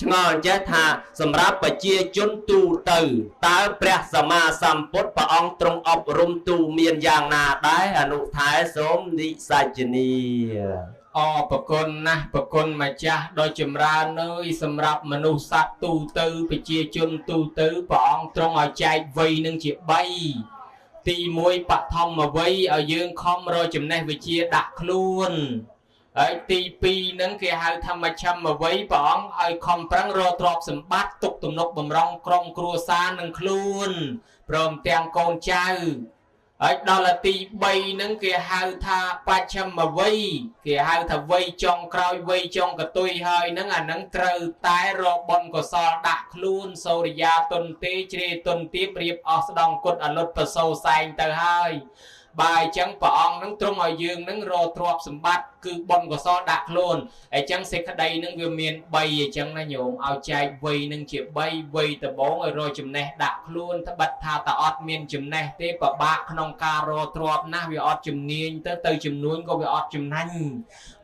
ឆ្ងល់ចេះថាសម្រាប់ប្រជាជនទូទៅតើព្រះសម្មាសម្ពុទ្ធព្រះអង្គទ្រង់អប់រំទូមានយ៉ាងណាដែរអនុថែសូមនិសច្ចនីអរប្រគុណណាស់ប្រគុណម្ចាស់ដ៏ចម្រើនអើយសម្រាប់មនុស្សសត្វទូទៅប្រជាជនទូទៅព្រះអង្គទ្រង់ឲ្យចែកវ័យនឹងជា3ទី1បឋមវ័យឲ្យយើងខំរកចំណេះវិជ្ជាដាក់ខ្លួនហើយទី2ហ្នឹងគេហៅថាមជ្ឈមវ័យព្រះអង្គឲ្យខំប្រឹងរកទ្រព្យសម្បត្តិទុកទំនុកបំរុងក្រុមគ្រួសារនឹងខ្លួនព្រមទាំងកូនចៅហើយដល់ទី3ហ្នឹងគេហៅថាបច្ឆមវ័យគេហៅថាវ័យចុងក្រោយវ័យចុងកតុយហើយហ្នឹងអាហ្នឹងត្រូវតែរកបុណ្យកុសលដាក់ខ្លួនសូរិយាទុនទេជ្រេទុនទៀបរៀបអស់ស្ដង់គុតអលុតប្រសូសែងទៅហើយបើអញ្ចឹងព្រះអង្គនឹងទ្រង់ឲ្យយើងនឹងរកទ្រព្យសម្បត្តិគឺបុណ្យកុសលដាក់ខ្លួនអញ្ចឹងសេចក្តីនឹងវាមាន3អញ្ចឹងណាញោមឲ្យចែកវ័យនឹងជា3វ័យដំបូងឲ្យរកចំណេះដាក់ខ្លួនត្បិតថាតើអត់មានចំណេះទេពិបាកក្នុងការរកទ្រព្យណាស់វាអត់ជំនាញទៅទៅចំនួនក៏វាអត់ចំណេញ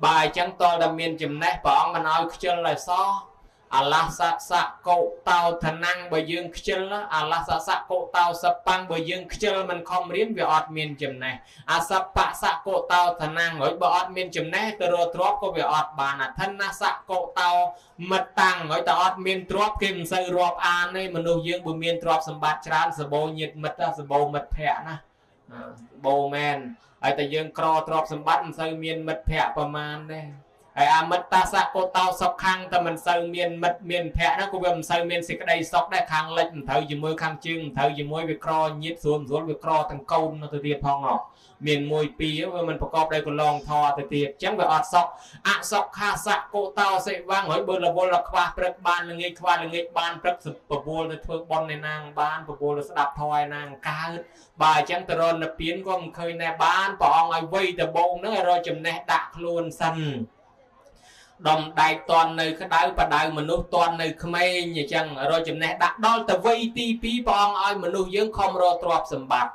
បើអញ្ចឹងតើតែមានចំណេះព្រះអង្គមិនឲ្យខ្ជិលឲ្យសោះអលសសកុតោធនំបើយើងខ្ជិលអលសសកុតោសបាំងបើយើងខ្ជិលមិនខំរៀនវាអត់មានចំណេះអសបសកុតោធនំហើយបើអត់មានចំណេះទៅរកទ្រព្យក៏វាអត់បានអធនសកុតោមិត្តតាំងហើយតើអត់មានទ្រព្យគេមិនសូវរាប់អានទេមនុស្សយើងបើមានទ្រព្យសម្បត្តិច្រើនសបោញាតិមិត្តសបោមិត្តភក្តិណាសបោមែនហើយតែយើងក្រទ្រព្យសម្បត្តិមិនសូវមានមិត្តភក្តិប្រមាណទេហើយអមិត្តតាសកុតោសុខំតែមិនសូវមានមិត្តមានភ័ក្រហ្នឹងក៏វាមិនសូវមានសេចក្តីសុខដែរខាងលិចមិនត្រូវជាមួយខាងជើងមិនត្រូវជាមួយវាក្រញាតស្រួលស្រួលវាក្រទាំងកូនទៅទៀតផងមានមួយពីរវាមិនប្រកបដោយកន្លងធរទៅទៀតអញ្ចឹងវាអត់សុខអសុខាសកុតោសិវាំងហើយបើរវល់ខ្វះព្រឹកបានល្ងាចខ្វះល្ងាចបានព្រឹកបបួលទៅធ្វើបុណ្យឯណាងបានបបួលទៅស្ដាប់ធម៌ឯណាងកើតបើអញ្ចឹងទៅរនិព្វានក៏មិនឃើញដែរបានព្រះអង្គឲ្យវ័យដំបូងហ្នឹងឲ្យរកចំណេះដាក់ខ្លួនសិនដំដែកតន់នៅក្តៅបដៅមនុស្សតន់នៅក្មេងអញ្ចឹងរកចំណេះដាក់ដល់ទៅវ័យទី2ព្រះអង្គឲ្យមនុស្សយើងខំរកទ្រព្យសម្បត្តិ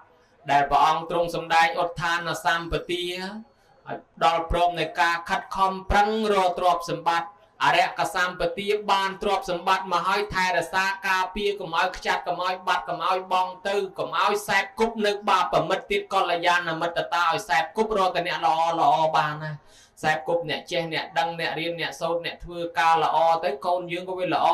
ដែលព្រះអង្គទ្រង់សម្ដែងឧទ្ធានសម្បទាឲ្យដល់ព្រមនៃការខិតខំប្រឹងរកទ្រព្យសម្បត្តិអរិយកសម្បទាបានទ្រព្យសម្បត្តិមកឲ្យថែរក្សាការពារកុំឲ្យខ្ចាត់កុំឲ្យបាត់កុំឲ្យបងទៅកុំឲ្យសែបគប់នៅបាបមិត្តទៀតកល្យាណមិត្តតាឲ្យសែបគប់រកតែអ្នកល្អល្អបានណាសែបគប់អ្នកចេះអ្នកដឹងអ្នករៀនអ្នកសូត្រអ្នកធ្វើការល្អទៅកូនយើងក៏វាល្អ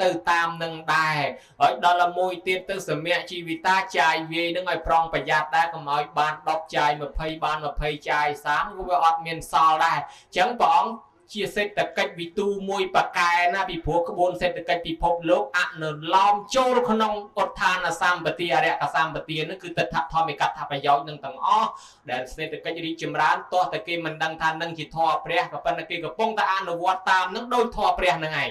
ទៅតាមនឹងដែរហើយដល់មួយទៀតទៅសមៈជីវិតាចាយវាយនឹងឲ្យប្រុងប្រយ័ត្នដែរកុំឲ្យបាន10ចាយ20បាន20ចាយ30ក៏វាអត់មានសល់ដែរអញ្ចឹងព្រះអង្គជាសេដ្ឋកិច្ចវិទូមួយប្រកែណាពីព្រោះក្បួនសេដ្ឋកិច្ចពិភពលោកអនុលោមចូលក្នុងឧទ្ធានសម្បទាអរិយសម្បទានឹងគឺទិដ្ឋធម្មិកថាប្រយោជន៍នឹងទាំងអស់ដែលសេដ្ឋកិច្ចរីកចម្រើនទោះតែគេមិនដឹងថានឹងជាធម៌ព្រះក៏ប៉ុន្តែគេកំពុងតែអនុវត្តតាមនឹងដោយធម៌ព្រះនឹងឯង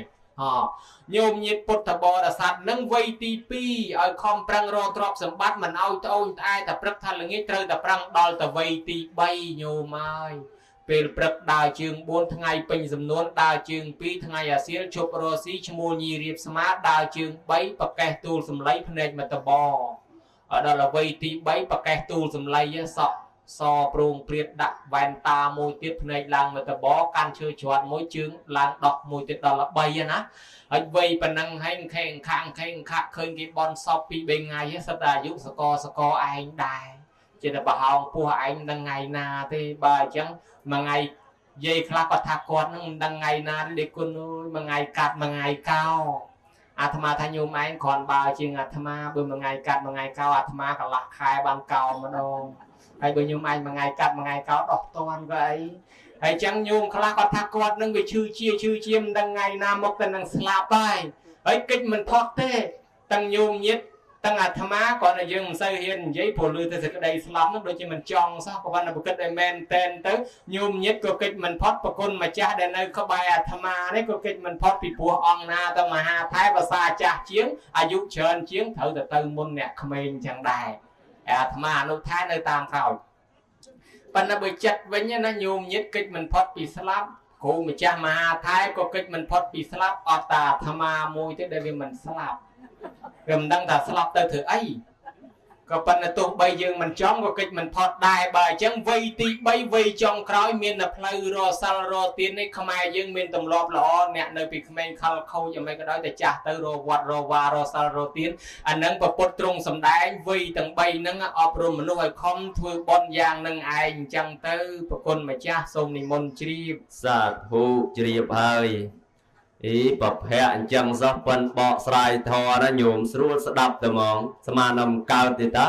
ញោមញាតិពុទ្ធបរិស័ទនឹងវ័យទី2ឲ្យខំប្រឹងរកទ្រព្យសម្បត្តិមិនឲ្យត្អូញត្អែតែព្រឹកថាល្ងាចត្រូវតែប្រឹងដល់ទៅវ័យទី3ញោមហើយពេលព្រឹកដើរជើង4ថ្ងៃពេញសំនួនដើរជើង2ថ្ងៃអាសៀលជប់រស៊ីឈ្មោះញីរៀបស្មាដើរជើង3ប្រកេះទូលសំឡីភ្នែកមកតបដល់វ័យទី3ប្រកេះទូលសំឡីសក់សប្រងព្រាតដាក់វ៉ែនតាមួយទៀតភ្នែកឡើងមកតបកាន់ឈើច្រត់មួយជើងឡើងដោះមួយទៀតដល់3ណាហើយវ័យប៉ុណ្ណឹងហើយខេងខាងខេងខាក់ឃើញគេបន់សពពី3ថ្ងៃសិតតែអាយុសកសកឯងដែរជាតែប្រហោងពោះឯងមិនដឹងថ្ងៃណាទេបើអញ្ចឹងមួយថ្ងៃយាយខ្លះគាត់ថាគាត់នឹងមិនដឹងថ្ងៃណាទេដេកគុណអើយមួយថ្ងៃកាត់មួយថ្ងៃកោអាត្មាថាញោមឯងគ្រាន់បើជាងអាត្មាបើមួយថ្ងៃកាត់មួយថ្ងៃកោអាត្មាកន្លះខែបានកោម្ដងហើយបើញោមឯងមួយថ្ងៃកាត់មួយថ្ងៃកោដោះតាន់ក៏អីហើយអញ្ចឹងញោមខ្លះគាត់ថាគាត់នឹងវាឈឺជាឈឺជាមិនដឹងថ្ងៃណាមកទៅនឹងស្លាប់ហើយហើយកិច្ចមិនផុតទេទាំងញោមញាតិទាំងអាត្មាគាត់តែយើងមិនសូវហ៊ាននិយាយព្រោះឮតែសេចក្តីស្លាប់នោះដូចជាមិនចង់សោះក៏ប៉ុន្តែប្រគិតឲ្យមែនតែនទៅញោមញាតិក៏កិច្ចមិនផុតប្រគុណម្ចាស់ដែលនៅក្បែរអាត្មានេះក៏កិច្ចមិនផុតពីព្រោះអង្គណាទៅមហាថែភាសាចាស់ជាងអាយុច្រើនជាងត្រូវតែទៅមុនអ្នកក្មេងចឹងដែរអាត្មាអនុថែនៅតាមក្រោយប៉ុន្តែបើចិត្តវិញណាញោមញាតិកិច្ចមិនផុតពីស្លាប់គ្រូម្ចាស់មហាថែក៏កិច្ចមិនផុតពីស្លាប់អត់តាអាត្មាមួយទេដែលវាមិនស្លាប់វាមិនដឹងថាស្លាប់ទៅធ្វើអី ក៏ប៉ុន្តែទោះបីយើងមិនចង់ក៏កិច្ចមិនផុតដែរបើអញ្ចឹងវ័យទី3វ័យចុងក្រោយមានតែផ្លូវរសិលរទាននេះខ្មែរយើងមានទម្លាប់ល្អអ្នកនៅពីក្មេងខលខូចយ៉ាងម៉េចក៏ដោយតែចាស់ទៅរវត្តរវ៉ារសិលរទានអានឹងប្រពុតទ្រង់សំដែងវ័យទាំង3ហ្នឹងអប់រំមនុស្សឲ្យខំធ្វើបុណ្យយ៉ាងនឹងឯងអញ្ចឹងទៅប្រគុណម្ចាស់សូមនិមន្តជ្រាបសាធុជ្រាបហើយអីប្រភៈអញ្ចឹងសោះប៉ិនបកស្រាយធម៌ណាញោមស្រួលស្ដាប់តែហ្មងស្មានតែមិនកើតទេតា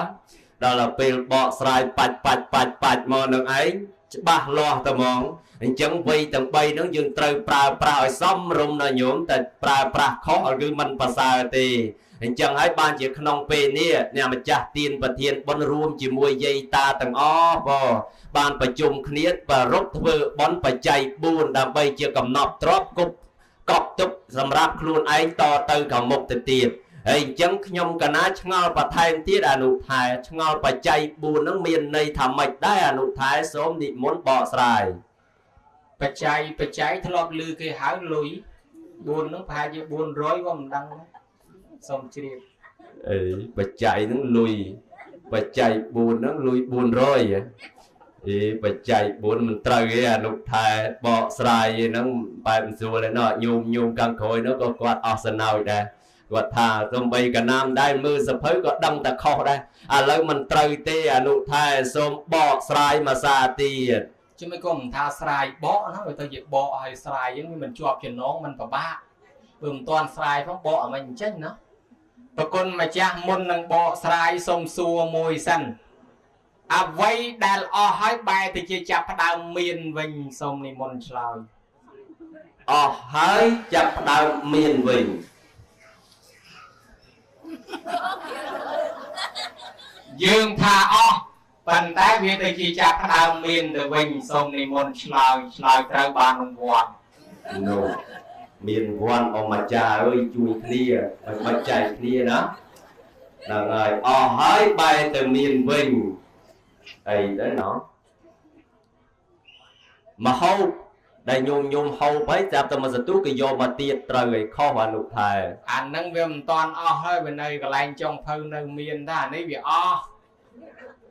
ដល់ពេលបកស្រាយបាច់បាច់បាច់បាច់មកនឹងឯងច្បាស់លាស់តែហ្មងអញ្ចឹងវ័យទាំង3ហ្នឹងយើងត្រូវប្រើប្រាស់ឲ្យសមរម្យណាញោមតែប្រើប្រាស់ខុសគឺមិនប្រសើរទេអញ្ចឹងហើយបានជាក្នុងពេលនេះអ្នកម្ចាស់ទានប្រធានបុណ្យរួមជាមួយយាយតាទាំងអស់បងបានប្រជុំគ្នាប្រារព្ធធ្វើបុណ្យបច្ច័យ4ដើម្បីជាកំណប់ទ្រព្យគប់កប់ទុកសម្រាប់ខ្លួនឯងតទៅខាងមុខទៅទៀតហើយអញ្ចឹងខ្ញុំកណាឆ្ងល់បន្ថែមទៀតអនុថែឆ្ងល់បច្ច័យ4ហ្នឹងមានន័យថាម៉េចដែរអនុថែសូមនិមន្តបកស្រាយបច្ច័យបច្ច័យធ្លាប់ឮគេហៅលុយ4ហ្នឹងប្រហែលជា400ក៏មិនដឹងដែរសូមជ្រាបអីបច្ច័យហ្នឹងលុយបច្ច័យ4ហ្នឹងលុយ400អីបច្ច័យ4មិនត្រូវទេអនុថែបកស្រាយហ្នឹងបែបមិនស្រួលទេណោះញោមញោមខាងក្រោយនោះក៏គាត់អស់សំណោចដែរគាត់ថាសំបីកណាមដែរមើលសភៅក៏ដឹងតែខុសដែរឥឡូវមិនត្រូវទេអនុថែសូមបកស្រាយមួយសាទៀតជំនួយក៏មិនថាស្រាយបកណាវាទៅជាបកឲ្យស្រាយហ្នឹងវាមិនជាប់ចំណងមិនពិបាកព្រោះមិនទាន់ស្រាយផងបកឲ្យមិនអញ្ចឹងណាប្រគុណម្ចាស់មុននឹងបកស្រាយសូមសួរមួយសិនអ្វីដែលអស់ហើយបែរទៅជាចាប់ផ្ដើមមានវិញសូមនិមន្តឆ្លើយអស់ហើយចាប់ផ្ដើមមានវិញយើងថាអស់ប៉ុន្តែវាទៅជាចាប់ផ្ដើមមានទៅវិញសូមនិមន្តឆ្លើយឆ្លើយត្រូវបានរង្វាន់នោះមានរង្វាន់អម្ចាស់អើយជួយគ្នាមិនចែកគ្នាណាហ្នឹងហើយអស់ហើយបែរទៅមានវិញអីទៅណោះមកហូបដែលញោមញោមហូបហើយចាប់តែមកសន្ទុះគេយកមកទៀតត្រូវឲ្យខុសអនុថែអាហ្នឹងវាមិនតាន់អស់ហើយវានៅកន្លែងចុងភៅនៅមានថាអានេះវាអស់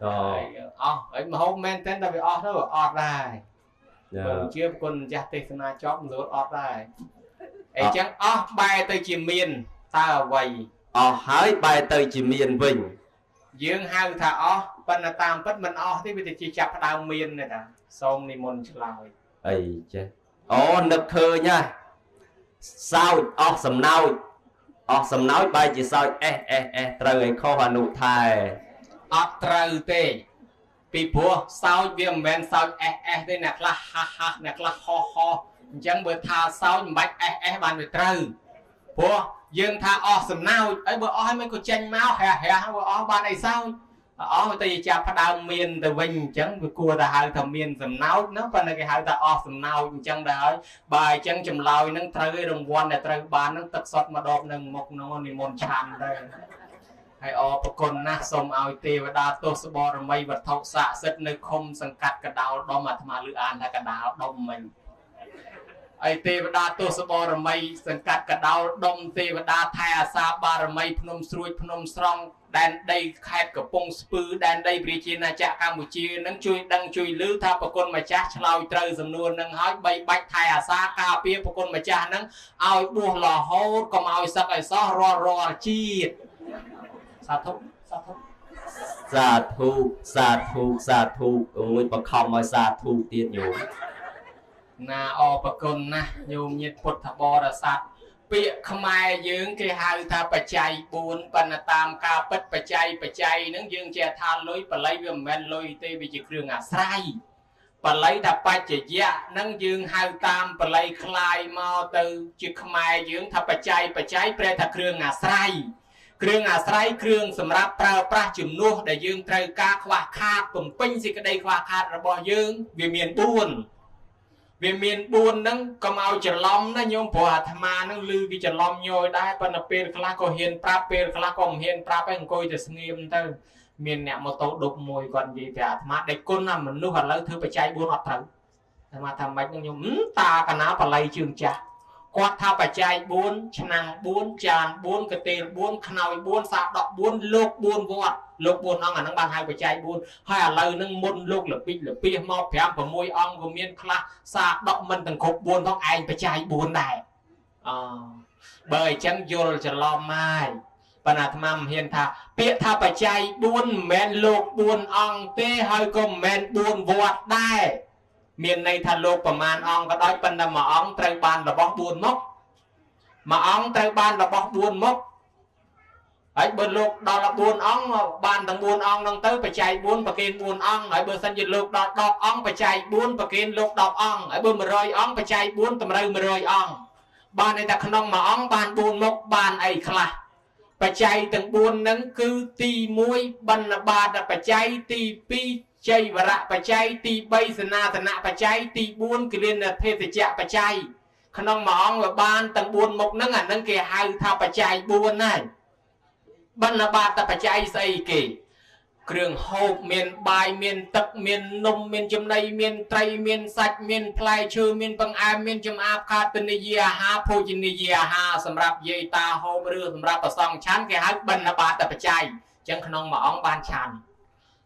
អស់ហើយមកហូបមែនតើតែវាអស់ទៅវាអត់ដែរបើជាគុណម្ចាស់ទេសនាចប់មិនស្រួលអត់ដែរអីចឹងអស់បែរទៅជាមានតើអ្វីអស់ហើយបែរទៅជាមានវិញយើងហៅថាអស់ប៉ុន្តែតាមពិតមិនអស់ទេវាទៅជាចាប់ផ្ដើមមានទេតាសូមនិមន្តឆ្លើយអីចេះអូនឹកឃើញហើយសោចអស់សំណោចអស់សំណោចបែរជាសោចអេសអេសអេសត្រូវឲ្យខុសអនុថែអត់ត្រូវទេពីព្រោះសោចវាមិនមែនសោចអេសអេសទេអ្នកខ្លះហាហាអ្នកខ្លះហោហោអញ្ចឹងបើថាសោចមិនបាច់អេសអេសបានវាត្រូវព្រោះយើងថាអស់សំណោចអីបើអស់ហើយមិនក៏ចេញមកហះហះបើអស់បានអីសោចអស់ទៅចាប់ផ្ដើមមានទៅវិញអញ្ចឹងវាគួរតែហៅថាមានសំណោចណាប៉ុន្តែគេហៅថាអស់សំណោចអញ្ចឹងដែរហើយបើអញ្ចឹងចម្លើយហ្នឹងត្រូវឯរង្វាន់ដែលត្រូវបានហ្នឹងទឹកសុទ្ធមកដបនឹងមុខហ្នឹងនិមន្តឆាន់ទៅហើយអរគុណណាស់សូមឲ្យទេវតាទសបរមីវត្ថុស័ក្តិសិទ្ធិនៅឃុំសង្កាត់កដោលដុំអាត្មាលឺអានថាកដោលដុំមិញអីទេវតាទសបរមីសង្កាត់កដោលដុំទេវតាថែអាសាបារមីភ្នំស្រួចភ្នំស្រង់ដែនដីខេត្តកំពង់ស្ពឺដែនដីប្រជាណាចក្រកម្ពុជានឹងជួយដឹងជួយឮថាប្រគុណម្ចាស់ឆ្លើយត្រូវសំណួរនឹងហើយបីបាច់ថែអាសាការពារប្រគុណម្ចាស់នឹងឲ្យបួសរហូតកុំឲ្យសឹកឲ្យសោះរាល់រាល់ជាតិសាធុសាធុសាធុសាធុសាធុអូយបខំឲ្យសាធុទៀតញោមណាអរប្រគុណណាស់ញោមញាតិពុទ្ធបរិស័ទពាក្យខ្មែរយើងគេហៅថាបច្ច័យ4ប៉ុន្តែតាមការពិតបច្ច័យបច្ច័យហ្នឹងយើងចេះថាលុយបល័យវាមិនមែនលុយទេវាជាគ្រឿងអាស្រ័យបល័យថាបច្ចយៈហ្នឹងយើងហៅតាមបល័យคล้ายមកទៅជាខ្មែរយើងថាបច្ច័យបច្ច័យប្រែថាគ្រឿងអាស្រ័យគ្រឿងអាស្រ័យគ្រឿងសម្រាប់ប្រើប្រាស់ជំនួសដែលយើងត្រូវការខ្វះខាតបំពេញសេចក្តីខ្វះខាតរបស់យើងវាមាន4វាមាន4ហ្នឹងកុំឲ្យច្រឡំណាញោមព្រោះអាត្មាហ្នឹងឮគេច្រឡំញយដែរប៉ុន្តែពេលខ្លះក៏ហ៊ានប្រាប់ពេលខ្លះក៏មិនហ៊ានប្រាប់ឯងអង្គុយតែស្ងៀមទៅមានអ្នកម៉ូតូដប់មួយគាត់និយាយប្រាប់អាត្មាដេចគុណណាមនុស្សឥឡូវធ្វើបច្ច័យ4អត់ត្រូវអាត្មាថាម៉េចហ្នឹងញោមតាកណាបល័យជើងចាស់ គាត់ថាបច្ច័យ4ឆ្នាំ4ចាន4កទេល4ខ្នើយ4សាដក4លោក4វត្តលោក4អង្គអាហ្នឹងបានហៅបច្ច័យ4ហើយឥឡូវហ្នឹងមុនលោកលពិចលពីសមក5 6អង្គក៏មានខ្លះសាដកមិនទាំងគ្រប់4ផងឯងបច្ច័យ4ដែរអបើអញ្ចឹងយល់ច្រឡំហើយប៉ុន្តែអាត្មាមិនហ៊ានថាពាក្យថាបច្ច័យ4មិនមែនលោក4អង្គទេហើយក៏មិនមែន4វត្តដែរមានន័យថាលោកប្រមាណអង្គក៏ដោយប៉ុន្តែមួយអង្គត្រូវបានរបស់4មុខមួយអង្គត្រូវបានរបស់4មុខហើយបើលោកដល់4អង្គបានទាំង4អង្គហ្នឹងទៅបច្ច័យ4ប្រគេន4អង្គហើយបើសិនជាលោកដល់10អង្គបច្ច័យ4ប្រគេនលោក10អង្គហើយបើ100អង្គបច្ច័យ4តម្រូវ100អង្គបានន័យថាក្នុងមួយអង្គបាន4មុខបានអីខ្លះបច្ច័យទាំង4ហ្នឹងគឺទី1បណ្ឌបាតបច្ច័យទី2ជ័យវរៈបច្ច័យទី3សេនាសនៈបច្ច័យទី4គិលានភេសជ្ជៈបច្ច័យក្នុងមួយអង្គវាបានទាំង4មុខហ្នឹងអាហ្នឹងគេហៅថាបច្ច័យ4ហើយបណ្ឌបាតបច្ច័យស្អីគេគ្រឿងហូបមានបាយមានទឹកមាននំមានចំណីមានត្រីមានសាច់មានផ្លែឈើមានបង្អែមមានចំអាបខាតនីយអាហារភោជនីយអាហារសម្រាប់យាយតាហូបឬសម្រាប់ប្រសង់ឆាន់គេហៅបណ្ឌបាតបច្ច័យអញ្ចឹងក្នុងមួយអង្គបានឆាន់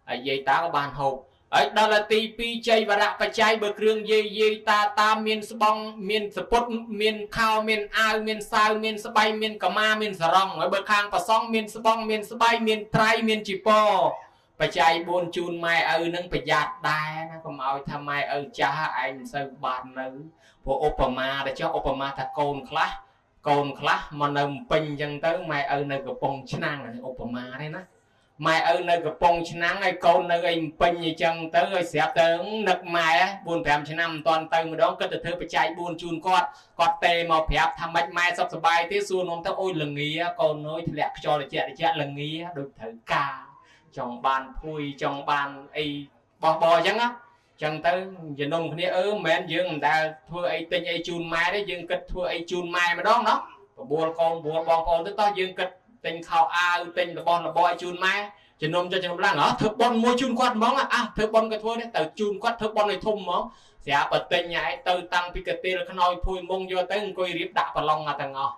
ហើយយាយតាក៏បានហូបហើយដល់ទី2ជ័យវរៈបច្ច័យបើគ្រឿងយាយយាយតាតាមានស្បង់មានសពុតមានខោមានអាវមានសាវមានស្បៃមានកម្មាមានសរងហើយបើខាងប្រសង់មានស្បង់មានស្បៃមានត្រៃមានជីពរបច្ច័យ4ជូនម៉ែឪនឹងប្រយ័ត្នដែរណាកុំឲ្យថាម៉ែឪចាស់ឯងមិនសូវបាននៅព្រោះឧបមាតែចុះឧបមាថាកូនខ្លះមកនៅពេញអញ្ចឹងទៅម៉ែឪនៅកំពង់ឆ្នាំងអានេះឧបមាទេណាម៉ែឪនៅកំពង់ឆ្នាំងហើយកូននៅអីពេញអញ្ចឹងទៅឲ្យស្រាប់ទៅនឹកម៉ែ4 5ឆ្នាំមិនតាន់ទៅម្ដងគិតទៅធ្វើបច្ច័យ4ជូនគាត់គាត់ទេមកប្រាប់ថាម៉េចម៉ែសុខសប្បាយទេសួរនំទៅអូយល្ងាកូនអើយធ្លាក់ខ្យល់ត្រជាក់ត្រជាក់ល្ងាដូចត្រូវការចង់បានភួយចង់បានអីបោះបអញ្ចឹងណាចឹងទៅជំនុំគ្នាអឺមិនមែនយើងមិនដែលធ្វើអីទិញអីជូនម៉ែទេយើងគិតធ្វើអីជូនម៉ែម្ដងណោះបបួលកូនបបួលបងប្អូនទៅតោះយើងគិតទិញខោអាវទិញរបស់របរឲ្យជូនម៉ែជំនុំចិត្តជំនុំឡើងហ៎ធ្វើប៉ុនមួយជូនគាត់ហ្មងអាធ្វើប៉ុនក៏ធ្វើនេះទៅជូនគាត់ធ្វើប៉ុនឲ្យធំហ្មងស្រាប់បើទិញឯងទៅតាំងពីកាទេលខ្នើយភួយមុងយកទៅអង្គុយរៀបដាក់ប្រឡងទាំងអស់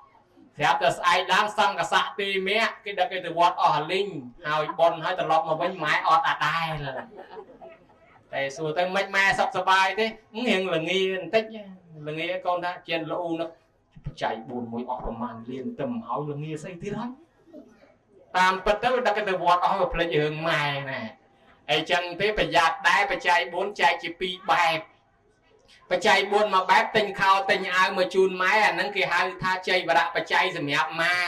ស្រាប់តែស្អែកឡើងសង្កសៈទីមៈគេដឹកគេទៅវត្តអស់អាលីងហើយប៉ុនហើយត្រឡប់មកវិញម៉ែអត់អាដែរតែសួរទៅមិនម៉ែសុខសប្បាយទេរៀងល្ងាបន្តិចល្ងាកូនថាជាលូនឹកបច្ច័យ4មួយអស់ប្រមាណលានទៅមកហើយល្ងាស្អីទៀតហើយតាមពិតទៅដឹកទៅវត្តអស់វាភ្លេចរឿងម៉ែណាអីចឹងទេប្រយ័ត្នដែរបច្ច័យ4ចែកជា2បែបបច្ច័យ4មួយបែបទិញខោទិញអាវមកជូនម៉ែអាហ្នឹងគេហៅថាជ័យវរៈបច្ច័យសម្រាប់ម៉ែ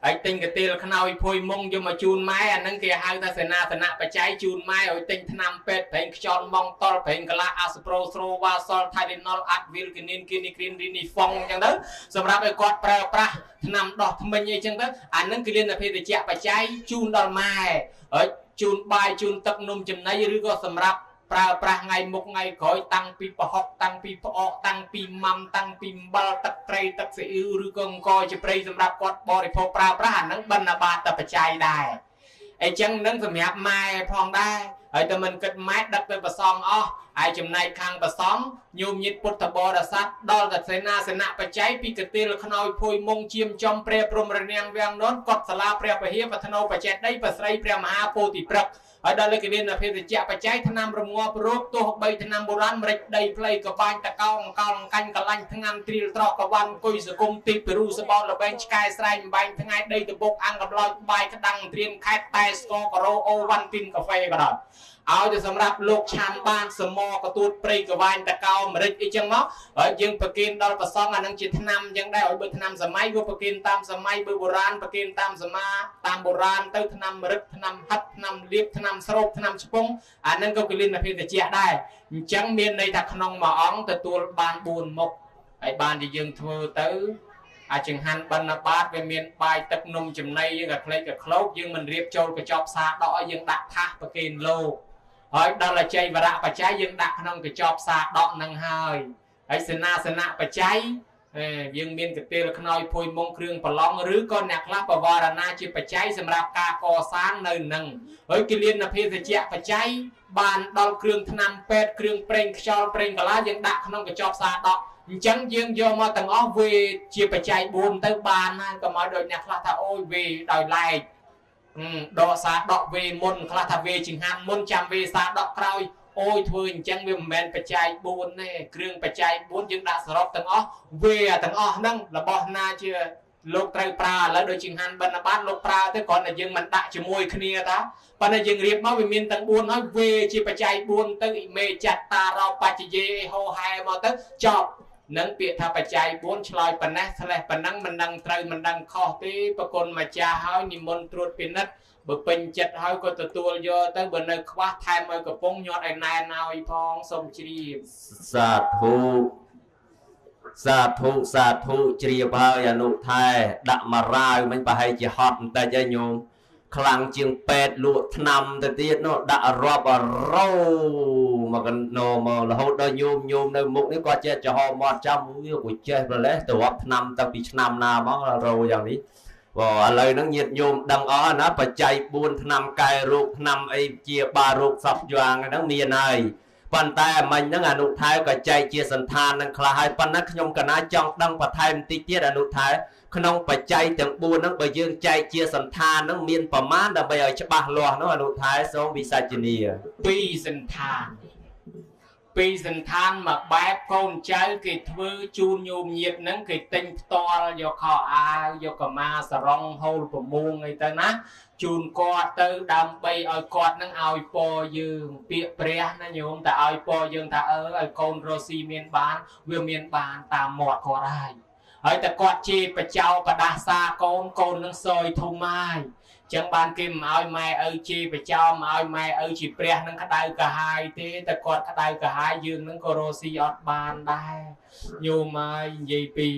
ហើយទិញកាទេលខ្នើយភួយមុងយកមកជូនម៉ែអាហ្នឹងគេហៅថាសេនាសនៈបច្ច័យជូនម៉ែឲ្យទិញថ្នាំពេទ្យប្រេងខ្យល់ម៉ងតល់ប្រេងកាឡាអាស្ប្រូស្រូវ៉ាសល់ថៃលីណុលអាត់វីលគីនីនគីនីគ្រីនរីនីហ្វុងអញ្ចឹងទៅសម្រាប់ឲ្យគាត់ប្រើប្រាស់ថ្នាំដោះធ្មេញអីចឹងទៅអាហ្នឹងគេលៀនអភេទជ្ជៈបច្ច័យជូនដល់ម៉ែហើយជូនបាយជូនទឹកនំចំណីឬក៏សម្រាប់ប្រើប្រាស់ថ្ងៃមុខថ្ងៃក្រោយតាំងពីប្រហុកតាំងពីផ្អកតាំងពីម៉ាំតាំងពីអំបិលទឹកត្រីទឹកស៊ីអ៊ូឬក៏អង្គជាព្រៃសម្រាប់គាត់បរិភោគប្រើប្រាស់អាហ្នឹងបណ្ឌបាតបច្ច័យដែរអីចឹងនឹងសម្រាប់ម៉ែផងដែរហើយតែមិនគិតម៉ែដឹកទៅប្រសងអស់ហើយចំណែកខាងប្រសងញោមញាតពុទ្ធបរិស័ទដល់តែសេនាសនៈបច្ច័យពីកទេលខ្នើយភួយមុងជាមចំព្រះព្រំរនាងវាំងននកត់សាលាព្រះពហិបធ្នោបច្ចេតីប្រស្រីព្រះមហាពោធិព្រឹកហើយដល់លើកលិនភេទជ្ជៈបច្ច័យថ្នាំរងាប់រោគទោះបីថ្នាំបុរាណម្រេចដីផ្លៃកបាញ់តកោអង្កលអង្កាញ់កលាញ់ថ្នាំត្រៀលត្រកកវ៉ាន់គុយសង្គមទីពីរូសបោលបែងឆ្កែស្រែងបែងថ្ងៃដីតបុកអង្គកំឡោចបាយក្តាំងត្រៀមខេតតែស្ករការ៉ូអូវ៉ាន់ទីនកាហ្វេក៏ដោយឲ្យទៅសម្រាប់លោកឆាន់បានសមកទួតព្រៃកវ៉ាញ់តកោម្រេចអីចឹងមកហើយយើងប្រគេនដល់ប្រសងអានឹងជាថ្នាំចឹងដែរឲ្យបើថ្នាំសម័យវាប្រគេនតាមសម័យបើបុរាណប្រគេនតាមសមាតាមបុរាណទៅថ្នាំរឹកថ្នាំហិតថ្នាំលាបថ្នាំស្រូបថ្នាំឆ្ពង់អានឹងក៏កលិនភេទជ្ជៈដែរអញ្ចឹងមានន័យថាក្នុងមួយអង្គទទួលបាន4មុខហើយបានជាយើងធ្វើទៅអាចង្ហាន់បណ្ឌបាតវាមានបាយទឹកនំចំណីយើងក៏ក្លែកក៏ក្លោកយើងមិនរៀបចូលកញ្ចប់សាដកឲ្យយើងដាក់ថាសប្រគេនលោកហើយដល់អជ័យវរៈបច្ច័យយើងដាក់ក្នុងកញ្ចប់សាដកនឹងហើយហើយសេនាសនៈបច្ច័យយើងមានកទេលខ្នើយភួយមុងគ្រឿងប្រឡងឬក៏អ្នកខ្លះបវរណាជាបច្ច័យសម្រាប់ការកសាងនៅនឹងហើយគិលានភេសជ្ជៈបច្ច័យបានដល់គ្រឿងថ្នាំពេទ្យគ្រឿងប្រេងខ្យល់ប្រេងកាឡាយើងដាក់ក្នុងកញ្ចប់សាដក អញ្ចឹងយើងយកមកទាំងអស់វេជាបច្ច័យ4ទៅបានហើយកុំឲ្យដូចអ្នកខ្លះថាអូយវេដោយឡែកដកសាដកវេមុនខ្លះថាវេចង្ហាន់មុនចាំវេសាដកក្រោយអូយធ្វើអញ្ចឹងវាមិនមែនបច្ច័យ4ទេគ្រឿងបច្ច័យ4យើងដាក់សរុបទាំងអស់វេទាំងអស់ហ្នឹងរបស់ណាជាលោកត្រូវប្រើឥឡូវដូចចង្ហាន់បិណ្ឌបាតលោកប្រើទៅគ្រាន់តែយើងមិនដាក់ជាមួយគ្នាតាប៉ុន្តែយើងរៀបមកវាមានទាំង4ហើយវេជាបច្ច័យ4ទៅអ៊ីមេចត្តារោបច្ចយេហោហែមកទៅចប់នឹងពាក្យថាបច្ច័យ4ឆ្លើយប៉ុណ្ណេះស្លេះប៉ុណ្ណឹងមិនដឹងត្រូវមិនដឹងខុសទេប្រគុណម្ចាស់ហើយនិមន្តត្រួតពិនិត្យបើពេញចិត្តហើយក៏ទទួលយកទៅបើនៅខ្វះថែមឲ្យកំពុងញាត់ឲ្យណែនឲ្យផងសូមជ្រាបសាធុសាធុសាធុជ្រាបហើយអនុថែដាក់មករាវមិញប្រហែលជាហត់បន្តិចហើយញោមខ្លាំងជាងពេទ្យលក់ថ្នាំទៅទៀតនោះដាក់រាប់រោមកកណោមករហូតដល់ញោមញោមនៅមុខនេះគាត់ចេះចំហមាត់ចាំវាគូចេះប្រលេះទៅរាប់ថ្នាំតាំងពីឆ្នាំណាមករោយ៉ាងនេះបើឥឡូវហ្នឹងញាតិញោមដឹងអស់ណាបច្ច័យ4ថ្នាំកែរោគថ្នាំអីជាបារោគសពយ៉ាងហ្នឹងមានហើយប៉ុន្តែមិញហ្នឹងអនុថែក៏ចែកជាសន្តាននឹងខ្លះហើយប៉ុន្តែខ្ញុំកណាចង់ដឹងបន្ថែមបន្តិចទៀតអនុថែក្នុងបច្ច័យទាំង4ហ្នឹងបើយើងចែកជាសន្តានហ្នឹងមានប្រមាណដើម្បីឲ្យច្បាស់លាស់នោះអនុថែសូមវិសាជនី2សន្តានពីរសន្តានមកបែបកូនចៅគេធ្វើជូនញោមញាតហ្នឹងគេទិញផ្ទាល់យកខោអាវយកកម្មាសរងហូលប្រមួងអីទៅណាជូនគាត់ទៅដើម្បីឲ្យគាត់នឹងឲ្យពរយើងពាក្យព្រះណាញោមតែឲ្យពរយើងថាអើឲ្យកូនរស់ស៊ីមានបានវាមានបានតាមមាត់គាត់ហើយហើយតែគាត់ជេរបចោបដាសាកូនកូននឹងសយធំហើយចឹងបានគេមិនឲ្យម៉ែឪជេរបចោមិនឲ្យម៉ែឪជាព្រះនឹងក្តៅកាហាយទេតែគាត់ក្តៅកាហាយយើងនឹងក៏រស់ស៊ីអត់បានដែរញោមហើយនិយាយពី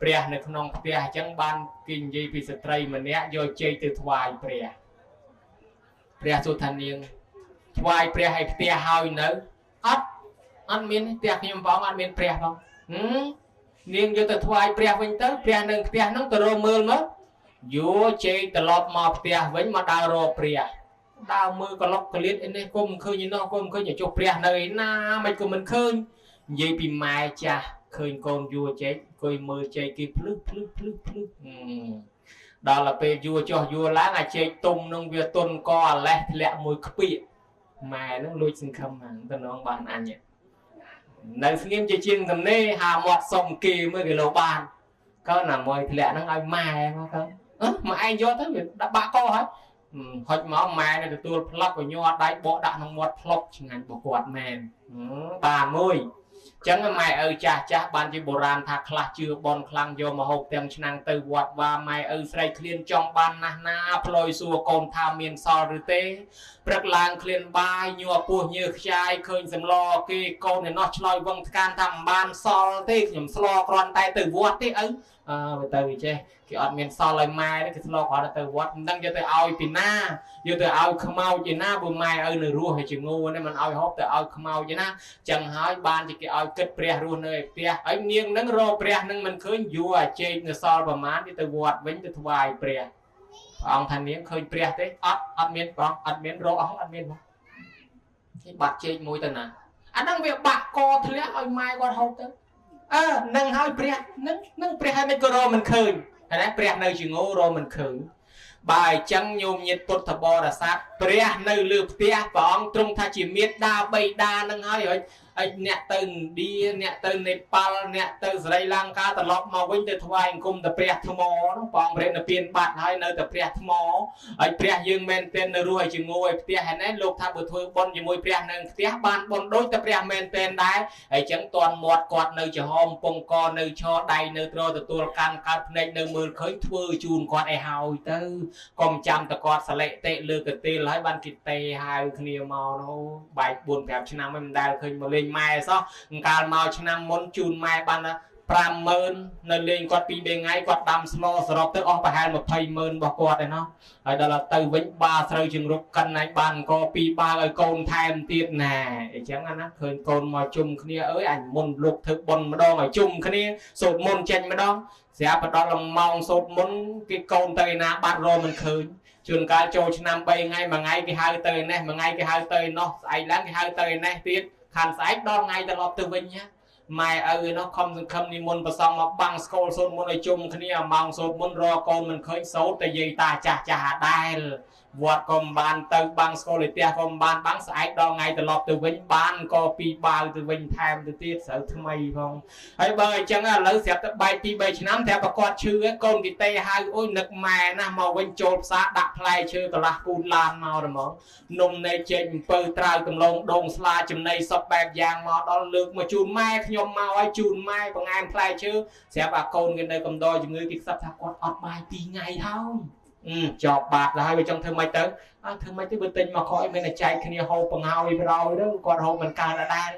ព្រះនៅក្នុងផ្ទះអញ្ចឹងបានគេនិយាយពីស្ត្រីម្នាក់យកជ័យទៅថ្វាយព្រះព្រះសួរថានាងថ្វាយព្រះឲ្យផ្ទះហើយនៅអត់អត់មានផ្ទះខ្ញុំផងអត់មានព្រះផងនាងយកទៅថ្វាយព្រះវិញទៅព្រះនៅផ្ទះហ្នឹងទៅរកមើលមកយោជ័យត្រឡប់មកផ្ទះវិញមកដើររកព្រះដើរមើលកលុកកលៀតឯនេះគុំឃើញឯនោះគុំឃើញឲ្យចុះព្រះនៅឯណាមិនក៏មិនឃើញនិយាយពីម៉ែចាស់ឃើញកូនយួរចេកអង្គុយមើលចេកគេភ្លឹះភ្លឹះភ្លឹះភ្លឹះដល់ទៅពេលយួរចុះយួរឡើងអាចេកទុំនឹងវាទុនកអាលេះធ្លាក់មួយខ្ពៀកម៉ែនឹងលួចសង្ឃឹមហ្នឹងតំណងបានអញនៅស្ងៀមជាជាងសំណេរហាមាត់សុំគេមើលគេលោបានក៏ណាមួយធ្លាក់ហ្នឹងឲ្យម៉ែមកទៅអឺមកឯងយកទៅវាដាក់បាក់កហើយហុចមកម៉ែនៅទទួលផ្លឹកឲ្យញ័រដៃបកដាក់ក្នុងមាត់ផ្លុកឆ្ងាញ់របស់គាត់មែនបានមួយចឹងម៉ែឪចាស់ចាស់បានជាបុរាណថាខ្លះជឿបនខ្លាំងយកមកហូបទាំងឆ្នាំងទៅវត្តវាម៉ែឪស្រីឃ្លានចង់បានណាស់ណាផ្លយសួរកូនថាមានសល់ឬទេព្រឹកឡើងឃ្លានបាយញ័រពោះញើខ្ចាយឃើញសម្លគេកូនឯណោះឆ្លើយវងថ្កានថាមិនបានសល់ទេខ្ញុំស្លគ្រាន់តែទៅវត្តទេឪអើបើទៅវាចេះគេអត់មានសល់ឲ្យម៉ែទេគេស្លគ្រាន់តែទៅវត្តមិនដឹងយកទៅឲ្យពីណាយកទៅឲ្យខ្មោចឯណាបើម៉ែឪនៅរស់ហើយជាងូនេះមិនឲ្យហូបទៅឲ្យខ្មោចឯណាចឹងហើយបានជាគេឲ្យគិតព្រះរស់នៅឯផ្ទះហើយនាងនឹងរកព្រះនឹងមិនឃើញយួរអាជែកនៅសល់ប្រមាណទៅវត្តវិញទៅថ្វាយព្រះព្រះអង្គថានាងឃើញព្រះទេអត់អត់មានព្រះអត់មានរកអស់អត់មានផងនេះបាត់ជែកមួយទៅណាអាហ្នឹងវាបាក់កធ្លាក់ឲ្យម៉ែគាត់ហូបទៅអើនឹងហើយព្រះនឹងនឹងព្រះហើយមិនក៏រកមិនឃើញណាព្រះនៅជាងូរកមិនឃើញបើអញ្ចឹងញោមញាតិពុទ្ធបរិស័ទព្រះនៅលើផ្ទះព្រះអង្គទ្រង់ថាជាមេដាបៃតានឹងហើយហើយអ្នកទៅឥណ្ឌាអ្នកទៅនេប៉ាល់អ្នកទៅស្រីលង្កាត្រឡប់មកវិញទៅថ្វាយអង្គមទៅព្រះថ្មនោះព្រះអង្គព្រះនិព្វានបាត់ហើយនៅតែព្រះថ្មហើយព្រះយើងមែនទែននៅរស់ឲ្យជាងូឲ្យផ្ទះហើយណែលោកថាបើធ្វើបុណ្យជាមួយព្រះនៅផ្ទះបានបុណ្យដូចតែព្រះមែនទែនដែរហើយអញ្ចឹងតន់មាត់គាត់នៅចំហមពងកនៅឈរដៃនៅត្រទទួលកាន់កើតភ្នែកនៅមើលឃើញធ្វើជូនគាត់ឲ្យហើយទៅកុំចាំតគាត់សលេតិលើកទេលហើយបានគេទេហៅគ្នាមកនោះបែក4 5ឆ្នាំហើយមិនដែលឃើញមកលេងម៉ែសោះកាលមកឆ្នាំមុនជូនម៉ែបាន50000នៅលេងគាត់2 3ថ្ងៃគាត់ដាំស្លសរុបទៅអស់ប្រហែល200,000របស់គាត់ឯណោះហើយដល់ទៅវិញបាស្រូវជាងរុកកិនឯងបានអង្គ2បាល់ឲ្យកូនថែមទៀតណែអញ្ចឹងណាឃើញកូនមកជុំគ្នាអើយអញមុនលោកធ្វើបុណ្យម្ដងឲ្យជុំគ្នាសូត្រមុនចេញម្ដងស្រាប់បដល់ម៉ោងសូត្រមុនគេកូនទៅឯណាបាត់រមិនឃើញជួនកាលចូលឆ្នាំ3ថ្ងៃមួយថ្ងៃគេហៅទៅឯនេះមួយថ្ងៃគេហៅទៅឯនោះស្អែកឡើងគេហៅទៅឯនេះទៀតខានស្អែកដល់ថ្ងៃត្រឡប់ទៅវិញណា ម៉ែឪនោះខំសង្ឃឹមនិមន្តប្រសងមកបាំងស្គលសូត្រមន្តឲ្យជុំគ្នាម៉ោងសូត្រមន្តរកូនមិនឃើញសូត្រតែយាយតាចាស់ចាស់អាដែលវត្តក៏មិនបានទៅបាំងស្គលឯផ្ទះក៏មិនបានបាំងស្អែកដល់ថ្ងៃត្រឡប់ទៅវិញបានក៏ពីបាវទៅវិញថែមទៅទៀតស្រូវថ្មីផងហើយបើអញ្ចឹងឥឡូវស្រាប់តែបែក2 3ឆ្នាំតែប្រកាសឈឺកូនគេទេហៅអូយនឹកម៉ែណាស់មកវិញចូលផ្សារដាក់ផ្លែឈើកន្លះគូនឡានមកហ្មងនំនៃចេកអំពៅត្រាវកំឡងដងស្លាចំណីសពបែបយ៉ាងមកដល់លើកមកជូនម៉ែខ្ញុំមកឲ្យជូនម៉ែបង្អែមផ្លែឈើស្រាប់អាកូនគេនៅកំដរជំងឺគេខ្សឹបថាគាត់អត់បាយ2ថ្ងៃហើយចប់បាតហើយវាចង់ធ្វើម៉េចទៅអើធ្វើម៉េចទៅបើទិញមកខអីមានតែចែកគ្នាហូបបង្ហើយប្រោយទៅគាត់ហូបមិនកើតដែរ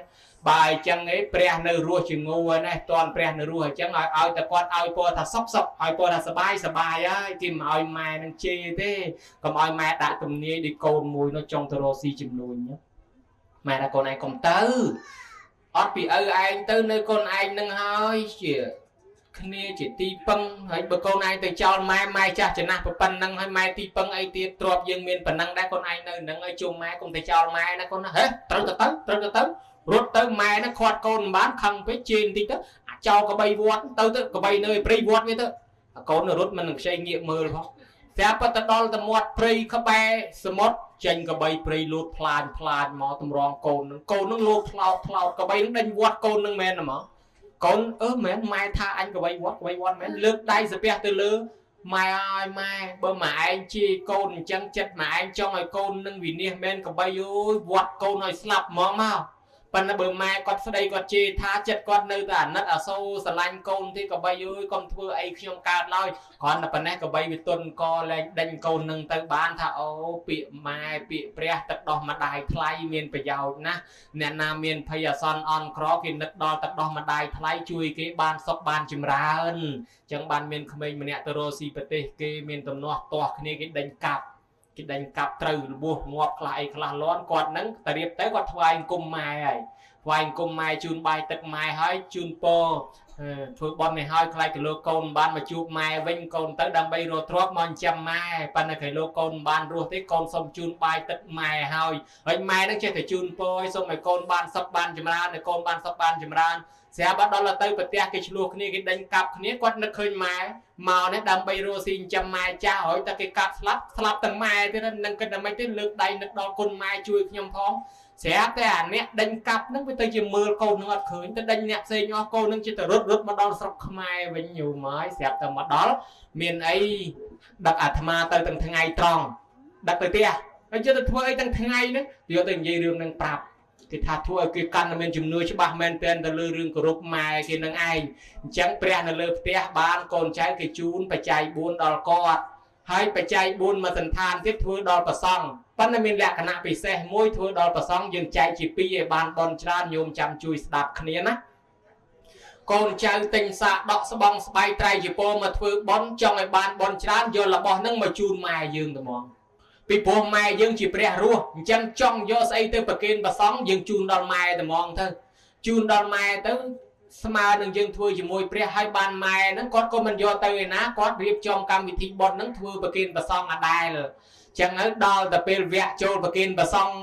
បើអញ្ចឹងឯងព្រះនៅរស់ជាងូណាស់តន់ព្រះនៅរស់អញ្ចឹងឲ្យតែគាត់ឲ្យពរថាសុកសុកឲ្យពរថាសបាយសបាយហើយគេមិនឲ្យម៉ែនឹងជេរទេកុំឲ្យម៉ែដាក់ទំនាយដូចកូនមួយនោះចង់ទៅរកស៊ីចំនួនម៉ែថាកូនឯងកុំទៅអត់ពីឪឯងទៅនៅកូនឯងនឹងហើយជាគ្នាជាទីពឹងហើយបើកូនឯងទៅចោលម៉ែម៉ែចាស់ចំណាស់ប៉ុណ្ណឹងហើយម៉ែទីពឹងអីទៀតទ្របយើងមានប៉ុណ្ណឹងដែរកូនឯងនៅនឹងឲ្យជុំម៉ែកុំទៅចោលម៉ែណាកូនណាហេត្រូវទៅត្រូវទៅរត់ទៅម៉ែហ្នឹងខាត់កូនមិនបានខឹងពេកជេរបន្តិចទៅអាចោលកបីវត្តទៅទៅកបីនៅព្រៃវត្តវាទៅកូនរត់មិននឹងខ្ចីងាកមើលផងស្រាប់តែដល់ទៅមាត់ព្រៃក្បែរសមុទ្រចេញកបីព្រៃលូតផ្លាញផ្លាញមកតម្រងកូននឹងកូននឹងលូតផ្លោតផ្លោតកបីនឹងដេញវត្តកូននឹងមែនហ្មងកូនអឺមែនម៉ែថាអញកបីវត្តកបីវត្តមែនលើកដៃសាពះទៅលើម៉ែអើយម៉ែបើម៉ែឯងជាកូនអញ្ចឹងចិត្តម៉ែឯងចង់ឲ្យកូននឹងវិនិច្ឆ័យមែនកបីអើយវត្តកូនឲ្យស្លាប់ហ្មងមកប៉ុន្តែបើម៉ែគាត់ស្ដីគាត់ជេរថាចិត្តគាត់នៅតែអាណិតអាសូរស្រឡាញ់កូនទេកបីអើយកុំធ្វើអីខ្ញុំកើតឡើយគ្រាន់តែប៉ុណ្ណេះកបីវាទុនកលែងដេញកូននឹងទៅបានថាអូពាក្យម៉ែពាក្យព្រះទឹកដោះម្ដាយថ្លៃមានប្រយោជន៍ណាស់អ្នកណាមានភ័យអាសន្នអន់ក្រគេនឹកដល់ទឹកដោះម្ដាយថ្លៃជួយគេបានសុខបានចម្រើនអញ្ចឹងបានមានក្មេងម្នាក់ទៅរកស៊ីប្រទេសគេមានទំនាស់ទាស់គ្នាគេដេញកាប់គេដេញកាប់ត្រូវរបួសងាប់ខ្លះអីខ្លះលាន់គាត់នឹងតែរៀបទៅគាត់ថ្វាយអង្គមម៉ែហើយថ្វាយអង្គមម៉ែជូនបាយទឹកម៉ែហើយជូនពរធ្វើបន់នេះហើយខ្លាចទៅលោកកូនមិនបានមកជួបម៉ែវិញកូនទៅដើម្បីរកទ្រព្យមកចិញ្ចឹមម៉ែប៉ុន្តែគេលោកកូនមិនបានរស់ទេកូនសុំជូនបាយទឹកម៉ែហើយហើយម៉ែនឹងចេះតែជូនពរឲ្យសុំឲ្យកូនបានសុខបានចម្រើនឲ្យកូនបានសុខបានចម្រើនស្រាប់ដល់ទៅប្រទះគេឆ្លោះគ្នាគេដេញកាប់គ្នាគាត់នឹកឃើញម៉ែមកនេះដើម្បីរស់ស៊ីចិញ្ចឹមម៉ែចាស់ហើយតែគេកាប់ស្លាប់ស្លាប់ទាំងម៉ែទៀតនឹងគិតតែមិនទេលើកដៃនឹកដល់គុណម៉ែជួយខ្ញុំផងស្រាប់តែអាអ្នកដេញកាប់ហ្នឹងវាទៅជាមើលកូននឹងអត់ឃើញទៅដេញអ្នកផ្សេងអស់កូននឹងជាទៅរត់រត់មកដល់ស្រុកខ្មែរវិញយូរមកស្រាប់តែមកដល់មានអីដឹកអាត្មាទៅទាំងថ្ងៃត្រង់ដឹកទៅផ្ទះហើយយកទៅធ្វើអីទាំងថ្ងៃហ្នឹងយកទៅនិយាយរឿងហ្នឹងប្រាប់គេថាធ្វើឲ្យគេកាន់តែមានជំនឿច្បាស់មែនទែនទៅលើរឿងគោរពម៉ែគេនឹងឯងអញ្ចឹងព្រះនៅលើផ្ទះបានកូនចៅគេជូនបច្ច័យ4ដល់គាត់ហើយបច្ច័យ4មកសន្តានទៀតធ្វើដល់ប្រសង់ប៉ុន្តែមានលក្ខណៈពិសេសមួយធ្វើដល់ប្រសង់យើងចែកជាពីរឲ្យបានបនច្រើនញោមចាំជួយស្ដាប់គ្នាណាកូនចៅទិញសាកដកស្បង់ស្បៃត្រៃជាពរមកធ្វើបនចង់ឲ្យបានបនច្រើនយករបស់នឹងមកជូនម៉ែយើងត្មងពីព្រោះម៉ែយើងជាព្រះរស់អញ្ចឹងចង់យកស្អីទៅប្រគេនព្រះសង្ឃយើងជូនដល់ម៉ែត្មងទៅជូនដល់ម៉ែទៅស្មើនឹងយើងធ្វើជាមួយព្រះហើយបានម៉ែហ្នឹងគាត់ក៏មិនយកទៅឯណាគាត់រៀបចំកម្មវិធីបុណ្យហ្នឹងធ្វើប្រគេនព្រះសង្ឃអាដែលអញ្ចឹងហើយដល់តែពេលវគ្គចូលប្រគេនព្រះសង្ឃ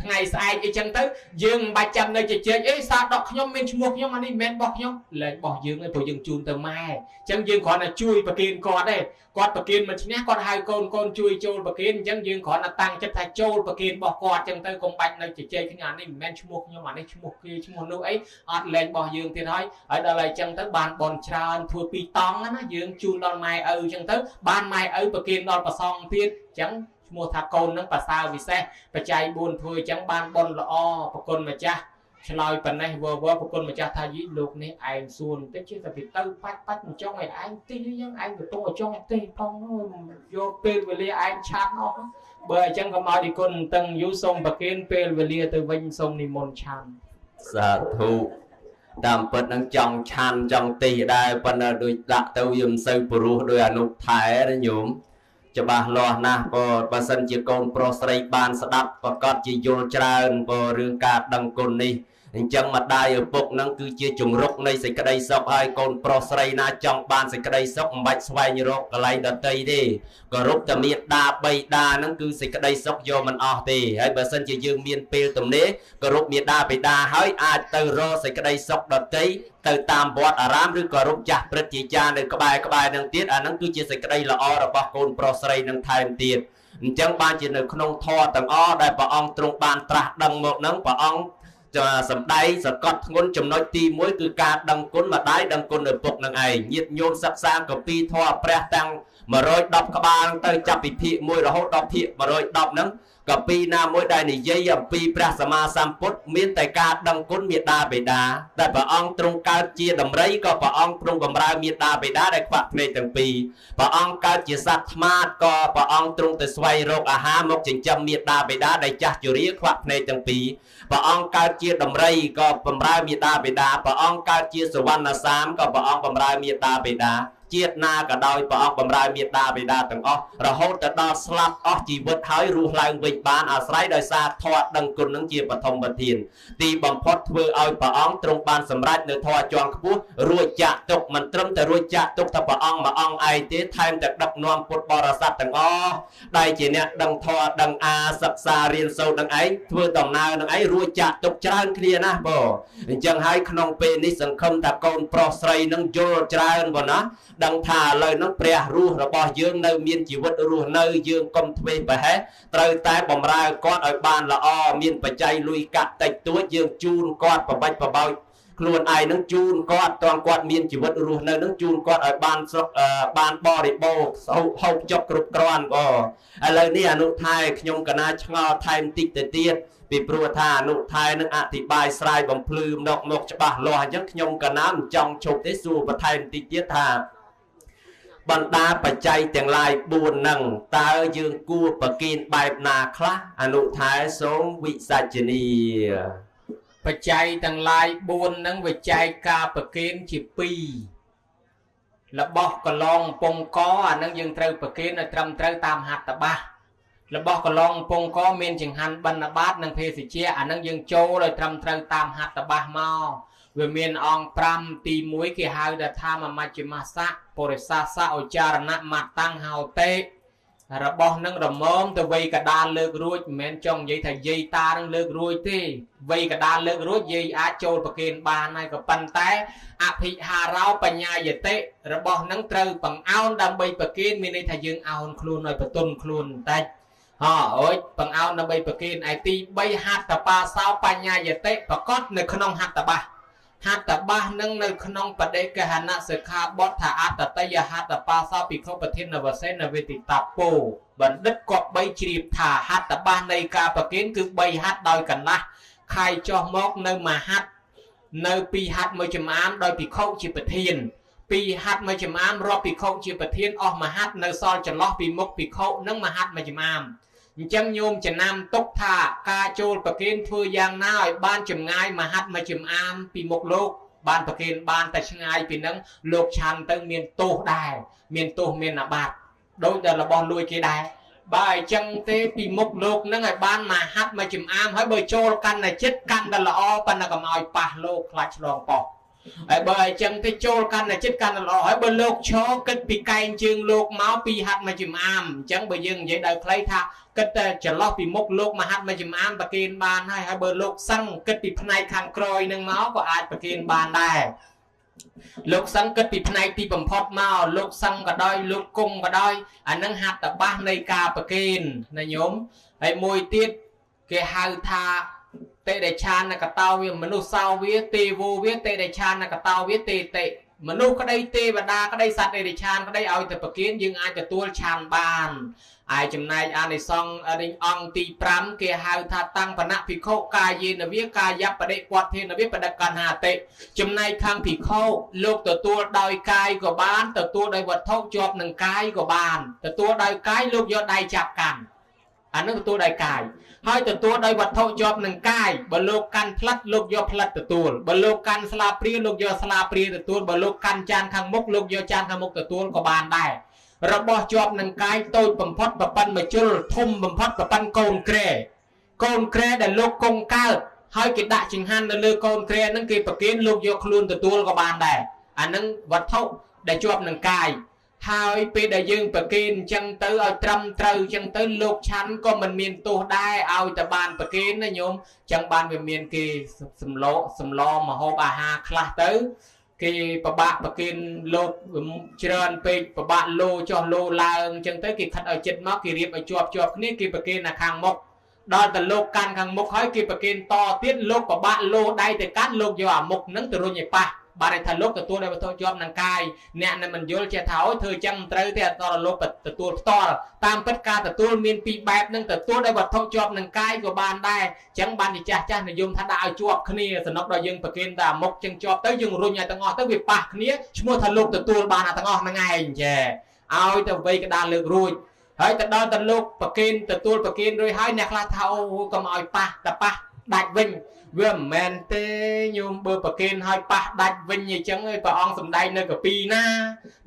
ថ្ងៃស្អែកអីចឹងទៅយើងមិនបាច់ចាំនៅជជែកអីសាដកខ្ញុំមានឈ្មោះខ្ញុំអានេះមិនមែនរបស់ខ្ញុំលែងរបស់យើងទេព្រោះយើងជូនទៅម៉ែអញ្ចឹងយើងគ្រាន់តែជួយប្រគេនគាត់ទេគាត់ប្រគេនមិនឈ្នះគាត់ហៅកូនកូនជួយចូលប្រគេនអញ្ចឹងយើងគ្រាន់តែតាំងចិត្តថាចូលប្រគេនរបស់គាត់អញ្ចឹងទៅកុំបាច់នៅជជែកគ្នាអានេះមិនមែនឈ្មោះខ្ញុំអានេះឈ្មោះគេឈ្មោះនោះអីអត់លែងរបស់យើងទៀតហើយហើយដល់ហើយអញ្ចឹងទៅបានបនច្រើនធ្វើពីរតង់ណាយើងជូនដល់ម៉ែឪអញ្ចឹងទៅបានម៉ែឪប្រគេនដល់ព្រះសង្ឃទៀតអញ្ចឹងឈ្មោះថាកូននឹងប្រសើរវិសេសបច្ច័យ4ធ្វើអញ្ចឹងបានបុណ្យល្អប្រគុណម្ចាស់ឆ្លើយប៉ុណ្ណេះវវប្រគុណម្ចាស់ថាយីលោកនេះឯងសួនតិចចេះតែពីទៅបាច់បាច់មិនចង់ឲ្យឯងទេអញ្ចឹងឯងកំពុងឲ្យចង់ទេផងយកពេលវេលាឯងឆាប់អស់បើអញ្ចឹងក៏មកឌីគុណតឹងយូរសូមប្រគេនពេលវេលាទៅវិញសូមនិមន្តឆាន់សាធុតាមពិតនឹងចង់ឆាន់ចង់ទីដែរប៉ុន្តែដូចដាក់ទៅវាមិនសូវព្រោះដោយអនុថែណាញោមច្បាស់លាស់ណាស់បើសិនជាកូនប្រុសស្រីបានស្ដាប់ប្រកាសជាយល់ច្រើនបើរឿងការដឹងគុណនេះ អញ្ចឹងម្ដាយឪពុកនឹងគឺជាជំរុកនៃសេចក្តីសុខ ហើយកូនប្រុសស្រីណាចង់បានសេចក្តីសុខ មិនបាច់ស្វែងរកកន្លែងដទៃទេ គោរពតែមេដាបៃតាហ្នឹង គឺសេចក្តីសុខយកមិនអស់ទេ។ ហើយបើសិនជាយើងមានពេលទំនេរ គោរពមេដាបៃតា ហើយអាចទៅរកសេចក្តីសុខដទៃ ទៅតាមវត្តអារាម ឬក៏រកចាស់ព្រឹទ្ធាចារ្យនៅក្បែរក្បែរនឹងទៀត អាហ្នឹងគឺជាសេចក្តីល្អរបស់កូនប្រុសស្រីនឹងថែមទៀត។ អញ្ចឹងបានជានៅក្នុងធម៌ទាំងអស់ដែលព្រះអង្គទ្រង់បានត្រាស់ដឹងមកហ្នឹង ព្រះអង្គសំដែងសកត់ធ្ងន់ចំណុចទី1 គឺការដឹងគុណម្ដាយ ដឹងគុណឪពុកនឹងឯង។ ញាតិញោមសិក្សាកពីធម៌ព្រះទាំង110ក្បាលទៅ ចាប់ពីភាគ1រហូតដល់ភាគ110ហ្នឹង កពីណាមួយដែលនិយាយអំពីព្រះសម្មាសម្ពុទ្ធ មានតែការដឹងគុណមេដាបេដា។ តែព្រះអង្គទ្រង់កើតជាដំរី ក៏ព្រះអង្គទ្រង់បំរើមេដាបេដាដែលខ្វាក់ភ្នែកទាំងពីរ។ ព្រះអង្គកើតជាសត្វថ្មាត ក៏ព្រះអង្គទ្រង់ទៅស្វែងរកអាហារមកចិញ្ចឹមមេដាបេដាដែលចាស់ជរាខ្វាក់ភ្នែកទាំងពីរ។ ព្រះអង្គកើតជាដំរី ក៏បំរើមេដាបេដា។ ព្រះអង្គកើតជាសវណ្ណសាម ក៏ព្រះអង្គបំរើមេដាបេដា។ ជាតិណាក៏ដោយ ព្រះអង្គបំរើមេដាបេដាទាំងអស់ រហូតទៅដល់ស្លាប់អស់ជីវិតហើយរស់ឡើងវិញបាន អាស្រ័យដោយសារធម៌ដឹងគុណនឹងជាបឋមធាន។ ទីបំផុតធ្វើឲ្យព្រះអង្គទ្រង់បានសម្រេចនៅធម៌ជាន់ខ្ពស់ រួចចាក់ទុក មិនត្រឹមតែរួចចាក់ទុកតែព្រះអង្គមួយអង្គឯងទេ ថែមទាំងដឹកនាំពុទ្ធបរិស័ទទាំងអស់ដែលជាអ្នកដឹងធម៌ដឹងអាសិក្សារៀនសូត្រនឹងឯង ធ្វើដំណើរនឹងឯង រួចចាក់ទុកច្រើនគ្នាណាស់បង។ អញ្ចឹងហើយក្នុងពេលនេះ សង្ឃឹមថាកូនប្រុសស្រីនឹងយល់ច្រើនបងណា ដឹងថាឥឡូវហ្នឹងព្រះរស់របស់យើងនៅមានជីវិតរស់នៅ យើងកុំធ្វេសប្រហែស ត្រូវតែបំរើគាត់ឲ្យបានល្អ។ មានបច្ច័យលុយកាក់តិចតួច យើងជូនគាត់ ប្របាច់ប្របោចខ្លួនឯងនឹងជូនគាត់ តងគាត់មានជីវិតរស់នៅនឹង ជូនគាត់ឲ្យបានស្រុកបានបរិបូរ ហូបចុកគ្រប់គ្រាន់បង។ ឥឡូវនេះអនុថែខ្ញុំកណាឆ្ងល់ថែមតិចទៅទៀត ពីព្រោះថាអនុថែនឹងអធិប្បាយស្រាយបំភ្លឺមកមកច្បាស់លាស់ អញ្ចឹងខ្ញុំកណាមិនចង់ឈប់ទេ សួរបន្ថែមតិចទៀតថា បណ្ដាបច្ច័យទាំងឡាយ4ហ្នឹង តើយើងគួរប្រគិនបែបណាខ្លះ? អនុថែសូមវិសាចនី។ បច្ច័យទាំងឡាយ4ហ្នឹង វាចែកការប្រគិនជា2 របស់កឡងពងក អានឹងយើងត្រូវប្រគិនឲ្យត្រឹមត្រូវតាមហត្ថបាស។ របស់កឡងពងកមានចង្ហាន់បណ្ឌបាតនិងភេសជ្ជៈ អានឹងយើងចូលឲ្យត្រឹមត្រូវតាមហត្ថបាសមក វាមានអង្គ5។ ទី1 គេហៅថាមមជ្ឈមសៈបរិសាសៈឧចារណៈមតាំងហោតេ របស់នឹងរមមទៅវ័យកដាលលើករួច មិនមែនចង់និយាយថាយាយតានឹងលើករួចទេ វ័យកដាលលើករួច យាយអាចចូលប្រគេនបានហើយ ក៏ប៉ុន្តែអភិហារោបញ្ញាយតិ របស់នឹងត្រូវបង្អោនដើម្បីប្រគេន មានន័យថាយើងអោនខ្លួនឲ្យបន្ទន់ខ្លួនបន្តិចហ៎ អូយបង្អោនដើម្បីប្រគេន។ ឯទី3 ហត្តបាសោបញ្ញាយតិ ប្រកបនៅក្នុងហត្តបាស ហត្តបាសនឹងនៅក្នុងបដិកហនសិក្ខាបទថា អត្តតយហត្តបាសោភិក្ខុប្រធានវសេនវេទិតពោ បណ្ឌិតក៏បីជ្រាបថា ហត្តបាសនៃការប្រគេនគឺ3ហត្តដោយកន្លះ ខៃចុះមកនៅមហត្ត នៅពីរហត្តមួយចំអាមដោយភិក្ខុជាប្រធាន ពីរហត្តមួយចំអាមរាប់ភិក្ខុជាប្រធាន អស់មហត្តនៅសល់ចន្លោះពីមុខភិក្ខុនិងមហត្តមួយចំអាម។ អញ្ចឹងញោមចំណាំទុកថា ការចូលប្រគេនធ្វើយ៉ាងណាឲ្យបានចម្ងាយមហត្តមួយចំអាមពីមុខលោក បានប្រគេនបាន តែឆ្ងាយពីនឹងលោកឆាន់ទៅមានទោសដែរ មានទោសមានអាបត្តិដូចតែរបស់លួចគេដែរ។ បើអញ្ចឹងទេ ពីមុខលោកនឹងឲ្យបានមហត្តមួយចំអាម ហើយបើចូលកាន់តែចិត្តកាន់តែល្អ ប៉ុន្តែកុំឲ្យប៉ះលោក ខ្លាចឆ្លងប៉ោះ។ ហើយបើអញ្ចឹងទេ ចូលកាន់តែចិត្តកាន់តែល្អ ហើយបើលោកឈរគិតពីកែងជើងលោកមកពីហាត់មួយចំអាម អញ្ចឹងបើយើងនិយាយដោយខ្លីថា គិតតែចន្លោះពីមុខលោកមហាត់មួយចំអាមប្រគេនបានហើយ។ ហើយបើលោកសឹងគិតពីផ្នែកខាងក្រោយនឹងមក ក៏អាចប្រគេនបានដែរ។ លោកសឹងគិតពីផ្នែកទីបំផុតមក លោកសឹងក៏ដោយ លោកគង់ក៏ដោយ អានឹងហត្ថបាសនៃការប្រគេនណាញោម។ ហើយមួយទៀតគេហៅថាតិរិឆានកតោវា មនុស្សសោវាទេវោវាតិរិឆានកតោវាទេតិ មនុស្សក្តី ទេវតាក្តី សត្វតិរិឆានក្តី ឲ្យតែប្រគិន យើងអាចទទួលឆានបាន។ ឯចំណែកអានិសង្សអង្គទី5 គេហៅថាតាំងបណៈភិក្ខុកាយេនវាកាយបដិពតេនវាបដកណ្ហាតិ ចំណែកខាងភិក្ខុលោកទទួលដោយកាយក៏បាន ទទួលដោយវត្ថុជាប់នឹងកាយក៏បាន។ ទទួលដោយកាយ លោកយកដៃចាប់កាន់ អានឹងទទួលដោយកាយ ហើយទទួលដោយវត្ថុជាប់នឹងកាយ បើលោកកាន់ផ្លិត លោកយកផ្លិតទទួល បើលោកកាន់ស្លាបព្រា លោកយកស្លាបព្រាទទួល បើលោកកាន់ចានខាងមុខ លោកយកចានខាងមុខទទួលក៏បានដែរ។ របស់ជាប់នឹងកាយ តូចបំផុតប្រប៉ិនមួយជុល ធំបំផុតប្រប៉ិនកូនក្រែ កូនក្រែដែលលោកគង់កើត ហើយគេដាក់ចង្ហាន់នៅលើកូនគ្រែហ្នឹងគេប្រគេនលោកយកខ្លួនទទួលក៏បានដែរអាហ្នឹងវត្ថុដែលជាប់នឹងកាយហើយពេលដែលយើងប្រគេនអញ្ចឹងទៅឲ្យត្រឹមត្រូវអញ្ចឹងទៅលោកឆាន់ក៏មិនមានទោសដែរឲ្យតែបានប្រគេនណាញោមអញ្ចឹងបានវាមានគេសម្លសម្លមហូបអាហារខ្លះទៅគេប្របាក់ប្រគេនលោកច្រើនពេកប្របាក់លោចុះលោឡើងអញ្ចឹងទៅគេខិតឲ្យចិត្តមកគេរៀបឲ្យជាប់ជាប់គ្នាគេប្រគេននៅខាងមុខដល់តែលោកកាន់ខាងមុខហើយគេប្រគេនតទៀតលោកប្របាក់លោដៃទៅកាន់លោកយកអាមុខហ្នឹងទៅរុញឲ្យប៉ះបាទន័យថាលោកទទួលដោយវត្ថុជាប់នឹងកាយអ្នកដែលមិនយល់ចេះថាអូយធ្វើចឹងមិនត្រូវទេអត់ដល់លោកទទួលផ្ទាល់តាមពិតការទទួលមានពីរបែបនឹងទទួលដោយវត្ថុជាប់នឹងកាយក៏បានដែរចឹងបានជាចាស់ចាស់និយមថាដាក់ឲ្យជាប់គ្នាសំណុកដល់យើងប្រគេនតែមុខចឹងជាប់ទៅយើងរុញឲ្យទាំងអស់ទៅវាប៉ះគ្នាឈ្មោះថាលោកទទួលបានអាទាំងអស់ហ្នឹងឯងចេះឲ្យទៅវ័យកដាលលើករួចហើយទៅដល់ទៅលោកប្រគេនទទួលប្រគេនរួចហើយអ្នកខ្លះថាអូកុំឲ្យប៉ះតែប៉ះដាច់វិញវាមិនមែនទេញោមបើប្រគេនឲ្យប៉ះដាច់វិញអញ្ចឹងឯងព្រះអង្គសំដែងនៅកពីណា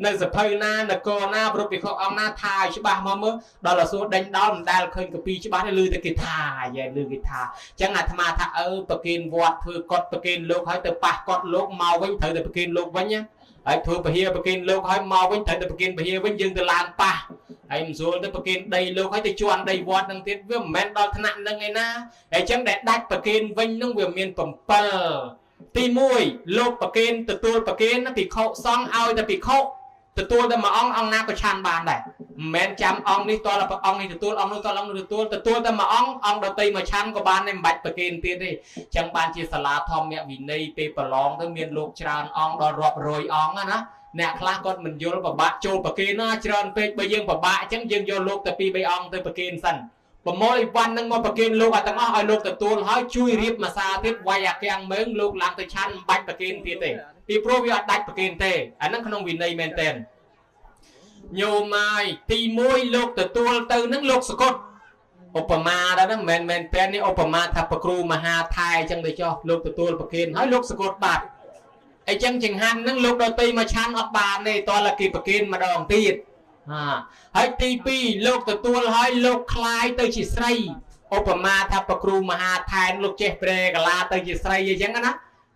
នៅសភៅណានគរណាប្រពភិក្ខុអង្គណាថាឲ្យច្បាស់មកមើលដល់សួរដេញដល់មិនដែលឃើញកពីច្បាស់ទេឮតែគេថាយ៉ែឮគេថាអញ្ចឹងអាត្មាថាអើប្រគេនវត្តធ្វើកត់ប្រគេនលោកហើយទៅប៉ះកត់លោកមកវិញត្រូវតែប្រគេនលោកវិញណាហើយធ្វើពហិប្រគេនលោកហើយមកវិញត្រូវតែប្រគេនពហិវិញយើងទៅឡើងប៉ះហើយមិនស្រួលទៅប្រគេនដីលោកហើយទៅជន់ដីវត្តនឹងទៀតវាមិនមែនដល់ថ្នាក់នឹងឯណាហើយអញ្ចឹងដែលដាច់ប្រគេនវិញនឹងវាមាន7ទី1លោកប្រគេនទទួលប្រគេនភិក្ខុសង្ឃឲ្យតែភិក្ខុទទួលតែមួយអង្គអង្គណាក៏ឆាន់បានដែរមិនមែនចាំអង្គនេះតលព្រះអង្គនេះទទួលអង្គនោះតលអង្គនោះទទួលទទួលតែមួយអង្គអង្គដតីមកឆាន់ក៏បានដែរមិនបាច់ប្រគេនទៀតទេអញ្ចឹងបានជាសាលាធម្មវិន័យពេលប្រឡងទៅមានលោកច្រើនអង្គដល់រាប់រយអង្គណាអ្នកខ្លះគាត់មិនយល់ប្របាក់ចូលប្រគេនណាច្រើនពេកបើយើងប្របាក់អញ្ចឹងយើងយកលោកតែ2 3អង្គទៅប្រគេនសិនប្រមូលអីវ៉ាន់នឹងមកប្រគេនលោកឲ្យទាំងអស់ឲ្យលោកទទួលហើយជួយរៀបមួយសាទៀតវាយអាកាំងមើងលោកឡើងទៅឆាន់មិនបាច់ប្រគេនទៀតទេពីព្រោះវាអត់ដាច់ប្រគេនទេអាហ្នឹងក្នុងវិន័យមែនទែនញោមហើយទី1លោកទទួលទៅនឹងលោកសកុតឧបមាដល់ហ្នឹងមិនមែនតែនេះឧបមាថាប្រគ្រូមហាថែអញ្ចឹងទៅចុះលោកទទួលប្រគេនហើយលោកសកុតបាត់អញ្ចឹងចង្ហាន់ហ្នឹងលោកដតីមកឆាន់អត់បានទេតើគេប្រគេនម្ដងទៀតហើយទី2លោកទទួលហើយលោកคล้ายទៅជាស្រីឧបមាថាប្រគ្រូមហាថែនលោកចេះប្រែកាឡាទៅជាស្រីអញ្ចឹងណា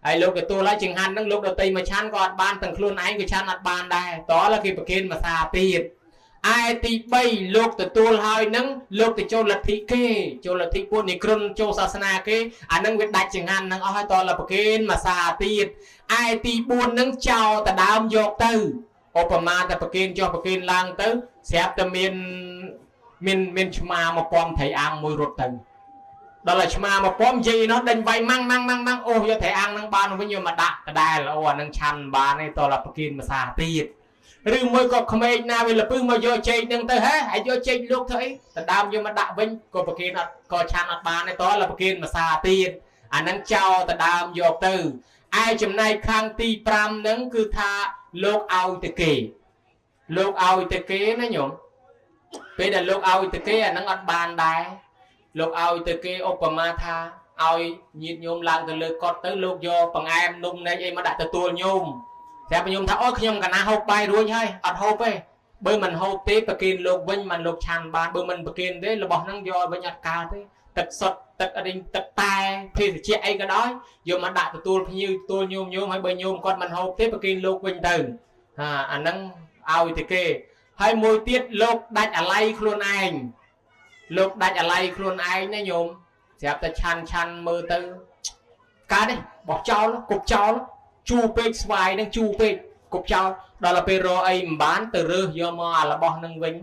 ហើយលោកទទួលហើយចង្ហាន់ហ្នឹងលោកដតីមកឆាន់ក៏អត់បានទាំងខ្លួនឯងក៏ឆាន់អត់បានដែរតើគេប្រគេនមួយសាទៀតឯទី3លោកទទួលហើយហ្នឹងលោកទៅចូលលទ្ធិគេចូលលទ្ធិពួកនិក្រុនចូលសាសនាគេអាហ្នឹងវាដាច់ចង្ហាន់ហ្នឹងអស់ហើយតើប្រគេនមួយសាទៀតឯទី4ហ្នឹងចោលតដើមយកទៅឧបមាតែប្រគេនចុះប្រគេនឡើងទៅស្រាប់តែមានឆ្មាមកពំត្រីអាំងមួយរត់ទៅដល់តែឆ្មាមកពំនិយាយនោះដេញវាយម៉ាំងម៉ាំងម៉ាំងម៉ាំងអូសយកត្រីអាំងហ្នឹងបានវិញយកមកដាក់ដដែលអូអាហ្នឹងឆាន់បានទេតើប្រគេនមួយសាទៀតឬមួយក៏ក្មេងណាវាលពឹសមកយកចេកហ្នឹងទៅហេហើយយកចេកលោកធ្វើអីដដើមយកមកដាក់វិញក៏ប្រគេនអត់ក៏ឆាន់អត់បានទេតើប្រគេនមួយសាទៀតអាហ្នឹងចោលដដើមយកទៅឯចំណែកខាងទី5ហ្នឹងគឺថាលោកឲ្យទៅគេលោកឲ្យទៅគេណាញោមពេលដែលលោកឲ្យទៅគេអាហ្នឹងអត់បានដែរលោកឲ្យទៅគេឧបមាថាឲ្យញាតិញោមឡើងទៅលើកត់ទៅលោកយកបង្អែមនំនែកអីមកដាក់ទទួលញោមស្រាប់ញោមថាអូខ្ញុំកណាហូបបាយរួចហើយអត់ហូបទេបើមិនហូបទេប្រគេនលោកវិញមិនលោកឆាន់បានបើមិនប្រគេនទេរបស់ហ្នឹងយកវិញអត់កើតទេទឹកសុទ្ធទឹកអរិញទឹកតែភេសជ្ជៈអីក៏ដោយយកមកដាក់ទទួលភ្ញៀវទទួលញោមញោមហើយបើញោមគាត់មិនហូបទេប្រគេនលោកវិញទៅអាហ្នឹងឲ្យទៅគេហើយមួយទៀតលោកដាច់អាល័យខ្លួនឯងលោកដាច់អាល័យខ្លួនឯងណាញោមស្រាប់តែឆាន់ឆាន់មើលទៅកើតទេបោះចោលគប់ចោលជូរពេកស្វាយនឹងជូរពេកគប់ចោលដល់ពេលរកអីមិនបានទៅរើសយកមកអារបស់នឹងវិញ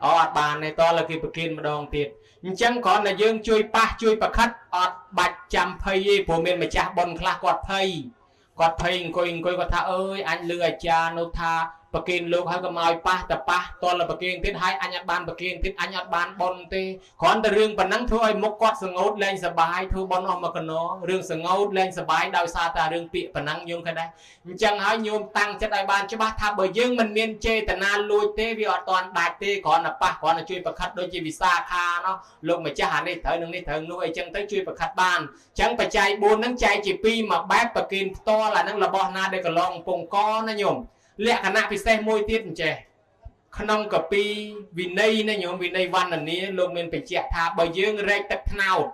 អូអត់បានទេតើគេប្រគេនម្ដងទៀតអញ្ចឹងគ្រាន់តែយើងជួយប៉ះជួយប្រខិតអត់បាច់ចាំភ័យទេព្រោះមានម្ចាស់បុណ្យខ្លះគាត់ភ័យគាត់ភ័យអង្គុយគាត់ថាអើយអញលឺអាចារ្យនោះថាប្រគេនលោកហើយក៏មកឲ្យប៉ះតែប៉ះតលប្រគេនទៀតហើយអញអត់បានប្រគេនទៀតអញអត់បានបុណ្យទេគ្រាន់តែរឿងប៉ុណ្ណឹងធ្វើឲ្យមុខគាត់សងោតលែងសបាយធ្វើបុណ្យអស់មកកណោរឿងសងោតលែងសបាយដោយសារតែរឿងពាក្យប៉ុណ្ណឹងញោមឃើញដែរអញ្ចឹងហើយញោមតាំងចិត្តឲ្យបានច្បាស់ថាបើយើងមិនមានចេតនាលួចទេវាអត់ទាន់ដាច់ទេគ្រាន់តែប៉ះគ្រាន់តែជួយប្រខិតដូចជាវិសាខាណោះលោកម្ចាស់អានេះត្រូវនឹងនេះត្រូវនោះអីចឹងទៅជួយប្រខិតបានអញ្ចឹងបច្ច័យ4ហ្នឹងចែកជា2មួយបែបប្រគេនផ្ទាល់អាហ្នឹងរបស់ណាដែលកន្លងពងកណាញោមលក្ខណៈពិសេសមួយទៀតអញ្ចេះក្នុងកពីវិន័យណាញោមវិន័យវណ្ណនាលោកមានបញ្ជាក់ថាបើយើងរែកទឹកត្នោត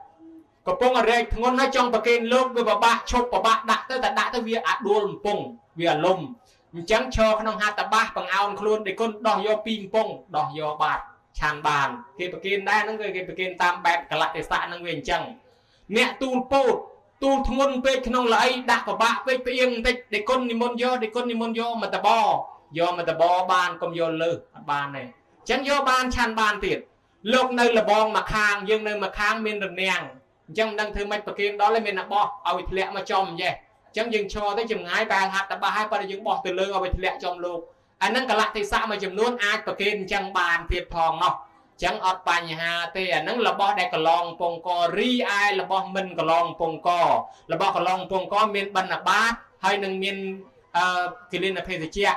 កំពុងរែកធ្ងន់ហើយចង់ប្រគេនលោកវាពិបាកឈប់ពិបាកដាក់ទៅតែដាក់ទៅវាអាដួលកំពង់វាអាលំអញ្ចឹងឈរក្នុងហត្ថបាសបង្អោនខ្លួនដេគុណដោះយកពីកំពង់ដោះយកបាតឆានបានគេប្រគេនដែរហ្នឹងគេប្រគេនតាមបែបកលៈទេសៈហ្នឹងវាអញ្ចឹងអ្នកទូលពោតទូលធ្ងន់ពេកក្នុងល្អីដាក់ពិបាកពេកផ្អៀងបន្តិចដេគុណនិមន្តយកដេគុណនិមន្តយកមកតបយកមកតបបានកុំយកលើសអត់បានទេអញ្ចឹងយកបានឆានបានទៀតលោកនៅលបងមួយខាងយើងនៅមួយខាងមានរនាំងអញ្ចឹងមិនដឹងធ្វើម៉េចប្រគេនដល់ហើយមានតែបោះឲ្យធ្លាក់មកចំអញ្ចេះអញ្ចឹងយើងឈរទៅចម្ងាយបែរហាត់តបះហើយប៉ុន្តែយើងបោះទៅលើឲ្យវាធ្លាក់ចំលោកអាហ្នឹងកលៈទេសៈមួយចំនួនអាចប្រគេនអញ្ចឹងបានទៀតផងណោះអញ្ចឹងអត់បញ្ហាទេអាហ្នឹងរបស់ដែលកឡងពងករីឯរបស់មិនកឡងពងករបស់កឡងពងកមានបណ្ឌបាតហើយនឹងមានគិលានភេសជ្ជៈ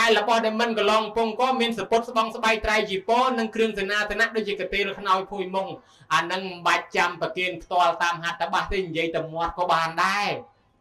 ឯរបស់ដែលមិនកឡងពងកមានសពុតស្បងស្បៃត្រៃជីពនិងគ្រឿងសេនាសនៈដូចជាកាទេលខ្នើយភួយមុងអានឹងមិនបាច់ចាំប្រគេនផ្ទាល់តាមហត្ថបាសទេនិយាយតែមាត់ក៏បានដែរ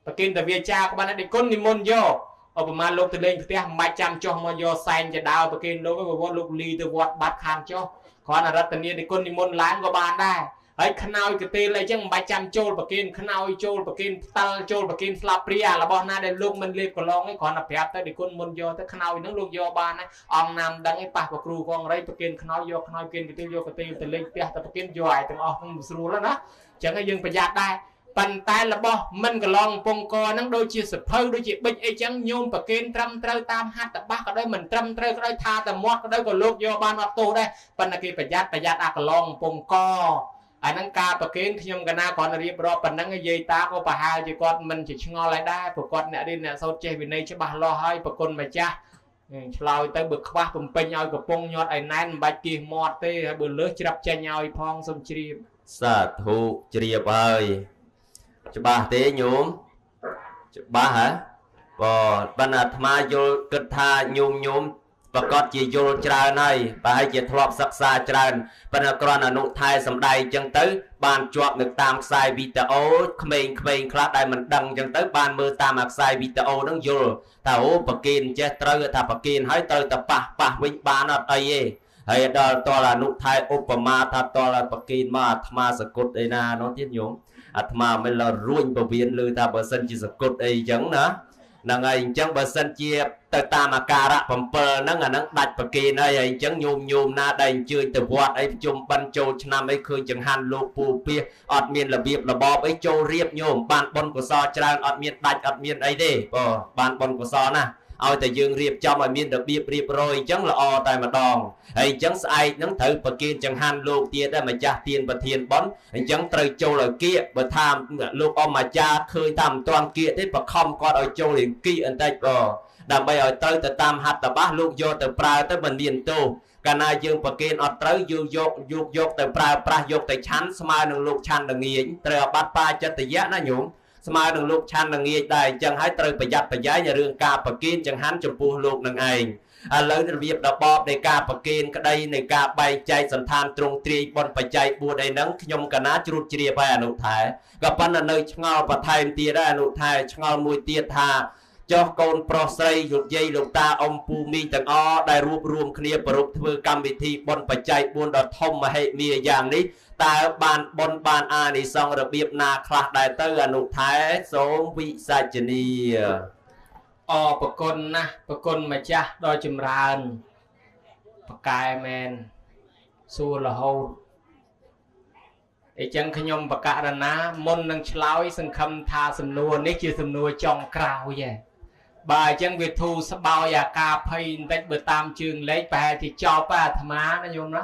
ប្រគេនតែវាចាក៏បានដែរគុណនិមន្តយកឧបមាលោកទៅលេងផ្ទះមិនបាច់ចាំចុះមកយកសែនចដើប្រគេនលោកឯងវត្តលោកលីទៅវត្តបាត់ខានចុះគ្រាន់តែរតនានិគុណនិមន្តឡើងក៏បានដែរហើយខ្នើយកទេលអីចឹងមិនបាច់ចាំចូលប្រគេនខ្នើយចូលប្រគេនផ្តិលចូលប្រគេនស្លាបព្រារបស់ណាដែលលោកមិនលេបកន្លងឯងគ្រាន់តែប្រាប់ទៅនិគុណមុនយកទៅខ្នើយហ្នឹងលោកយកបានហើយអង្គណាមដឹងឯងប៉ះប្រគ្រូកងរៃប្រគេនខ្នើយយកខ្នើយប្រគេនកទេលយកកទេលទៅលេងផ្ទះទៅប្រគេនយកឯទាំងអស់ហ្នឹងស្រួលណាអញ្ចឹងយើងប្រយ័ត្នដែរប៉ុន្តែរបស់មិនកឡងពងកហ្នឹងដូចជាសភៅដូចជាប៊ិចអីចឹងញោមប្រគេនត្រឹមត្រូវតាមហត្ថបាសក៏ដោយមិនត្រឹមត្រូវក៏ដោយថាតែមាត់ក៏ដោយក៏លោកយកបានអត់ទោសដែរប៉ុន្តែគេប្រយ័ត្នអាកឡងពងកអាហ្នឹងការប្រគេនខ្ញុំកណាគ្រាន់តែរៀបរាប់ប៉ុណ្ណឹងយាយតាក៏ប្រហែលជាគាត់មិនជាឆ្ងល់ហើយដែរព្រោះគាត់អ្នករៀនអ្នកសូត្រចេះវិន័យច្បាស់លាស់ហើយប្រគុណម្ចាស់ឆ្លើយទៅបើខ្វះបំពេញឲ្យកំពុងញាត់ឲ្យណែនមិនបាច់គៀសមាត់ទេហើយបើលើសច្រាប់ចេញឲ្យផងសូមជ្រាបសាធុជ្រាបហើយច្បាស់ទេញោមច្បាស់ហ៎បើប៉ុន្តែអាត្មាយល់គិតថាញោមប្រកាសជាយល់ច្រើនហើយប្រហែលជាធ្លាប់សិក្សាច្រើនប៉ុន្តែគ្រាន់អនុថែសំដែងអញ្ចឹងទៅបានជាប់នៅតាមខ្សែវីដេអូក្មេងៗខ្លះដែលមិនដឹងអញ្ចឹងទៅបានមើលតាមអាខ្សែវីដេអូហ្នឹងយល់ថាអូប្រគេនចេះត្រូវថាប្រគេនហើយត្រូវតែប៉ះវិញបានអត់អីទេហើយដល់តលអនុថែឧបមាថាតលប្រគេនមកអាត្មាសគុតអីណានោះទៀតញោមអាត្មាមិនឡើរួញពវៀនលើថាបើសិនជាសគុតអីអញ្ចឹងណាហ្នឹងហើយអញ្ចឹងបើសិនជាទៅតាមអាការៈ7ហ្នឹងអាហ្នឹងដាច់ប្រគេនហើយអញ្ចឹងញោមណាដែលអញ្ជើញទៅវត្តអីប្រជុំបិណ្ឌចូលឆ្នាំអីឃើញចង្ហាន់លោកពូពាសអត់មានរបៀបរបបអីចូលរៀបញោមបានបុណ្យកុសលច្រើនអត់មានដាច់អត់មានអីទេបើបានបុណ្យកុសលណាឲ្យតែយើងរៀបចំឲ្យមានរបៀបរៀបរយអញ្ចឹងល្អតែម្ដងហើយអញ្ចឹងស្អែកហ្នឹងត្រូវប្រគេនចង្ហាន់លោកទៀតដែរម្ចាស់ទានប្រធានបុណ្យអញ្ចឹងត្រូវចូលឲ្យគៀកបើថាលោកអមអាចារ្យឃើញថាមិនទាន់គៀកទេបខំគាត់ឲ្យចូលរៀងគៀកបន្តិចបើដើម្បីឲ្យត្រូវទៅតាមហត្ថបាសលោកយកទៅប្រើទៅមិនមានទោសកាលណាយើងប្រគេនអត់ត្រូវយើងយកទៅប្រើប្រាស់យកទៅឆាន់ស្មើនឹងលោកឆាន់ល្ងាចត្រូវអាបត្តិបាចិត្តយៈណាញោមស្មើនឹងលោកឆាន់ល្ងាចដែរអញ្ចឹងហើយត្រូវប្រយ័ត្នប្រយែងរឿងការប្រគេនចង្ហាន់ចំពោះលោកនឹងឯងឥឡូវរបៀបរបបនៃការប្រគេនក្តីនៃការបែងចែកសន្តានទ្រង់ទ្រាយបុណ្យបច្ច័យ4អីហ្នឹងខ្ញុំកណាជ្រួតជ្រាបហើយអនុថែក៏ប៉ុន្តែនៅឆ្ងល់បន្ថែមទៀតដែរអនុថែឆ្ងល់មួយទៀតថាចុះកូនប្រុសស្រីលោកយាយលោកតាអ៊ំពូមីងទាំងអស់ដែលរួបរួមគ្នាប្រារព្ធធ្វើកម្មវិធីបុណ្យបច្ច័យ4ដ៏ធំមហិមាយ៉ាងនេះតើបានបុណ្យបានអានិសង្សរបៀបណាខ្លះដែរទៅអនុថែសូមវិសាចនីអរប្រគុណណាស់ប្រគុណម្ចាស់ដ៏ចម្រើនប្រកែមែនសួររហូតអញ្ចឹងខ្ញុំបកករណាមុននឹងឆ្លើយសង្ឃឹមថាសំណួរនេះជាសំណួរចុងក្រោយឯងបើអញ្ចឹងវាធូរស្បើយអាការភ័យបន្តិចបើតាមជើងលេខប្រហែលជាចប់អាត្មាណាញោមណា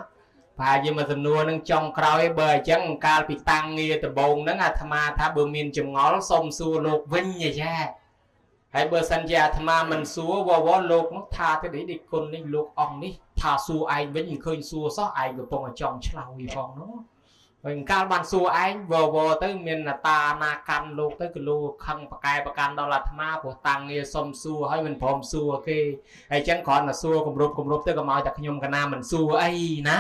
ប្រហែលជាមួយសំណួរនឹងចុងក្រោយបើអញ្ចឹងកាលពីតាំងងារដំបូងហ្នឹងអាត្មាថាបើមានចម្ងល់សូមសួរលោកវិញឯចាហើយបើសិនជាអាត្មាមិនសួរវវលោកនោះថាទៅនេះគុណនេះលោកអង្គនេះថាសួរឯងវិញមិនឃើញសួរសោះឯងកំពុងតែចង់ឆ្លើយផងនោះហើយកាលបានសួរឯងវវទៅមានតាណាកាន់លោកទៅគីឡូខឹងប្រកែប្រកាន់ដល់អាត្មាព្រោះតាំងងារសុំសួរហើយមិនព្រមសួរគេហើយអញ្ចឹងគ្រាន់តែសួរគម្រប់ទៅកុំឲ្យតែខ្ញុំកណាមិនសួរអីណា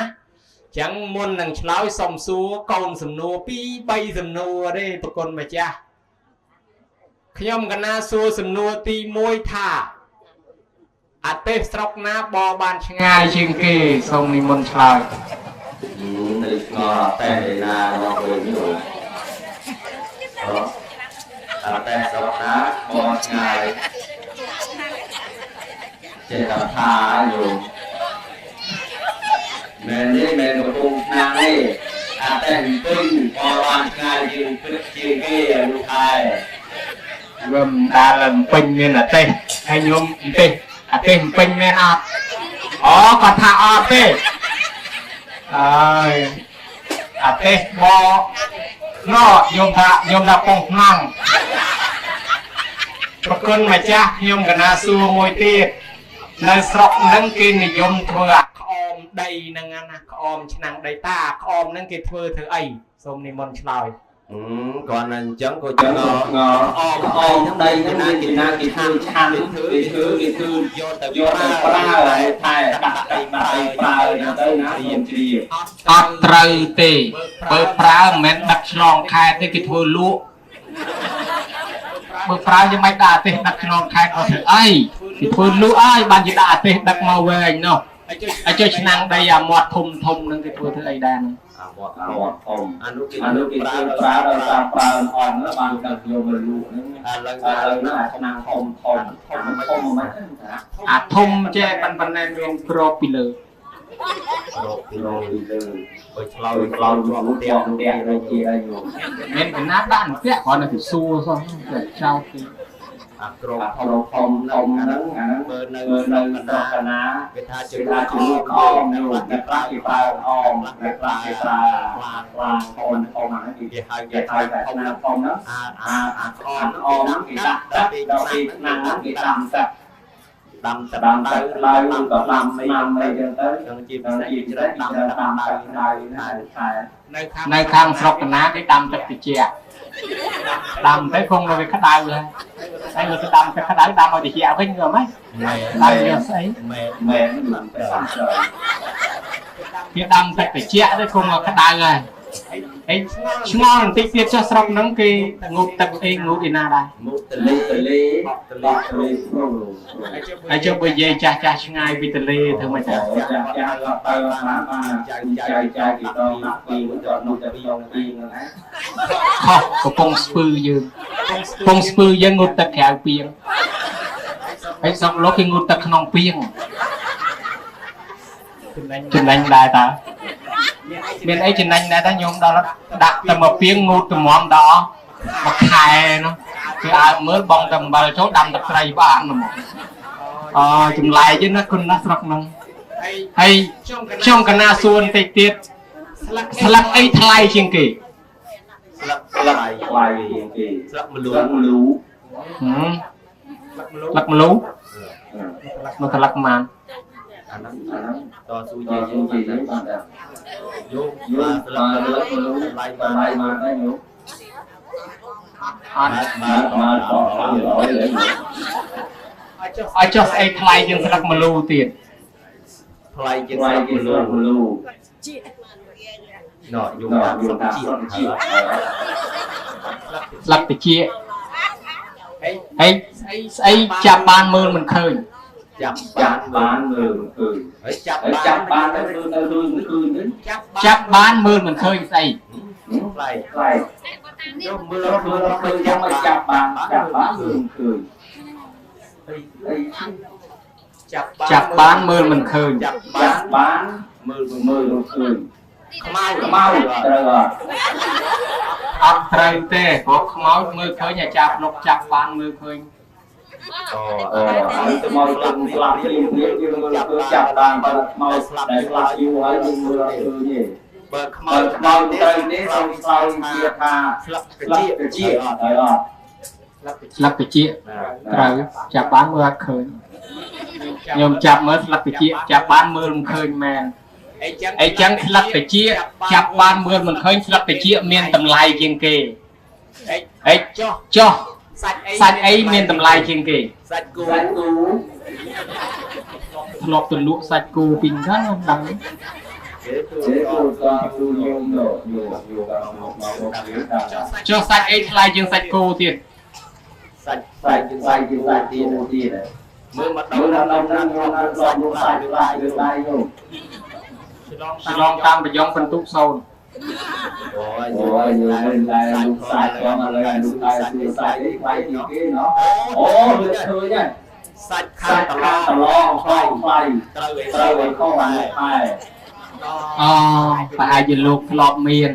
ចឹងមុននឹងឆ្លើយសុំសួរកូនសំណួរ2 3សំណួរទេប្រគុណម្ចាស់ខ្ញុំកណាសួរសំណួរទី1ថាអទេសស្រុកណាបបានឆ្ងាយជាងគេសូមនិមន្តឆ្លើយ នៅឆ្ងល់តែណាមកវិញ អត់តែស្រុកណាបឆ្ងាយចេះតែថាយោមែនទេមែនកំពង់ឆ្នាំងទេអត់តែពេញបបានឆ្ងាយជាងព្រឹកជាងគេលោកខែ វាមិនដែលពេញមានអទេសហើយញោមទេសអទេសពេញមែនអត់អូគាត់ថាអត់ទេអើយអទេសបណោញោមថាញោមថាពងឆ្នាំងប្រគុណម្ចាស់ខ្ញុំកណាសួរមួយទៀតនៅស្រុកហ្នឹងគេនិយមធ្វើអាក្អមដីហ្នឹងណាក្អមឆ្នាំងដីតាក្អមហ្នឹងគេធ្វើធ្វើអីសូមនិមន្តឆ្លើយ គាត់អញ្ចឹងក៏ចឹង ងអមអមដីហ្នឹងមានគេណាគេធ្វើឆាន់គេធ្វើគេធ្វើយកទៅប្រើហើយថែដាក់ដីដាក់អីប្រើអញ្ចឹងទៅណារៀនជ្រាប អត់ត្រូវទេបើប្រើមិនមែនដឹកឆ្លងខេត្តទេគេធ្វើលក់បើប្រើយ៉ាងម៉េចដាក់អាទេសដឹកឆ្លងខេត្តអត់ធ្វើអីគេធ្វើលក់អើយបានជាដាក់អាទេសដឹកមកវែងនោះហើយចុះឆ្នាំងដីអាមាត់ធំធំហ្នឹងគេធ្វើធ្វើអីដែរហ្នឹង អាមាត់ អាមាត់ធំ អានោះគេ អានោះគេធ្វើប្រើដោយសារប្រើអន់ហ្នឹងបានដឹកយកមកលក់ហ្នឹង ឥឡូវ ឥឡូវហ្នឹងអាឆ្នាំងធំធំធំធំមិនហ្នឹងតា អាធំចេះប៉ុណ្ណេះមានក្របពីលើ ក្របពី ពី លើ លើ បើឆ្លើយ ឆ្លោ ឆ្លើ យ យជាប់ ជាប់ ផ្ទះ ផ្ទះដូចជាអីយោ មានកណាដាក់ផ្ទះគ្រាន់តែទៅសួរសោះតែចោលគេ អាក្រប អា ធំ ធំធំហ្នឹងអាហ្នឹង បើនៅ នៅ ស្រុក នៅ កណា ស្រុកកណា គេថា គេ ជំ ថាជំនួ នួស សអមយោអ្នកខ្លះគេប្រើអមអ្នកខ្លះគេប្រើខ្លាខ្លាធំធំអាហ្នឹងគេ គេហៅ គេ គេ ហៅតែឆ្នាំងធំហ្នឹង អា អា អា អា ក្អម អមហ្នឹងគេដាក់ទឹកដល់ពេលឆ្នាំងហ្នឹងគេដាំទឹក ដាំទឹក ដាំទឹកក្តៅឬក៏ដាំឆ្នាំអីចឹងទៅ នឹងជាពិ ដល់ សេស ជា គេ ច្រើន ដាំ គេ ទឹក ដាំ ក្តៅ ទឹកក្តៅណាខែ នៅខាងស្រុកកណាគេដាំទឹកត្រជាក់ដាំទៅគង់នៅវាក្តៅហើយហើយបើទៅដាំទឹកក្តៅដាំឲ្យត្រជាក់វិញក៏មិន មែន ដាំយកស្អី មែន មែនមិនទៅស្រួល គេដាំទឹកត្រជាក់ទៅគង់ឲ្យក្តៅហើយហើយឆ្ងល់បន្តិចទៀតចុះស្រុកហ្នឹងគេងូតទឹកអីងូតឯណាដែរ មុខតលេ ទលេ បកតលេ ទលេព្រុង ហើយចុះបើនិយាយចាស់ចាស់ឆ្ងាយពីទលេធ្វើម៉េចដែរ ចាស់ចាស់ក៏ទៅបានបានចៅចៅចៅគេតដាក់ពីក៏នោះទៅពីពីហ្នឹងណា ខុសកំពង់ស្ពឺយើងកំពង់ស្ពឺយើងងូតទឹកក្រៅពីងហើយស្រុកលោកគេងូតទឹកក្នុងពីងចំណេញដែរតើមានអីចំណេញដែរតើញោមដល់ដាក់តែមកពីងងូតតម្រាំដល់មួយខែនោះគឺអើមើលបងតែអំបិលចូលដាំទឹកត្រីបានហ្មងអចម្លែកទេណាគុណណាស្រុកហ្នឹងហើយខ្ញុំកណាសួរបន្តិចទៀតស្លឹកអីថ្លៃជាងគេ ស្លឹកស្លឹក ថ្លៃជាងគេ ស្លឹកមលូ ស្លឹកម្លូ ហឹមស្លឹកម្លូមកស្លឹកម៉ាន អាហ្នឹង អាហ្នឹង តស៊ូ ត ជា ស៊ូជាយើងបានដែរ យោ យល់ ស្លឹក បាទ មលូ ស្លឹកម្លូ ថ្លៃ ថ្លៃបានដែរយោ អត់ បាទបាទតអត់ឡើយ ឲ្យចុះស្អីថ្លៃជាងស្លឹកម្លូទៀត ថ្លៃជាង ថ្លៃ ស្លឹក ជាង មលូ ស្លឹកម្លូ ណ៎យូ ដល់ តាម យល់ ស្លឹក ថាស្លឹក ជា ជា ស្លឹកតិចហើយស្អីចាប់បានមើលមិនឃើញ ចាប់ ចាប់បានមើលឃើញ ហើយចាប់ ហើយចាប់បានទៅមើលទៅឃើញឃើញទៅ ចាប់បានមើលមិនឃើញស្អី ថ្លៃ ថ្លៃ យកមើល មើលមើលឃើញយ៉ាងមកចាប់បានចាប់បានមើលឃើញអី ចាប់ ចាប់បានមើលមិនឃើញ ចាប់ ចាប់ បាន បាន មើល មើលឃើញ ខ្មៅ ខ្មៅត្រូវអត់ អត់ត្រូវទេព្រោះខ្មោចមើលឃើញអាចារ្យភ្លុកចាប់បានមើលឃើញ អូ អឺហើយខ្មៅស្លាប់ស្លាប់ព្រាមព្រាមយើងមើលឃើញចាប់បានបើខ្មៅស្លាប់តែស្លាប់យូរហើយយើងមើលអត់ឃើញទេ បើខ្មៅ បើខ្មៅត្រូវនេះសូមឆ្លើយជាថា ស្លឹក ស្លឹ ជា កជាត្រូវអត់ ស្លឹកតិចត្រូវចាប់បានមើលអត់ឃើញខ្ញុំចាប់មើលស្លឹកតិចចាប់បានមើលមិនឃើញមែនអីចឹងស្លឹកតិចចាប់បានមើលមិនឃើញស្លឹកតិចមានតម្លៃជាងគេអី ចុះ ចុះ សាច់អី សាច់អីមានតម្លៃជាងគេ សាច់គោ សាច់គូ ធ្លាប់ទៅលក់សាច់គោពីហ្នឹងខ្ញុំដឹង គេ ចេះគូក៏គូញោមនោះញោមញោមមកមកយើងតាម ចុះសាច់អីថ្លៃជាងសាច់គោទៀត សាច់ សាច់សាច់ជាសាច់ទៀតទៀត មើលមក មើលដល់ដល់ហ្នឹងញោមដល់ដល់ញោមសាច់ឡាយលើដៃញោម ឆ្លងតាមប្រយ៉ងពិន្ទុសូន្យ អូយ អូយយើងមិនដែលលុកសាច់ផងឥឡូវលុកតែសួរសាច់អីថ្លៃជាងគេណោះអូលើកឃើញហើយ សាច់ សា ខាង ច់ តឡ ខាង ង តឡងថ្លៃថ្លៃ ត្រូវឲ្យ ត្រូវឲ្យខុសអានេះថែ អូប្រហែលជាលោកធ្លាប់មាន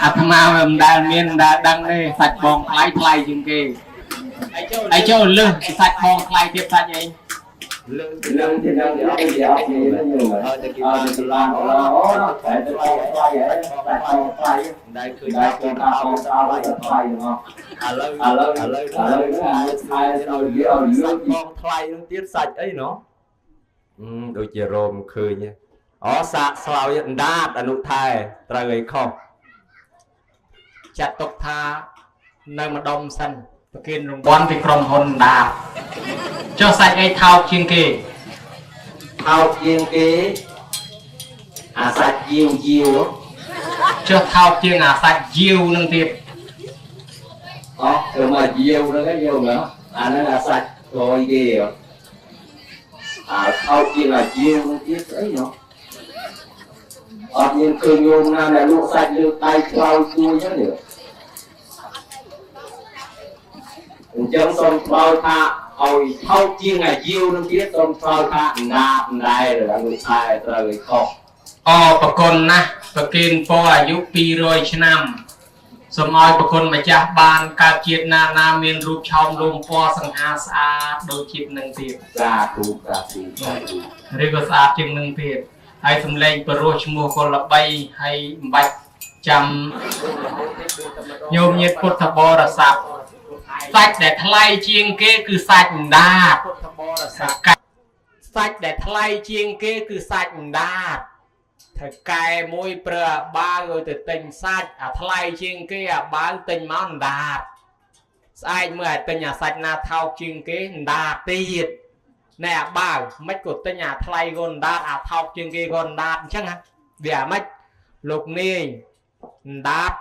អាត្មាវាមិនដែលមានមិនដែលដឹងទេសាច់បងថ្លៃថ្លៃជាងគេហើយចូលលឹះសាច់បងថ្លៃទៀតសាច់អី លើ នឹងទីនឹងទីអត់ទីអត់នេះញោម ហើយតែគេ អត់ទៅឡានតឡងអូតែទៅថ្លៃថ្លៃហ៎តែបងថ្លៃ ដែលឃើញ តែគេថាបងស្អាតថ្លៃទាំងអស់ ឥឡូវ ឥឡូវឥឡូវឥឡូវអាថែឲ្យវាឲ្យលឿ សា ន ច់បងថ្លៃនឹងទៀតសាច់អីណោះដូចជារោមឃើញអូសាកស្លោយអណ្ដាតអនុថែត្រូវឲ្យខុស ចាត់ទុកថានៅម្ដុំសិនប្រគិនរង្វាន់ពីក្រុមហ៊ុនដាបចុះសាច់អីថោកជាងគេ ថោកជាងគេអាសាច់យាវយាវ ចុះថោកជាងអាសាច់យាវនឹងទៀត អោះទៅមកយាវហ្នឹងយាវហ្នឹងអាហ្នឹងអាសាច់ក្រោយគេអាថោកជាងអាយាវហ្នឹងទៀតស្អីណោះអត់មានឃើញញោមណាដែលលក់សាច់លើកដៃឆ្លើយជួយហ្នឹងទេអញ្ចឹងសូមឆ្លើយថាឲ្យថោកជាងអាយាវហ្នឹងទៀតសូមឆ្លើយថាណាដែរអានោះថែត្រូវឲ្យខុស អប្រគុណណាស់ប្រគិនពរអាយុ200ឆ្នាំសូមឲ្យប្រគុណម្ចាស់បានកើតជាតិណាណាមានរូបឆោមលោមពណ៌សង្ហាស្អាតដូចជាតិនឹងទៀត សាធុសាធុសាធុ ឬក៏ស្អាតជាងនឹងទៀតហើយសំឡេងបរោះឈ្មោះក៏ល្បីហើយមិនបាច់ចាំញោមញាតពុទ្ធបរិស័ទសាច់ដែលថ្លៃជាងគេគឺសាច់អណ្ដាតពុទ្ធបរិស័ទសាច់ដែលថ្លៃជាងគេគឺសាច់អណ្ដាត ថៅកែមួយប្រើអាបាវឲ្យទៅទិញសាច់អាថ្លៃជាងគេអាបាវទិញមកអណ្ដាតស្អែកមើលឲ្យទិញអាសាច់ណាថោកជាងគេអណ្ដាតទៀតណែអាបាវមិនក៏ទិញអាថ្លៃក៏អណ្ដាតអាថោកជាងគេក៏អណ្ដាតអញ្ចឹងហ៎វាអាម៉េចលោកនាយអណ្ដាត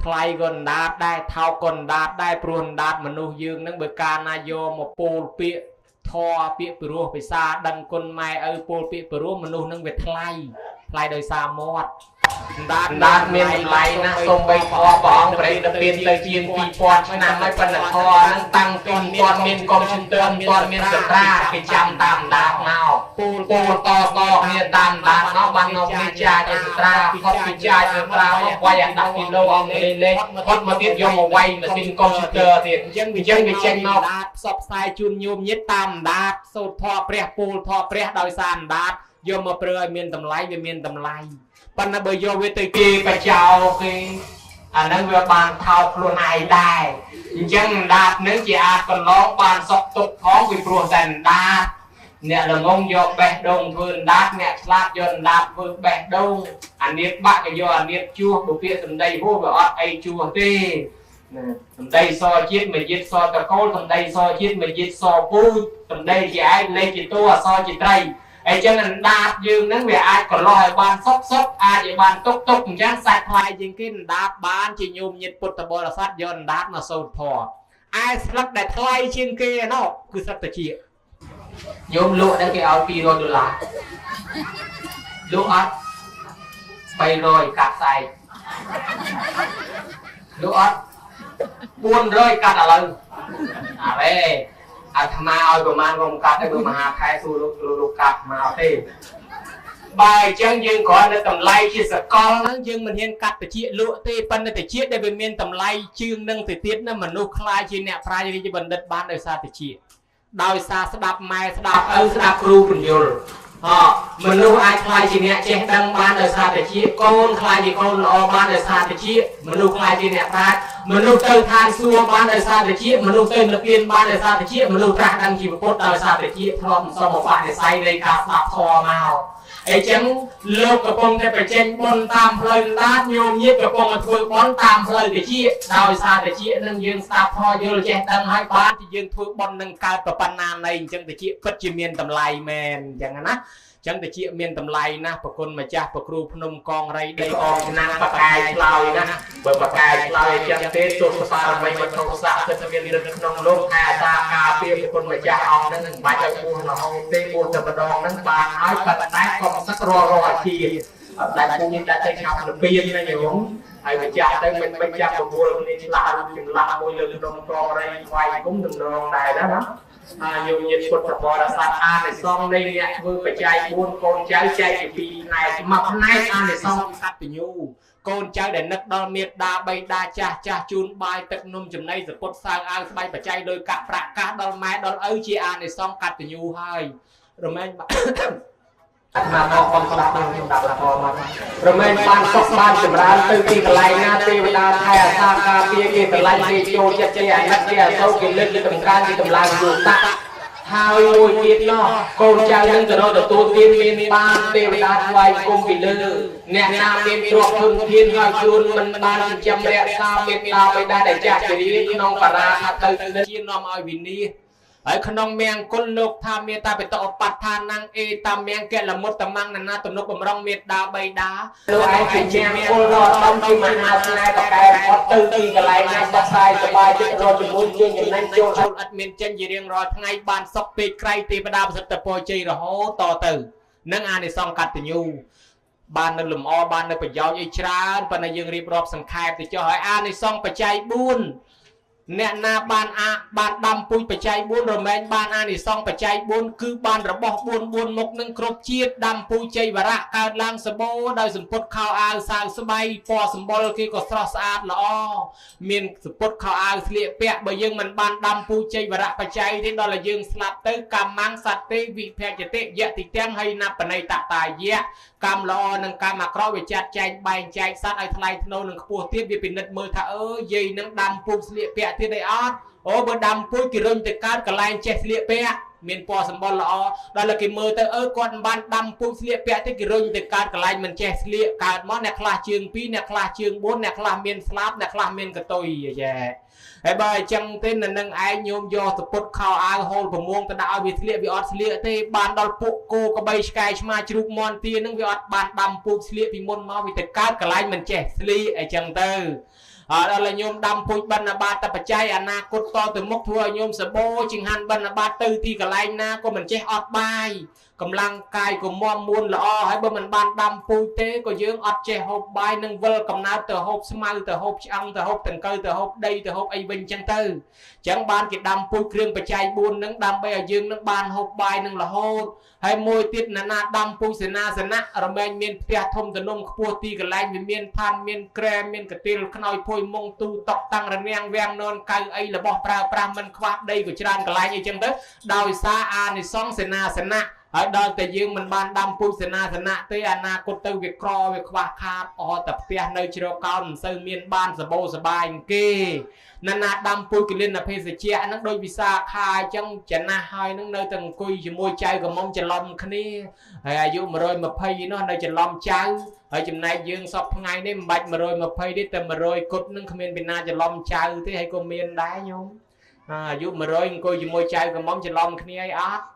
ថ្លៃក៏អណ្ដាតដែរថោកក៏អណ្ដាតដែរព្រោះអណ្ដាតមនុស្សយើងនឹងបើកាលណាយកមកពោលពាក្យធរពាក្យពិរោះភាសាដឹងគុណម៉ែឪពោលពាក្យពិរោះមនុស្សនឹងវាថ្លៃថ្លៃដោយសារមាត់អណ្ដាតមានតម្លៃណាស់សូម្បីធម៌ព្រះអង្គប្រេនិព្វានទៅជាង2000ឆ្នាំហើយប៉ុន្តែធម៌ហ្នឹងតាំងពីមិនទាន់មានកុំព្យូទ័រមិនទាន់មានសត្រាគេចាំតាមអណ្ដាតមកពូលពូលតតគ្នាតាមអណ្ដាតមកបានមកនេះចាយឲ្យសត្រាផុតពីចាយសត្រាមកវាយអាដាក់គីឡូអង្គលេខផុតមកទៀតយកមកវាយម៉ាស៊ីនកុំព្យូទ័រទៀតអញ្ចឹងវាចេញមកផ្សព្វផ្សាយជូនញោមញាតិតាមអណ្ដាតសូត្រធម៌ព្រះពូលធម៌ព្រះដោយសារអណ្ដាតយកមកប្រើឲ្យមានតម្លៃវាមានតម្លៃប៉ុន្តែបើយកវាទៅគេបចោគេអាហ្នឹងវាបានថោកខ្លួនឯងដែរអញ្ចឹងអណ្ដាតនឹងជាអាចកន្លងបានសក់ទុកផងពីព្រោះតែអណ្ដាតអ្នកល្ងងយកបេះដូងធ្វើអណ្ដាតអ្នកឆ្លាតយកអណ្ដាតធ្វើបេះដូងអានៀតបាក់ក៏យកអានៀតជួសបើពាក្យសម្ដីហួសវាអត់អីជួសទេសម្ដីសជាតិមួយជាតិសតកូលសម្ដីសជាតិមួយជាតិសពូជសម្ដីជាឯកលេខជាតួអសជាត្រីអញ្ចឹងអណ្ដាតយើងហ្នឹងវាអាចកន្លោះឲ្យបានសុកសុកអាចឲ្យបានទុកទុកអញ្ចឹងសាច់ថ្លៃជាងគេអណ្ដាតបានជាញោមញាតិពុទ្ធបរិស័ទយកអណ្ដាតមកសូត្រធម៌ឯស្លឹកដែលថ្លៃជាងគេណោះគឺស្លឹកត្រចៀកញោមលក់ដល់គេឲ្យ200ដុល្លារលក់អត់300កាត់ស្អែកលក់អត់400កាត់ឥឡូវអរេអាត្មាឲ្យប្រមាណក៏មិនកាត់ដែរព្រោះមហាខែសួរលោកលោកកាត់មកទេបើអញ្ចឹងយើងគ្រាន់តែតម្លៃជាសកលហ្នឹងយើងមិនហ៊ានកាត់តិចលក់ទេប៉ុន្តែតិចដែលវាមានតម្លៃជាងនឹងទៅទៀតណាមនុស្សខ្លាចជាអ្នកប្រាជ្ញរាជបណ្ឌិតបានដោយសារតិចដោយសារស្ដាប់ម៉ែស្ដាប់ឪស្ដាប់គ្រូពន្យល់មនុស្សអាចខ្លាចជាអ្នកចេះដឹងបានដោយសារតិចកូនខ្លាចជាកូនល្អបានដោយសារតិចមនុស្សខ្លាចជាអ្នកប្រាជ្ញមនុស្សទៅឋានសួគ៌បានដោយសារតិចមនុស្សទៅនិព្វានបានដោយសារតិចមនុស្សត្រាស់ដឹងជាពុទ្ធដោយសារតិចធ្លាប់សមបនិស្ស័យនៃការស្ដាប់ធម៌មកអញ្ចឹងលោកកំពុងតែបញ្ចេញបុណ្យតាមផ្លូវដាតញោមញាតិកំពុងតែធ្វើបុណ្យតាមផ្លូវតិចដោយសារតិចនឹងយើងស្ដាប់ធម៌យល់ចេះដឹងហើយបានជាយើងធ្វើបុណ្យនឹងកើតប្របណ្ណានៃអញ្ចឹងតិចពិតជាមានតម្លៃមែនអញ្ចឹងណាចឹងតិចមានតម្លៃណាស់ប្រគុណម្ចាស់ប្រគ្រូភ្នំកងរៃដីអងឆ្នាំបកាយឆ្លើយណាបើបកាយឆ្លើយចឹងទេទោះបារមីវត្ថុស័ក្តិសិទ្ធិមានឫទ្ធិក្នុងលោកថែអាសាការពារប្រគុណម្ចាស់អង្គហ្នឹងមិនបាច់ឲ្យបួសរហូតទេបួសតែម្ដងហ្នឹងបានហើយប៉ុន្តែកុំសឹករាល់រាល់អាជីព អត់ដាច់នេះដាក់ទៅឆាប់លពៀនណាញោមហើយម្ចាស់ទៅមិនចាប់បបួលគ្នាឆ្លាស់រូបចម្លាស់មួយលើក្នុងកងរៃថ្វាយគុំតំណងដែរណាណាហើយញោមញាតិពុទ្ធបរិស័ទអានិសង្សនៃអ្នកធ្វើបច្ច័យ4កូនចៅចែកជាពីរផ្នែកមួយផ្នែកអានិសង្សកតញ្ញូកូនចៅដែលនឹកដល់មេដាបៃតាចាស់ចាស់ជូនបាយទឹកនំចំណីសពុតសើអាវស្បៃបច្ច័យលុយកាក់ប្រាក់កាសដល់ម៉ែដល់ឪជាអានិសង្សកតញ្ញូហើយរមែងអាត្មាមកបងស្ដាប់ខ្ញុំដាក់លធម៌មករមែងបានសុខបានចម្រើនទៅទីកន្លែងណាទេវតាថែអាសាការពារគេស្រឡាញ់គេចូលចិត្តគេអាណិតគេអាសូរគេលើកគេតម្កើងគេតម្លើងយោតៈហើយមួយទៀតនោះកូនចៅនឹងទៅរកទទួលទានមានបានទេវតាថ្វាយគុំពីលើអ្នកណាមានទ្រព្យធនធានហើយខ្លួនមិនបានចិញ្ចឹមរក្សាមេត្តាបិតាដែលចាស់ជរាក្នុងបារាថាទៅជានាំឲ្យវិនាសហើយក្នុងមង្គលលោកថាមេត្តាបិតឧបដ្ឋានੰអេតាមង្គលមុតតមੰណាទំនុកបំរុងមេត្តាបិតាលោកឯងជាមង្គលរត់ដំជាមហាស្នេហ៍បកែអត់ទៅទីកន្លែងណាបោះសាយសបាយចិត្តរត់ជាមួយជើងចំណេញចូលអត់មានចេញជារៀងរាល់ថ្ងៃបានសុខពេកក្រៃទេវតាប្រសិទ្ធពរជ័យរហូតតទៅនឹងអានិសង្សកតញ្ញូបាននៅលំអបាននៅប្រយោជន៍អីច្រើនប៉ុន្តែយើងរៀបរាប់សង្ខេបទៅចុះហើយអានិសង្សបច្ច័យ4អ្នកណាបានអាបានដាំពូជបច្ច័យ4រមែងបានអានិសង្សបច្ច័យ4គឺបានរបស់4 4មុខនឹងគ្រប់ជាតិដាំពូជជ័យវរៈកើតឡើងសបោដោយសម្ពុតខោអាវសាវស្បៃពណ៌សម្បុរគេក៏ស្រស់ស្អាតល្អមានសម្ពុតខោអាវស្លៀកពាក់បើយើងមិនបានដាំពូជជ័យវរៈបច្ច័យទេដល់តែយើងស្លាប់ទៅកម្មងសត្វទេវិភជតិយតិទាំងហើយណបណៃតតាយៈកម្មល្អនិងកម្មអាក្រក់វាចាត់ចែងបែងចែកសត្វឲ្យថ្លៃថ្នូរនឹងខ្ពស់ទៀតវាពិនិត្យមើលថាអើយាយនឹងដាំពូជស្លៀកពាក់ទៀតអីអត់អូបើដាំពូជគេរុញទៅកើតកន្លែងចេះស្លៀកពាក់មានពណ៌សម្បុរល្អដល់តែគេមើលទៅអើគាត់មិនបានដាំពូជស្លៀកពាក់ទេគេរុញទៅកើតកន្លែងមិនចេះស្លៀកកើតមកអ្នកខ្លះជើង2អ្នកខ្លះជើង4អ្នកខ្លះមានស្លាបអ្នកខ្លះមានកតុយយែហើយបើអញ្ចឹងទេនៅនឹងឯងញោមយកសពុតខោអាវហូលប្រមួងទៅដាក់ឲ្យវាស្លៀកវាអត់ស្លៀកទេបានដល់ពួកគោក្បីឆ្កែឆ្មាជ្រូកមន់ទានឹងវាអត់បានដាំពូជស្លៀកពីមុនមកវាទៅកើតកន្លែងមិនចេះស្លៀកអញ្ចឹងទៅហើយដល់ញោមដាំពូជបណ្ឌបាតតបច្ច័យអនាគតតទៅមុខធ្វើឲ្យញោមសបោចង្ហាន់បណ្ឌបាតទៅទីកន្លែងណាក៏មិនចេះអត់បាយកម្លាំងកាយក៏មាំមួនល្អហើយបើមិនបានដាំពូជទេក៏យើងអត់ចេះហូបបាយនឹងវិលកំណើតទៅហូបស្មៅទៅហូបឆ្អឹងទៅហូបដង្កូវទៅហូបដីទៅហូបអីវិញចឹងទៅចឹងបានគេដាំពូជគ្រឿងបច្ច័យ4នឹងដើម្បីឲ្យយើងនឹងបានហូបបាយនឹងរហូតហើយមួយទៀតណានាដាំពូជសេនាសនៈរមែងមានផ្ទះធំទំនំខ្ពស់ទីកន្លែងវាមានឋានមានក្រែមានកទីលខ្នើយភួយមុងទូតុកតាំងរនាំងវាំងននកៅអីរបស់ប្រើប្រាស់មិនខ្វះដីក៏ច្រើនកន្លែងអីចឹងទៅដោយសារអានិសង្សសេនាសនៈហើយដល់តែយើងមិនបានដាំពូជសេនាសនៈទេអនាគតទៅវាក្រវាខ្វះខាតអស់តែផ្ទះនៅជ្រកកោនមិនសូវមានបានសបោសបាយគេណានាដាំពូជកលិនភេសជ្ជៈហ្នឹងដូចវិសាខាអញ្ចឹងចំណាស់ហើយហ្នឹងនៅតែអង្គុយជាមួយចៅក្រមុំច្រឡំគ្នាហើយអាយុ120នោះនៅច្រឡំចៅហើយចំណែកយើងសពថ្ងៃនេះមិនបាច់120ទេតែ100គត់ហ្នឹងគ្មានពីណាច្រឡំចៅទេហើយក៏មានដែរញោមអាយុ100អង្គុយជាមួយចៅក្រមុំច្រឡំគ្នាអីអត់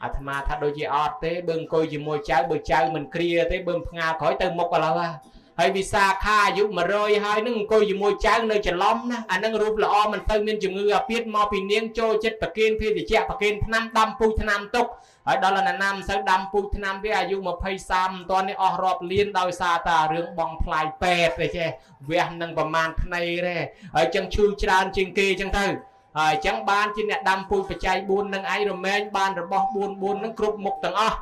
អាត្មាថាដូចជាអត់ទេបើអង្គុយជាមួយចៅបើចៅមិនគ្រាទេបើផ្ងាក្រោយទៅមុខឥឡូវហើយវិសាខាអាយុ100ហើយនឹងអង្គុយជាមួយចៅនៅច្រឡំណាអានឹងរូបល្អមិនទៅមានជំងឺអាពាធមកពីនាងចូលចិត្តប្រគេនភេសជ្ជៈប្រគេនថ្នាំដាំពូជថ្នាំទុកហើយដល់ណាណាមិនសូវដាំពូជថ្នាំទេអាយុ20 30មិនទាន់នេះអស់រាប់លានដោយសារតែរឿងបងថ្លៃពេទ្យទេចេះវះនឹងប្រមាណថ្នៃទេហើយចឹងឈឺច្រើនជាងគេចឹងទៅហើយអញ្ចឹងបានជាអ្នកដាំពូជបច្ច័យ4នឹងឯងរមែងបានរបស់4 4នឹងគ្រប់មុខទាំងអស់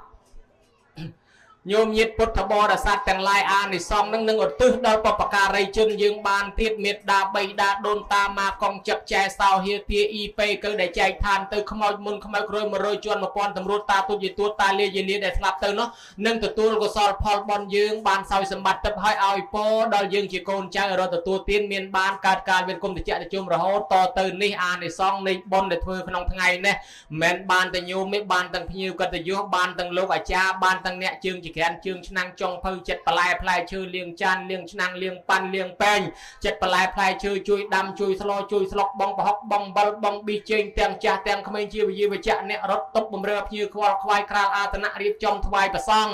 ញោមញាតិពុទ្ធបរិស័ទទាំងឡាយអានិសង្សនឹងឧទ្ទិសដល់បពការីជនយើងបានទៀតមេត្តាបិតាដូនតាមកកងចឹកចែសោហៀទាអ៊ីពេកើដែលចែកឋានទៅខ្មោចមុនខ្មោចក្រោយ100ជាន់1000តម្រួតតាទុយទួតតាលាយលាដែលស្លាប់ទៅនោះនឹងទទួលកុសលផលបុណ្យយើងបានសោយសម្បត្តិទឹកឲ្យឲ្យពរដល់យើងជាកូនចៅរត់ទទួលទានមានបានកើតកាលមានគុំតិចតិជុំរហូតតទៅនេះអានិសង្សនៃបុណ្យដែលធ្វើក្នុងថ្ងៃនេះមិនបានតែញោមទេបានទាំងភ្ញៀវកិត្តិយសបានទាំងលោកអាចារ្យបានទាំងអ្នកជើងជាក្រានជើងឆ្នាំងចុងភៅចិត្តបន្លែផ្លែឈើលាងចានលាងឆ្នាំងលាងប៉ាន់លាងពែងចិត្តបន្លែផ្លែឈើជួយដាំជួយស្លជួយស្លុកបងប្រហុកបងបិលបងប៊ីចេងទាំងចាស់ទាំងក្មេងជាវិយវចៈអ្នករត់តុបបំរើភ្ញៀវខ្វល់ខ្វាយក្រាលអាសនៈរៀបចំថ្វាយប្រសង់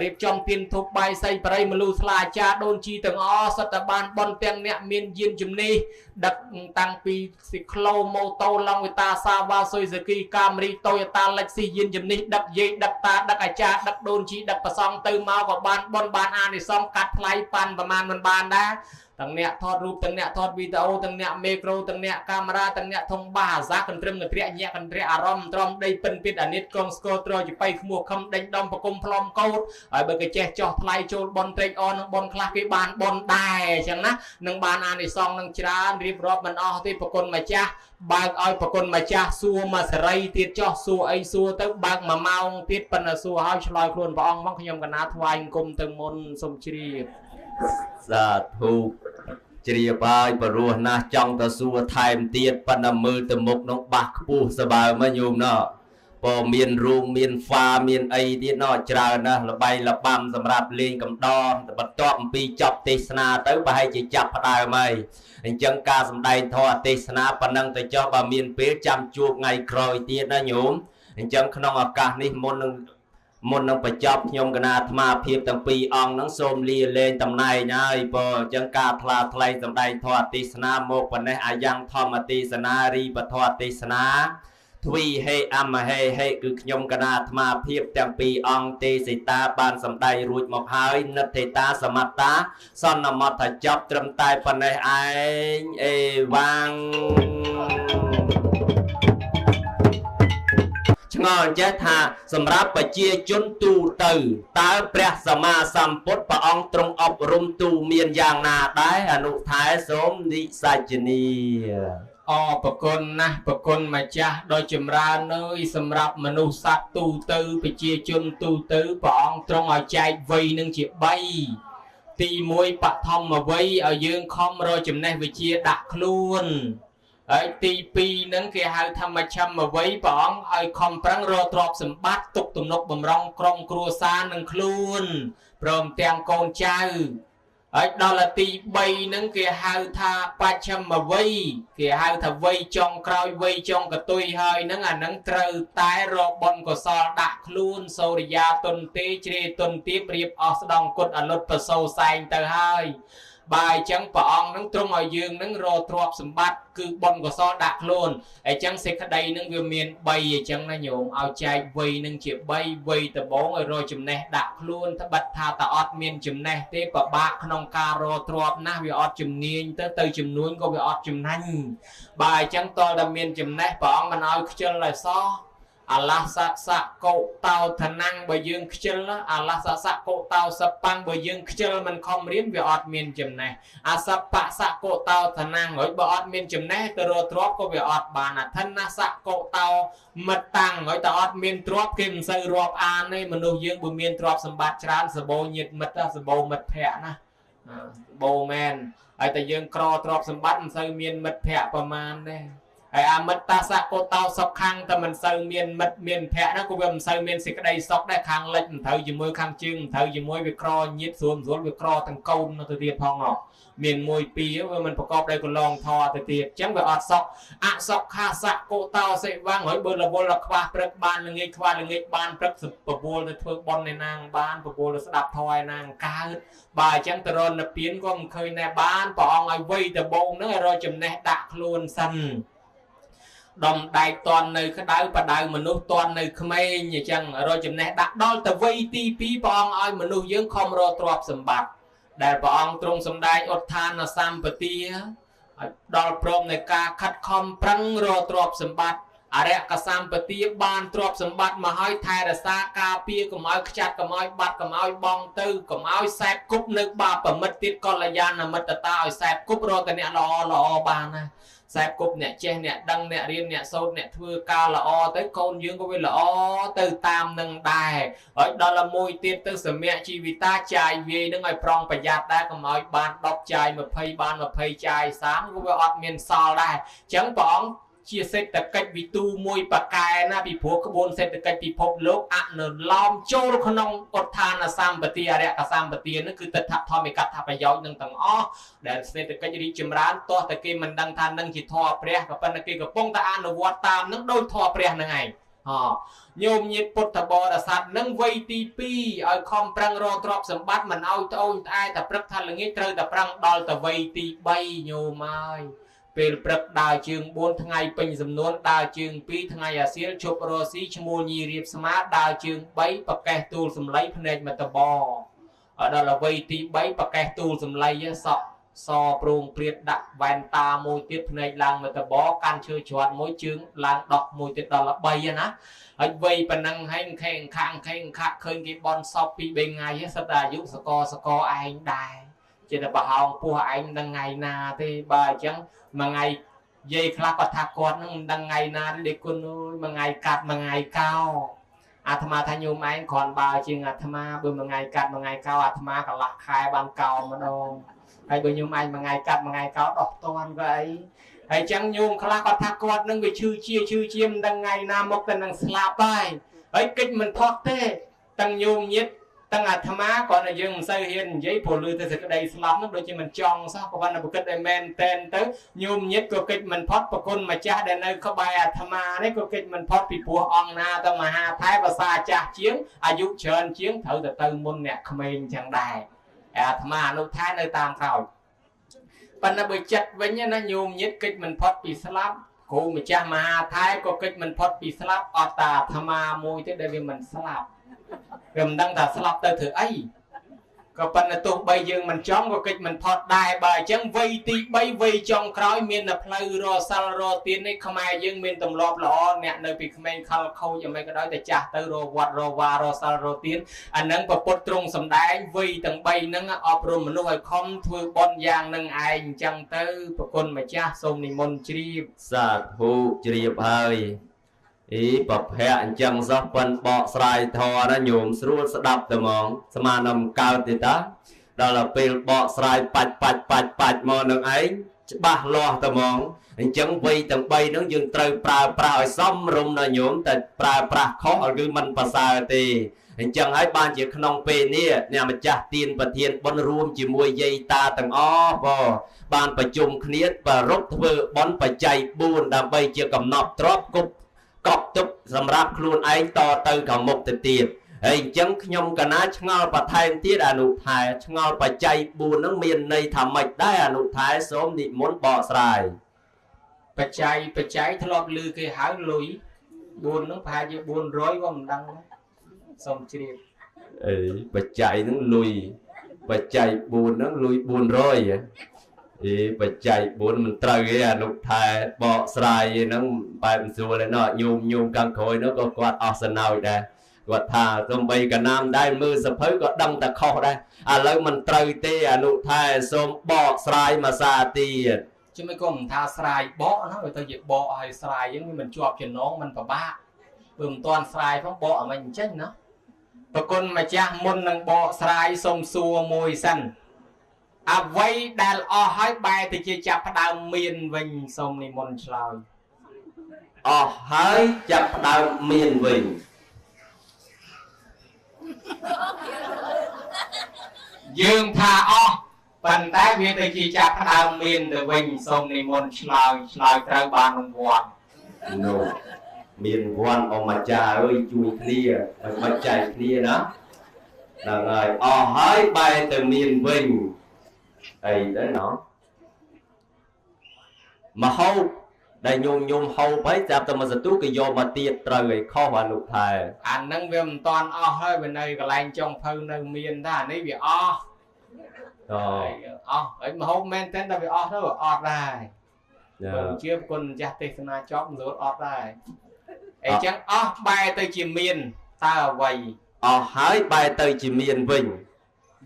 រៀបចំទៀនធូបបាយសីបរិយមលូស្លាអាចារ្យដូនជីទាំងអស់សុទ្ធតែបានបន់ទាំងអ្នកមានយានជំនិះដឹកតាំងពីស៊ីក្លូម៉ូតូឡង់វិតាសាវ៉ាស៊ុយស៊ូគីកាមរីតូយតាលិចស៊ីយានជំនិះដឹកយាយដឹកតាដឹកអាចារ្យដឹកដូនជីដឹក ប្រសងទៅមកក៏បានបុណ្យបានអានិសង្សកាត់ថ្លៃប៉ាន់ប្រមាណមិនបានដែរទាំងអ្នកថតរូបទាំងអ្នកថតវីដេអូទាំងអ្នកមេក្រូទាំងអ្នកកាមេរ៉ាទាំងអ្នកធំបាអាសាកន្ត្រឹមកន្ត្រាក់ញាក់កន្ត្រាក់អារម្មណ៍ត្រំដីពិនពីតអានិតកងស្គរត្រចបៃខ្មោះខំដេញដំប្រគុំផ្លុំកោតហើយបើគេចេះចោះថ្លៃចូលប៉ុនត្រេកអរនឹងប៉ុនខ្លះគេបានប៉ុនដែរអញ្ចឹងណានឹងបានអានិសង្សនឹងច្រើនរៀបរាប់មិនអស់ទេប្រគុណម្ចាស់បើកឲ្យប្រគុណម្ចាស់សួរមកសេរីទៀតចោះសួរអីសួរទៅបើក1ម៉ោងទៀតប៉ុន្តែសួរឲ្យឆ្លើយខ្លួនព្រះអង្គមកខ្ញុំកណាថ្វាយអង្គមទៅមុនសូមជ្រាបសាធុជ្រាបហើយព្រោះណាស់ចង់ទៅសួរថែមទៀតប៉ុន្តែមើលទៅមុខនោះបាសខ្ពស់សបើមកញោមណោះបើមានរូងមានហ្វាមានអីទៀតណោះច្រើនណាស់លបៃលបាំសម្រាប់លេងកំដរបន្ទាប់អំពីចប់ទេសនាទៅប្រហែលជាចាប់ផ្ដើមហើយអញ្ចឹងការសម្ដែងធម៌ទេសនាប៉ុណ្ណឹងទៅចុះបើមានពេលចាំជួបថ្ងៃក្រោយទៀតណាញោមអញ្ចឹងក្នុងឱកាសនេះមុននឹងបញ្ចប់ខ្ញុំគណៈអាត្មាភាពទាំងពីរអង្គហ្នឹងសូមលាលែងតំណែងហើយព្រោះអញ្ចឹងការថ្លាថ្លែងសម្ដែងធម៌ទេសនាមកប៉ុណ្ណេះអាយ៉ាងធម្មទេសនារីពធទេសនាទ្វីហេអមហេហេគឺខ្ញុំគណៈអាត្មាភាពទាំងពីរអង្គទេសីតាបានសម្ដែងរួចមកហើយនិទ្ធិតាសមត្តាសន្មតថាចប់ត្រឹមតែប៉ុណ្ណេះឯងអេវ៉ាំងឆ្ងល់អញ្ចេះថាសម្រាប់ប្រជាជនទូទៅតើព្រះសម្មាសម្ពុទ្ធព្រះអង្គទ្រង់អប់រំទូមានយ៉ាងណាដែរអនុថែសូមនិសច្ចនីអរប្រគុណណាស់ប្រគុណម្ចាស់ដោយចម្រើនអើយសម្រាប់មនុស្សសត្វទូទៅប្រជាជនទូទៅព្រះអង្គទ្រង់ឲ្យចែកវ័យនឹងជា3ទី1បឋមវ័យឲ្យយើងខំរកចំណេះវិជ្ជាដាក់ខ្លួនហើយទី2នឹងគេហៅថាមជ្ឈមវ័យព្រះអង្គឲ្យខំប្រឹងរកទ្រព្យសម្បត្តិទុកទំនុកបំរុងក្រុមគ្រួសារនឹងខ្លួនព្រមទាំងកូនចៅហើយដល់ទី3នឹងគេហៅថាបច្ឆមវ័យគេហៅថាវ័យចុងក្រោយវ័យចុងកតុយហើយនឹងអានឹងត្រូវតែរកបុណ្យកុសលដាក់ខ្លួនសូរិយាទុនទេជ្រេទុនទៀបរៀបអស់ស្ដង់គុតអនុត្តប្រសូសែងទៅហើយបើអញ្ចឹងព្រះអង្គនឹងទ្រង់ឲ្យយើងនឹងរកទ្រព្យសម្បត្តិគឺបុណ្យកុសលដាក់ខ្លួនអញ្ចឹងសេចក្តីនឹងវាមាន3អញ្ចឹងណាញោមឲ្យចែកវ័យនឹងជា3វ័យដំបូងឲ្យរកចំណេះដាក់ខ្លួនត្បិតថាតើអត់មានចំណេះទេពិបាកក្នុងការរកទ្រព្យណាស់វាអត់ជំនាញទៅជំនួញក៏វាអត់ចំណេញបើអញ្ចឹងតើតែមានចំណេះព្រះអង្គមិនឲ្យខ្ជិលឲ្យសោះអាឡាសសៈកោតោឋានំបើយើងខ្ជិលអាឡាសសៈកោតោសបាំងបើយើងខ្ជិលមិនខំរៀនវាអត់មានចំណេះអាសបៈសៈកោតោឋានំហើយបើអត់មានចំណេះទៅរកទ្រព្យក៏វាអត់បានអធិនសៈកោតោមិត្តតាំងហើយតើអត់មានទ្រព្យគេមិនសូវរាប់អានទេមនុស្សយើងបើមានទ្រព្យសម្បត្តិច្រើនសបោញាតិមិត្តសបោមិត្តភ័ក្តិណាសបោមែនហើយតែយើងក្រទ្រព្យសម្បត្តិមិនសូវមានមិត្តភ័ក្តិប្រមាណទេហើយអាមិត្តតាសៈកោតោសុខខាងតែមិនសូវមានមិត្តមានភ័ក្រណាក៏វាមិនសូវមានសេចក្តីសុខដែរខាងលិចមិនត្រូវជាមួយខាងជើងមិនត្រូវជាមួយវាក្រញាតស្រួលស្រួលវាក្រទាំងកូនទៅទៀតផងមានមួយពីរវាមិនប្រកបដោយកន្លងធរទៅទៀតអញ្ចឹងវាអត់សុខអសុខាសៈកោតោសិវ៉ាំងហើយបើរវល់ដល់ខ្វះព្រឹកបានល្ងាចខ្វះល្ងាចបានព្រឹកបបួលទៅធ្វើបុណ្យឯណាងបានបបួលទៅស្ដាប់ធម៌ឯណាងកើតបើអញ្ចឹងទៅរនិព្វានក៏មិនឃើញដែរបានព្រះអង្គឲ្យវ័យដំបូងហ្នឹងឲ្យរកចំណេះដាក់ខ្លួនសិនដំដែកតន់នៅក្តៅបដៅមនុស្សតន់នៅក្មេងអញ្ចឹងរកចំណេះដាក់ដល់ទៅវ័យទី2ព្រះអង្គឲ្យមនុស្សយើងខំរកទ្រព្យសម្បត្តិដែលព្រះអង្គទ្រង់សម្ដែងឧទ្ធានសម្បទាឲ្យដល់ព្រមនៃការខិតខំប្រឹងរកទ្រព្យសម្បត្តិអរិយកសម្បទាបានទ្រព្យសម្បត្តិមកឲ្យថែរក្សាការពារកុំឲ្យខ្ចាត់កុំឲ្យបាត់កុំឲ្យបងទៅកុំឲ្យសែបគប់នៅបាបមិត្តទៀតកល្យាណមិត្តតាឲ្យសែបគប់រកតែអ្នកល្អល្អបានណាសែបគប់អ្នកចេះអ្នកដឹងអ្នករៀនអ្នកសូត្រអ្នកធ្វើការល្អទៅកូនយើងក៏វាល្អទៅតាមនឹងដែរហើយដល់មួយទៀតទៅសមៈជីវិតាចាយវាយនឹងឲ្យប្រុងប្រយ័ត្នដែរកុំឲ្យបាន10ចាយ20បាន20ចាយ30ក៏វាអត់មានសល់ដែរអញ្ចឹងព្រះអង្គជាសេដ្ឋកិច្ចវិទូមួយប្រកែណាពីព្រោះក្បួនសេដ្ឋកិច្ចពិភពលោកអនុលោមចូលក្នុងឧទ្ធានសម្បទាអរិយសម្បទានោះគឺទិដ្ឋធម្មិកថាប្រយោជន៍នឹងទាំងអស់ដែលសេដ្ឋកិច្ចរីកចម្រើនទោះតែគេមិនដឹងថានឹងជាធម៌ព្រះក៏ប៉ុន្តែគេកំពុងតែអនុវត្តតាមនឹងដោយធម៌ព្រះនឹងឯងញោមញាតិពុទ្ធបរិស័ទនឹងវ័យទី2ឲ្យខំប្រឹងរកទ្រព្យសម្បត្តិមិនឲ្យត្អូញត្អែតែព្រឹកថាល្ងាចត្រូវតែប្រឹងដល់ទៅវ័យទី3ញោមហើយ ពេលព្រឹកដើរជើង4ថ្ងៃពេញសំនួនដើរជើង2ថ្ងៃអាសៀលជប់រស៊ីឈ្មោះញីរៀបស្មាដើរជើង3ប្រកេះទូលសំឡីភ្នែកមតបដល់អ្វីទី3ប្រកេះទូលសំឡីសក់សប្រងព្រាតដាក់វ៉ែនតាមួយទៀតភ្នែកឡើងមតបកាន់ឈើច្រត់មួយជើងឡើងដោះមួយទៀតដល់3ណាហើយវ័យប៉ុណ្ណឹងហើយខេងខាងខេងខាក់ឃើញគេបន់សពពី3ថ្ងៃសិតតែអាយុសកសកឯងដែរជាតែប្រហោងពោះឯងមិនដឹងថ្ងៃណាទេបើអញ្ចឹងមួយថ្ងៃយាយខ្លះគាត់ថាគាត់នឹងមិនដឹងថ្ងៃណាទេដេកគុណអើយមួយថ្ងៃកាត់មួយថ្ងៃកោអាត្មាថាញោមឯងគ្រាន់បើជាងអាត្មាបើមួយថ្ងៃកាត់មួយថ្ងៃកោអាត្មាកន្លះខែបានកោម្ដងហើយបើញោមឯងមួយថ្ងៃកាត់មួយថ្ងៃកោដោះតាន់ក៏អីហើយចឹងញោមខ្លះគាត់ថាគាត់នឹងវាឈឺជាឈឺជាមិនដឹងថ្ងៃណាមកទៅនឹងស្លាប់ហើយហើយកិច្ចមិនផុតទេទាំងញោមញាតទាំងអាត្មាគាត់តែយើងមិនសូវហ៊ាននិយាយព្រោះឮតែសេចក្តីស្លាប់នោះដូចជាមិនចង់សោះក៏ប៉ុន្តែប្រគិតឲ្យមែនតែនទៅញោមញាតក៏កិច្ចមិនផុតប្រគុណម្ចាស់ដែលនៅក្បែរអាត្មានេះក៏កិច្ចមិនផុតពីព្រោះអង្គណាទៅមហាថែភាសាចាស់ជាងអាយុច្រើនជាងត្រូវតែទៅមុនអ្នកក្មេងចឹងដែរអាត្មាអនុថែនៅតាមក្រោយប៉ុន្តែបើចិត្តវិញណាញោមញាតកិច្ចមិនផុតពីស្លាប់គ្រូម្ចាស់មហាថែក៏កិច្ចមិនផុតពីស្លាប់អត់តាអាត្មាមួយទេដែលវាមិនស្លាប់វាមិនដឹងថាស្លាប់ទៅធ្វើអីក៏ប៉ុន្តែទោះបីយើងមិនចង់ក៏កិច្ចមិនផុតដែរបើអញ្ចឹងវ័យទី3វ័យចុងក្រោយមានតែផ្លូវរសិលរទាននេះខ្មែរយើងមានទម្លាប់ល្អអ្នកនៅពីក្មេងខលខូចយ៉ាងម៉េចក៏ដោយតែចាស់ទៅរវត្តរវ៉ារសិលរទានអានឹងប្រពុតទ្រង់សំដែងវ័យទាំង3ហ្នឹងអប់រំមនុស្សឲ្យខំធ្វើបុណ្យយ៉ាងនឹងឯងអញ្ចឹងទៅប្រគុណម្ចាស់សូមនិមន្តជ្រាបសាធុជ្រាបហើយអីប្រភៈអញ្ចឹងសោះប៉ិនបកស្រាយធរណាញោមស្រួលស្ដាប់តែហ្មងស្មានតែមិនកើតទេតាដល់ពេលបកស្រាយបាច់បាច់បាច់បាច់មកនឹងឯងច្បាស់លាស់តែហ្មងអញ្ចឹងវ័យទាំង3ហ្នឹងយើងត្រូវប្រើប្រាស់ឲ្យសមរម្យណាញោមតែប្រើប្រាស់ខុសគឺមិនប្រសើរទេអញ្ចឹងហើយបានជាក្នុងពេលនេះអ្នកម្ចាស់ទានប្រធានបុណ្យរួមជាមួយយាយតាទាំងអស់បងបានប្រជុំគ្នាប្រារព្ធធ្វើបុណ្យបច្ច័យ4ដើម្បីជាកំណត់ទ្រព្យគប់កប់ទុកសម្រាប់ខ្លួនឯងតទៅខាងមុខទៅទៀតហើយអញ្ចឹងខ្ញុំកណាឆ្ងល់បន្ថែមទៀតអនុថែឆ្ងល់បច្ច័យ4ហ្នឹងមានន័យថាម៉េចដែរអនុថែសូមនិមន្តបកស្រាយបច្ច័យបច្ច័យធ្លាប់ឮគេហៅលុយ4ហ្នឹងប្រហែលជា400ក៏មិនដឹងសូមជ្រាបអីបច្ច័យហ្នឹងលុយបច្ច័យ4ហ្នឹងលុយ400អីបច្ច័យ4មិនត្រូវទេអនុថែបកស្រាយហ្នឹងបែបមិនស្រួលទេណោះញោមញោមខាងក្រោយនោះក៏គាត់អស់សំណោចដែរគាត់ថាសំបីកណាមដែរមើលសភៅក៏ដឹងតែខុសដែរឥឡូវមិនត្រូវទេអនុថែសូមបកស្រាយមួយសាទៀតជំនួយក៏មិនថាស្រាយបកណាវាទៅជាបកឲ្យស្រាយហ្នឹងវាមិនជាប់ចំណងមិនពិបាកព្រោះមិនទាន់ស្រាយផងបកឲ្យមិនអញ្ចឹងណាប្រគុណម្ចាស់មុននឹងបកស្រាយសូមសួរមួយសិនអ្វីដែលអស់ហើយបែរទៅជាចាប់ផ្ដើមមានវិញសូមនិមន្តឆ្លើយអស់ហើយចាប់ផ្ដើមមានវិញយើងថាអស់ប៉ុន្តែវាទៅជាចាប់ផ្ដើមមានទៅវិញសូមនិមន្តឆ្លើយឆ្លើយត្រូវបានរង្វាន់នោះមានរង្វាន់អម្ចាស់អើយជួយគ្នាមិនចែកគ្នាណាហ្នឹងហើយអស់ហើយបែរទៅមានវិញអីទៅណោះមកហូបដែលញោមញោមហូបហើយចាប់តែមកសន្ទុះគេយកមកទៀតត្រូវឲ្យខុសអនុថែអាហ្នឹងវាមិនតាន់អស់ហើយវានៅកន្លែងចុងភៅនៅមានថាអានេះវាអស់អស់ហើយមកហូបមែនតើតែវាអស់ទៅអត់ដែរបើជាគុណម្ចាស់ទេសនាចប់មិនស្រួលអត់ដែរអីចឹងអស់បែរទៅជាមានតើអ្វីអស់ហើយបែរទៅជាមានវិញ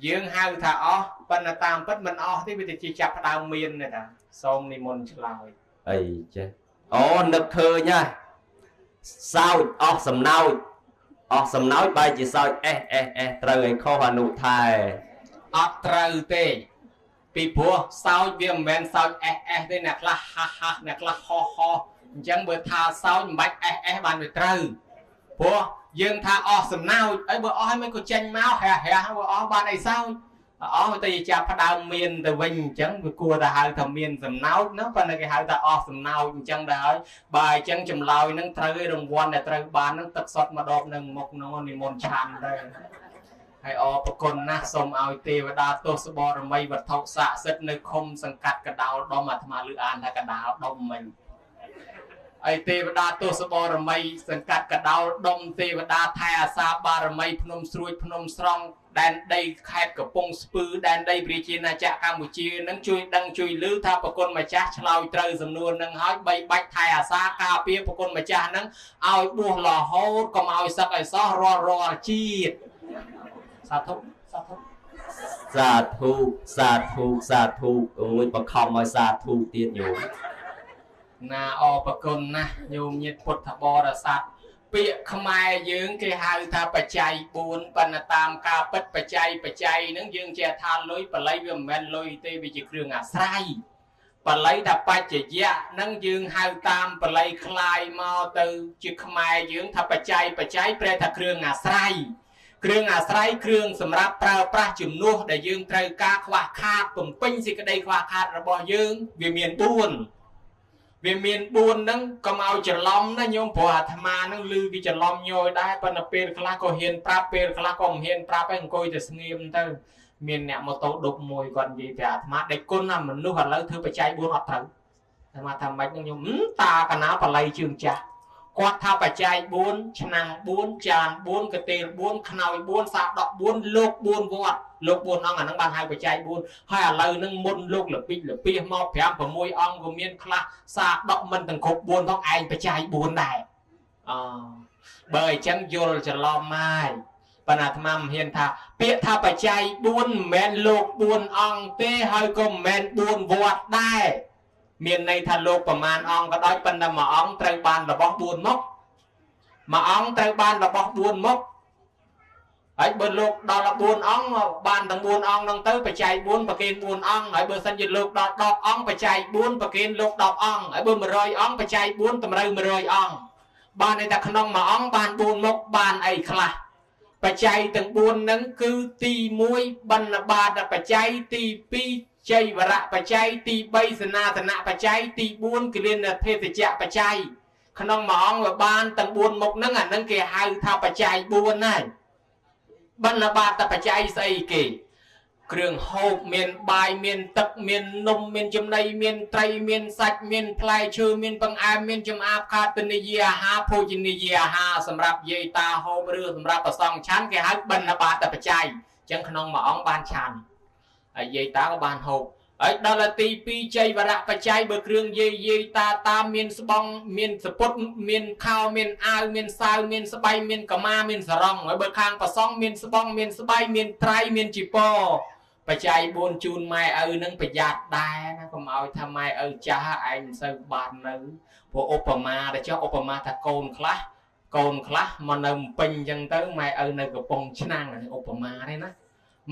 យើងហៅថាអស់ប៉ុន្តែតាមពិតមិនអស់ទេវាទៅជាចាប់ផ្ដើមមានទេតាសូមនិមន្តឆ្លើយអីចេះអូនឹកឃើញហ่ะសោចអស់សំណោចអស់សំណោចបែរជាសោចអេសអេសអេសត្រូវឲ្យខុសអនុថែអត់ត្រូវទេពីព្រោះសោចវាមិនមែនសោចអេសអេសទេអ្នកខ្លះហាហាអ្នកខ្លះហោះហោះអញ្ចឹងបើថាសោចមិនបាច់អេសអេសបានវាត្រូវព្រោះយើងថាអស់សំណោចអីបើអស់ហើយមិនក៏ចេញមកហះហះបើអស់បានអីសោចអស់ទៅចាប់ផ្ដើមមានទៅវិញអញ្ចឹងវាគួរតែហៅថាមានសំណោចណាប៉ុន្តែគេហៅថាអស់សំណោចអញ្ចឹងដែរហើយបើអញ្ចឹងចម្លើយហ្នឹងត្រូវឯរង្វាន់ដែលត្រូវបានហ្នឹងទឹកសុទ្ធមកដបនឹងមុខហ្នឹងនិមន្តឆាន់ទៅ ហើយអរប្រគុណណាស់សូមឲ្យទេវតាទសបរមីវត្ថុស័ក្តិសិទ្ធិនៅឃុំសង្កាត់កដោលដុំអាត្មាលឺអានថាកដោលដុំមិញហើយទេវតាទសបរមីសង្កាត់កដោលដុំទេវតាថែអាសាបារមីភ្នំស្រួចភ្នំស្រង់ដែនដីខេត្តកំពង់ស្ពឺដែនដីប្រជាណាចក្រកម្ពុជានឹងជួយដឹងជួយឮថាប្រគុណម្ចាស់ឆ្លើយត្រូវសំណួរនឹងហើយបីបាច់ថែអាសាការពារប្រគុណម្ចាស់នឹងឲ្យបួសរហូតកុំឲ្យសឹកឲ្យសោះរាល់ជាតិសាធុសាធុសាធុសាធុសាធុអូយបខំឲ្យសាធុទៀតញោមណាអរប្រគុណណាស់ញោមញាតិពុទ្ធបរិស័ទពាក្យខ្មែរយើងគេហៅថាបច្ច័យ4ប៉ុន្តែតាមការពិតបច្ច័យហ្នឹងយើងចេះថាលុយបល័យវាមិនមែនលុយទេវាជាគ្រឿងអាស្រ័យបល័យថាបច្ចយៈហ្នឹងយើងហៅតាមបល័យคลายមកទៅជាខ្មែរយើងថាបច្ច័យប្រែថាគ្រឿងអាស្រ័យគ្រឿងអាស្រ័យគ្រឿងសម្រាប់ប្រើប្រាស់ជំនួសដែលយើងត្រូវការខ្វះខាតបំពេញសេចក្តីខ្វះខាតរបស់យើងវាមាន4វាមាន4ហ្នឹងកុំឲ្យច្រឡំណាញោមព្រោះអាត្មាហ្នឹងឮគេច្រឡំញយដែរប៉ុន្តែពេលខ្លះក៏ហ៊ានប្រាប់ពេលខ្លះក៏មិនហ៊ានប្រាប់ឯងអង្គុយតែស្ងៀមទៅមានអ្នកម៉ូតូដប់មួយគាត់និយាយប្រាប់អាត្មាដេចគុណណាមនុស្សឥឡូវធ្វើបច្ច័យ4អត់ត្រូវអាត្មាថាម៉េចហ្នឹងញោមតាកណាបល័យជើងចាស់គាត់ថាបច្ច័យ4ឆ្នាំ4ចាន4កតេល4ខ្នើយ4សាដក4លោក4វត្តលោក4អង្គអាហ្នឹងបានហៅបច្ច័យ4ហើយឥឡូវហ្នឹងមុនលោកលពិចលពីមក5 6អង្គក៏មានខ្លះសាដកមិនទាំងគ្រប់4ផងឯងបច្ច័យ4ដែរអបើអញ្ចឹងយល់ច្រឡំហើយប៉ុន្តែអាត្មាមិនហ៊ានថាពាក្យថាបច្ច័យ4មិនមែនលោក4អង្គទេហើយក៏មិនមែន4វត្តដែរមានន័យថាលោកប្រមាណអង្គក៏ដោយប៉ុន្តែមួយអង្គត្រូវបានរបស់4មុខមួយអង្គត្រូវបានរបស់4មុខហើយបើលោកដល់4អង្គបានទាំង4អង្គហ្នឹងទៅបច្ច័យ4ប្រគេន4អង្គហើយបើសិនជាលោកដល់10អង្គបច្ច័យ4ប្រគេនលោក10អង្គហើយបើ100អង្គបច្ច័យ4តម្រូវ100អង្គបានន័យថាក្នុងមួយអង្គបាន4មុខបានអីខ្លះបច្ច័យទាំង4ហ្នឹងគឺទី1បណ្ឌបាតបច្ច័យទី2ជ័យវរៈបច្ច័យទី3សនាតនបច្ច័យទី4គិលានភេទជ្ជៈបច្ច័យក្នុងមួយអង្គវាបានទាំង4មុខហ្នឹងអាហ្នឹងគេហៅថាបច្ច័យ4ហើយបណ្ឌបាតបច្ច័យស្អីគេគ្រឿងហូបមានបាយមានទឹកមាននំមានចំណីមានត្រីមានសាច់មានផ្លែឈើមានបង្អែមមានចំអាបខាតនីយអាហារភោជនីយអាហារសម្រាប់យាយតាហូបឬសម្រាប់ប្រសង់ឆាន់គេហៅបណ្ឌបាតបច្ច័យអញ្ចឹងក្នុងមួយអង្គបានឆាន់ហើយយាយតាក៏បានហូបហើយដល់ទី2ជ័យវរៈបច្ច័យបើគ្រឿងយាយតាតាមានស្បង់មានសពុតមានខោមានអាវមានសាវមានស្បៃមានកម្មាមានសរងហើយបើខាងប្រសង់មានស្បង់មានស្បៃមានត្រៃមានជីពរបច្ច័យ4ជូនម៉ែឪនឹងប្រយ័ត្នដែរណាកុំឲ្យថាម៉ែឪចាស់ឯងមិនសូវបាននៅព្រោះឧបមាតែចុះឧបមាថាកូនខ្លះមកនៅពេញអញ្ចឹងទៅម៉ែឪនៅកំពង់ឆ្នាំងឧបមាទេណា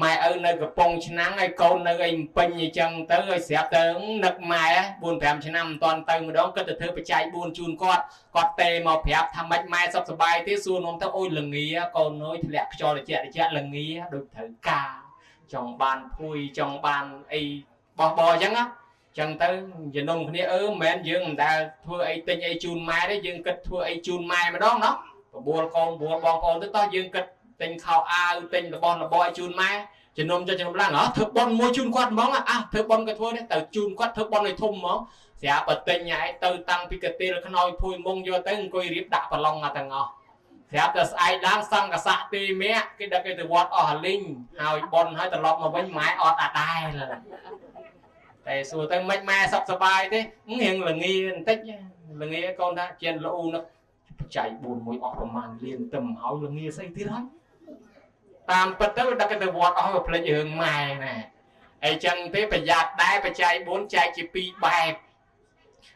ម៉ែឪនៅកំពង់ឆ្នាំងហើយកូននៅអីពេញអញ្ចឹងទៅឲ្យស្រាប់ទៅនឹកម៉ែ4 5ឆ្នាំមិនតាន់ទៅម្ដងគិតទៅធ្វើបច្ច័យ4ជូនគាត់គាត់ទេមកប្រាប់ថាម៉េចម៉ែសុខសប្បាយទេសួរនំទៅអូយល្ងាកូនអើយធ្លាក់ខ្យល់ត្រជាក់ល្ងាដូចត្រូវការចង់បានភួយចង់បានអីបោះបអញ្ចឹងណាចឹងទៅជំនុំគ្នាអឺមិនមែនយើងមិនដែលធ្វើអីទិញអីជូនម៉ែទេយើងគិតធ្វើអីជូនម៉ែម្ដងណោះបបួលកូនបបួលបងប្អូនទៅតោះយើងគិតទិញខោអាវទិញរបស់របរឲ្យជូនម៉ែជំនុំចុះជំនុំឡើងហ៎ធ្វើប៉ុនមួយជូនគាត់ហ្មងអះធ្វើប៉ុនក៏ធ្វើនេះទៅជូនគាត់ធ្វើប៉ុនឲ្យធំហ្មងស្រាប់បើទិញឯងទៅតាំងពីកាទៀលខ្នើយភួយមុងយកទៅអង្គុយរៀបដាក់ប្រឡងទាំងអស់ស្រាប់តែស្អែកឡើងសង្កសៈទីមៈគេដឹកគេទៅវត្តអស់លីងហើយប៉ុនហើយត្រឡប់មកវិញម៉ែអត់អាដែរតែសួរទៅមិនម៉ែសុខសប្បាយទេរៀងល្ងាបន្តិចល្ងាកូនថាជាលូនឹកបច្ច័យ4មួយអស់ប្រមាណលានទៅមកហើយល្ងាស្អីទៀតហើយតាមពិតទៅដឹកទៅវត្តអស់វាភ្លេចរឿងម៉ែណាអីចឹងទេប្រយ័ត្នដែរបច្ច័យ4ចែកជា2បែប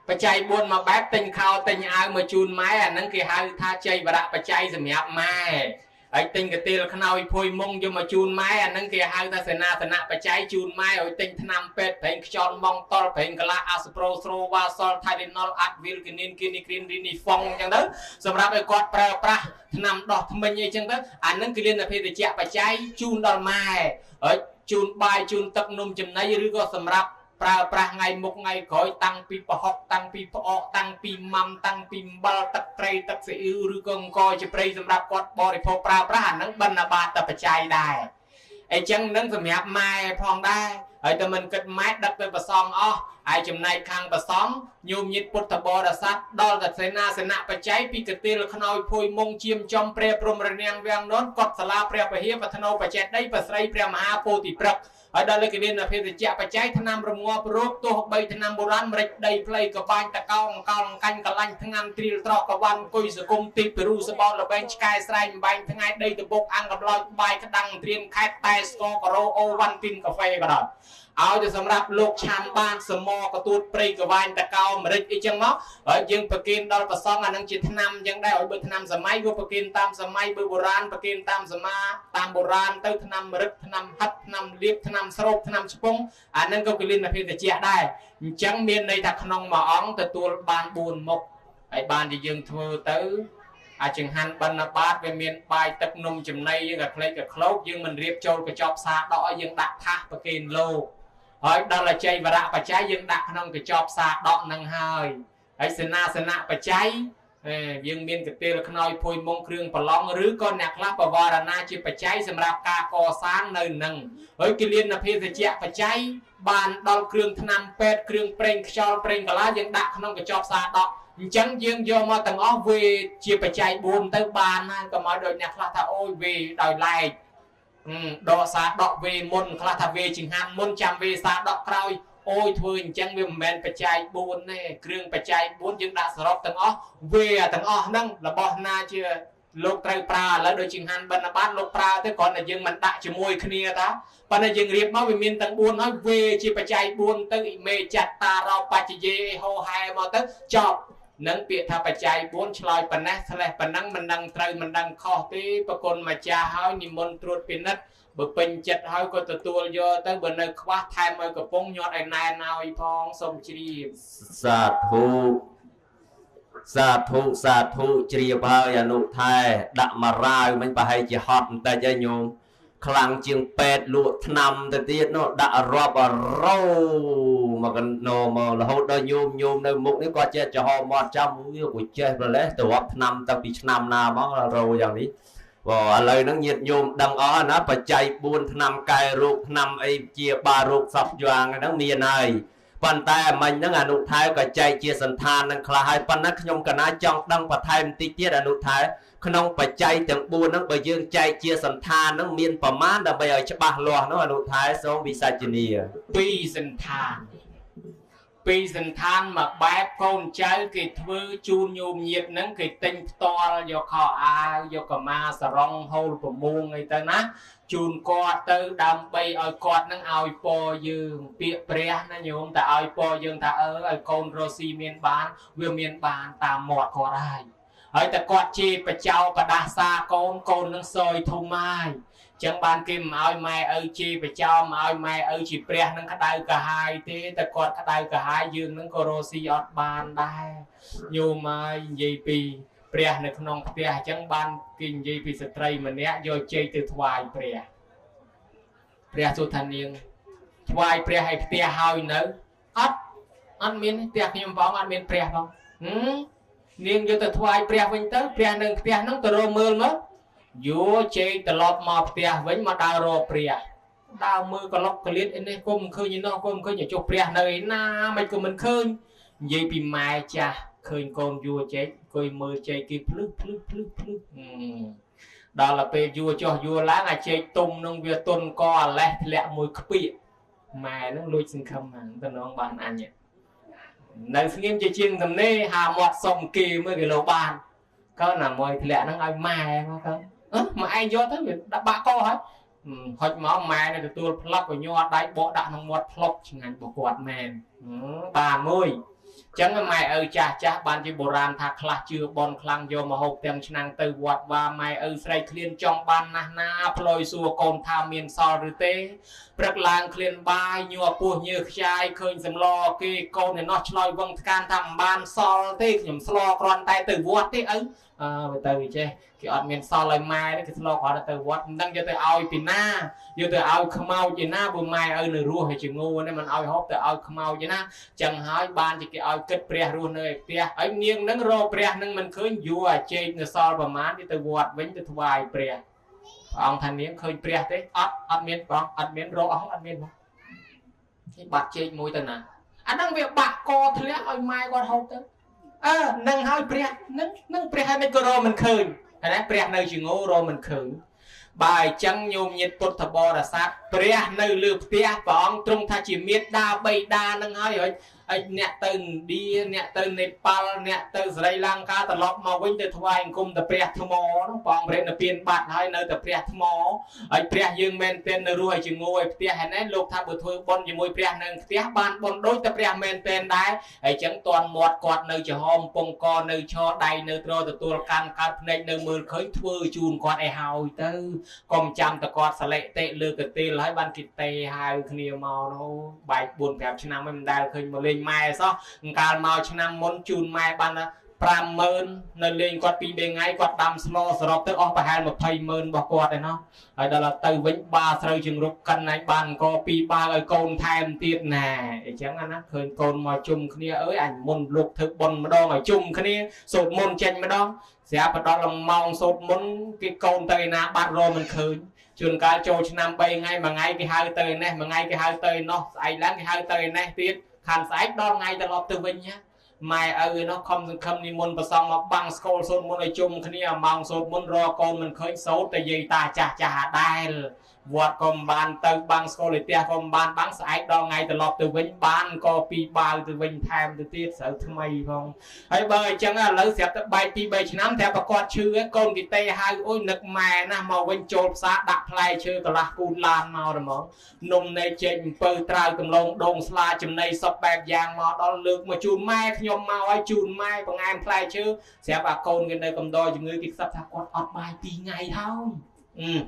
បច្ច័យ4មួយបែបទិញខោទិញអាវមកជូនម៉ែអាហ្នឹងគេហៅថាជ័យវរៈបច្ច័យសម្រាប់ម៉ែហើយទិញកាទៀលខ្នើយភួយមុងយកមកជូនម៉ែអាហ្នឹងគេហៅថាសេនាសនៈបច្ច័យជូនម៉ែឲ្យទិញថ្នាំពេទ្យប្រេងខ្យល់ម៉ងតល់ប្រេងកាឡាអាស្ប្រូស្រូវ៉ាសលថៃលីណុលអាត់វីលគីនីនគីនីគ្រីនរីនីហ្វុងអញ្ចឹងទៅសម្រាប់ឲ្យគាត់ប្រើប្រាស់ថ្នាំដោះធ្មេញអីចឹងទៅអាហ្នឹងគេលៀនភេទជ្ជៈបច្ច័យជូនដល់ម៉ែហើយជូនបាយជូនទឹកនំចំណីឬក៏សម្រាប់ ប្រើប្រាស់ថ្ងៃមុខថ្ងៃក្រោយតាំងពីប្រហុកតាំងពីផ្អកតាំងពីម៉ាំតាំងពីអំបិលទឹកត្រីទឹកស៊ីអ៊ីវឬក៏អង្គជាព្រៃសម្រាប់គាត់បរិភោគប្រើប្រាស់អាហ្នឹងបិណ្ឌបាតបច្ច័យដែរអញ្ចឹងនឹងសម្រាប់ម៉ែផងដែរហើយតែមិនគិតម៉ែដឹកទៅប្រសងអស់ហើយចំណែកខាងប្រសងញោមញាតពុទ្ធបរិស័ទដល់តែសេនាសនៈបច្ច័យពីកទាលខ្នើយភួយមុងជាមចំព្រះព្រំរនាងវាងននកត់សាលាព្រះពហិបធ្នោបច្ចេតីប្រស្រីព្រះមហាពោធិព្រឹក្សហើយដល់លើកលិនភេទជ្ជៈបច្ច័យថ្នាំរងាប់រោគទោះបីថ្នាំបុរាណម្រេចដីផ្លៃកបាញ់តកោអង្កលកាញ់កលាញ់ថ្នាំត្រៀលត្រកកវ៉ាន់គុយសង្គមទីពីរូសបោតលបែងឆ្កែស្រែងបែងថ្ងៃដីតបុកអង្គកំឡោចបាយក្តាំងត្រៀមខេតតែស្ករការ៉ូអូវ៉ាន់ទីនកាហ្វេក៏ដោយឲ្យទៅសម្រាប់លោកឆាន់បានសមកទួតព្រៃកវ៉ាញ់តកោម្រេចអីចឹងមកហើយយើងប្រគេនដល់ប្រសងអានឹងជាថ្នាំចឹងដែរឲ្យបើថ្នាំសម័យក៏ប្រគេនតាមសម័យបើបុរាណប្រគេនតាមសមាតាមបុរាណទៅថ្នាំម្រឹតថ្នាំហិតថ្នាំលៀបថ្នាំស្រូបថ្នាំឆ្ពង់អានឹងក៏កលិនភេទជ្ជៈដែរអញ្ចឹងមានន័យថាក្នុងមួយអង្គទទួលបាន4មុខហើយបានជាយើងធ្វើទៅអាចង្ហាន់បិណ្ឌបាតវាមានបាយទឹកនំចំណីយើងក៏ក្លែកក៏ក្លោកយើងមិនរៀបចូលកញ្ចប់សាដកឲ្យយើងដាក់ថាសប្រគេនលោកហើយដល់អជ័យវរៈបច្ច័យយើងដាក់ក្នុងកញ្ចប់សាដកនឹងហើយហើយសេនាសនៈបច្ច័យយើងមានកទាលខ្នើយភួយមុងគ្រឿងប្រឡងឬក៏អ្នកខ្លះបវរណាជាបច្ច័យសម្រាប់ការកសាងនៅនឹងហើយគិលានភេសជ្ជៈបច្ច័យបានដល់គ្រឿងថ្នាំពេទ្យគ្រឿងប្រេងខ្យល់ប្រេងកាឡាយើងដាក់ក្នុងកញ្ចប់សាដកអញ្ចឹងយើងយកមកទាំងអស់វេជាបច្ច័យ4ទៅបានហើយកុំឲ្យដូចអ្នកខ្លះថាអូយវេដោយឡែកដកសាដកវេមុនខ្លះថាវេចង្ហាន់មុនចាំវេសាដកក្រោយអូយធ្វើអញ្ចឹងវាមិនមែនបច្ច័យ4ទេគ្រឿងបច្ច័យ4យើងដាក់សរុបទាំងអស់វេទាំងអស់ហ្នឹងរបស់ណាជាលោកត្រូវប្រើឥឡូវដូចចង្ហាន់បិណ្ឌបាតលោកប្រើទៅគ្រាន់តែយើងមិនដាក់ជាមួយគ្នាតាប៉ុន្តែយើងរៀបមកវាមានទាំង4ហើយវេជាបច្ច័យ4ទៅអ៊ីមេចត្តារោបច្ចយេហោហែមកទៅចប់នឹងពាក្យថាបច្ច័យ4ឆ្លើយប៉ុណ្ណេះស្លេះប៉ុណ្ណឹងមិនដឹងត្រូវមិនដឹងខុសទេប្រគុណម្ចាស់ហើយនិមន្តត្រួតពិនិត្យបើពេញចិត្តហើយក៏ទទួលយកទៅបើនៅខ្វះថែមឲ្យកំពុងញាត់ឲ្យណែនឲ្យផងសូមជ្រាបសាធុសាធុសាធុជ្រាបហើយអនុថែដាក់មករាវមិញប្រហែលជាហត់បន្តិចហើយញោមខ្លាំងជាងពេទ្យលក់ថ្នាំទៅទៀតនោះដាក់រាប់រោមកកណោមករហូតដល់ញោមញោមនៅមុខនេះគាត់ចេះចំហមាត់ចាំវាក៏ចេះប្រលេះទៅរាប់ថ្នាំតាំងពីឆ្នាំណាមករោយ៉ាងនេះបើឥឡូវហ្នឹងញាតិញោមដឹងអស់ណាបច្ច័យ4ថ្នាំកែរោគថ្នាំអីជាបារោគសពយ៉ាងហ្នឹងមានហើយប៉ុន្តែអាមិញហ្នឹងអនុថែក៏ចែកជាសន្តាននឹងខ្លះហើយប៉ុន្តែខ្ញុំកណាចង់ដឹងបន្ថែមបន្តិចទៀតអនុថែក្នុងបច្ច័យទាំង4ហ្នឹងបើយើងចែកជាសន្តានហ្នឹងមានប្រមាណដើម្បីឲ្យច្បាស់លាស់នោះអនុថែសូមវិសាជនីពីរសន្តានពីរសន្តានមួយបែបកូនចៅគេធ្វើជូនញោមញាតហ្នឹងគេទិញផ្ទាល់យកខោអាវយកកម្មាសរងហូលប្រមួងអីទៅណាជូនគាត់ទៅដើម្បីឲ្យគាត់នឹងឲ្យពរយើងពាក្យព្រះណាញោមតែឲ្យពរយើងថាអើឲ្យកូនរស់ស៊ីមានបានវាមានបានតាមមាត់គាត់ហើយហើយតែគាត់ជេរបចោបដាសាកូនកូននឹងសយធំហើយចឹងបានគេមិនឲ្យម៉ែឪជេរបចោមិនឲ្យម៉ែឪជាព្រះនឹងក្តៅកាហាយទេតែគាត់ក្តៅកាហាយយើងនឹងក៏រស់ស៊ីអត់បានដែរញោមហើយនិយាយពីព្រះនៅក្នុងផ្ទះអញ្ចឹងបានគេនិយាយពីស្ត្រីម្នាក់យកជ័យទៅថ្វាយព្រះព្រះសួរថានាងថ្វាយព្រះឲ្យផ្ទះហើយនៅអត់អត់មានផ្ទះខ្ញុំផងអត់មានព្រះផងនាងយកទៅថ្វាយព្រះវិញទៅព្រះនៅផ្ទះហ្នឹងទៅរកមើលមកយោជ័យត្រឡប់មកផ្ទះវិញមកដើររកព្រះដើរមើលកលុកកលៀតអីនេះគុំឃើញឯនោះគុំឃើញឲ្យចុះព្រះនៅឯណាមិនក៏មិនឃើញនិយាយពីម៉ែចាស់ឃើញកូនយួរចេកអង្គុយមើលចេកគេភ្លឹះភ្លឹះភ្លឹះភ្លឹះដល់ទៅពេលយួរចុះយួរឡើងអាចេកទុំនឹងវាទុនកអាលេះធ្លាក់មួយខ្ពៀកម៉ែនឹងលួចសង្ឃឹមហ្នឹងតំណងបានអញនៅស្ងៀមជាជាងសំណេរហាមាត់សុំគេមើលគេលោបានកើណាមួយធ្លាក់ហ្នឹងឲ្យម៉ែមកទៅអឺមកឯងយកទៅវាដាក់បាក់កហើយហុចមកម៉ែនៅទទួលផ្លឹកឲ្យញ័រដៃបកដាក់ក្នុងមាត់ផ្លុកឆ្ងាញ់របស់គាត់មែនបានមួយចឹងម៉ែឪចាស់ចាស់បានជាបុរាណថាខ្លះជឿបនខ្លាំងយកមកហូបទាំងឆ្នាំងទៅវត្តវាម៉ែឪស្រីឃ្លានចង់បានណាស់ណាផ្លយសួរកូនថាមានសល់ឬទេព្រឹកឡើងឃ្លានបាយញ័រពោះញើខ្ចាយឃើញសម្លគេកូនឯណោះឆ្លើយវឹងថ្កានថាមិនបានសល់ទេខ្ញុំស្លគ្រាន់តែទៅវត្តទេឪ អើបើទៅវាចេះគេអត់មានសល់ឲ្យម៉ែទេគេស្លកគាត់ទៅវត្តមិនដឹងយកទៅឲ្យពីណាយកទៅឲ្យខ្មោចឯណាបើម៉ែឲ្យនៅរស់ហើយជាងូនេះមិនឲ្យហូបទៅឲ្យខ្មោចឯណាចឹងហើយបានជាគេឲ្យគិតព្រះរស់នៅឯផ្ទះហើយនាងនឹងរកព្រះនឹងមិនឃើញយួរអាចេកនៅសល់ប្រមាណទៅវត្តវិញទៅថ្វាយព្រះព្រះអង្គថានាងឃើញព្រះទេអត់អត់មានព្រះអត់មានរកអស់អត់មានមកគេបាត់ចេកមួយទៅណាអាហ្នឹងវាបាក់កធ្លាក់ឲ្យម៉ែគាត់ហូបទៅអើនឹងហើយព្រះនឹងព្រះហើយមិនក៏រកមិនឃើញណាព្រះនៅជាងូរកមិនឃើញបើអញ្ចឹងញោមញាតិពុទ្ធបរិស័ទព្រះនៅលើផ្ទះព្រះអង្គទ្រង់ថាជាមេដាបៃតានឹងហើយហើយអ្នកទៅឥណ្ឌាអ្នកទៅនេប៉ាល់អ្នកទៅស្រីលង្កាត្រឡប់មកវិញទៅថ្វាយអង្គមទៅព្រះថ្មនោះព្រះអង្គព្រះនិព្វានបាត់ហើយនៅតែព្រះថ្មហើយព្រះយើងមែនទែននៅរស់ឲ្យជាងូឲ្យផ្ទះហើយណែលោកថាបើធ្វើបុណ្យជាមួយព្រះនៅផ្ទះបានបុណ្យដូចតែព្រះមែនទែនដែរហើយអញ្ចឹងតន់មាត់គាត់នៅចំហមពងកនៅឈរដៃនៅត្រទទួលកាន់កើតភ្នែកនៅមើលឃើញធ្វើជូនគាត់ឲ្យហើយទៅកុំចាំតគាត់សលេតិលើកទេលហើយបានគេទេហៅគ្នាមកនោះបែក4 5ឆ្នាំហើយមិនដែលឃើញមកលេងម៉ែសោះកាលមកឆ្នាំមុនជូនម៉ែបាន50000នៅលេងគាត់2 3ថ្ងៃគាត់ដាំស្លសរុបទៅអស់ប្រហែល200,000របស់គាត់ឯណោះហើយដល់ទៅវិញបាស្រូវជង្រុកកិនឲ្យបានអង្គ2បាល់ឲ្យកូនថែមទៀតណាអញ្ចឹងណាឃើញកូនមកជុំគ្នាអើយអញមុនលោកធ្វើបុណ្យម្ដងឲ្យជុំគ្នាសូត្រមន្តចេញម្ដងស្រាប់ដល់ម៉ោងសូត្រមន្តគេកូនទៅឯណាបាត់រមិនឃើញជួនកាលចូលឆ្នាំ3ថ្ងៃមួយថ្ងៃគេហៅទៅឯនេះមួយថ្ងៃគេហៅទៅឯនោះស្អែកឡើងគេហៅទៅឯនេះទៀតខានស្អែកដល់ថ្ងៃត្រឡប់ទៅវិញណាម៉ែឪនោះខំសង្ឃឹមនិមន្តប្រសងមកបាំងស្គលសូត្រមន្តឲ្យជុំគ្នាម៉ោងសូត្រមន្តរកូនមិនឃើញសូត្រតែយាយតាចាស់ចាស់អាដែលវត្តក៏មិនបានទៅបាំងស្គលឯផ្ទះក៏មិនបានបាំងស្អែកដល់ថ្ងៃត្រឡប់ទៅវិញបានក៏ពីបាវទៅវិញថែមទៅទៀតស្រូវថ្មីផងហើយបើអញ្ចឹងឥឡូវស្រាប់តែបែក2 3ឆ្នាំតែប្រកបឈឺកូនគេទេហៅអូយនឹកម៉ែណាស់មកវិញចូលផ្សារដាក់ផ្លែឈើកន្លះគូនឡានមកហ្មងនំនៃចេកអំពៅត្រាវកំឡងដងស្លាចំណីសពបែបយ៉ាងមកដល់លើកមកជូនម៉ែខ្ញុំមកឲ្យជូនម៉ែបង្អែមផ្លែឈើស្រាប់អាកូនគេនៅកំដរជំងឺគេខ្សឹបថាគាត់អត់បាយ2ថ្ងៃហើយ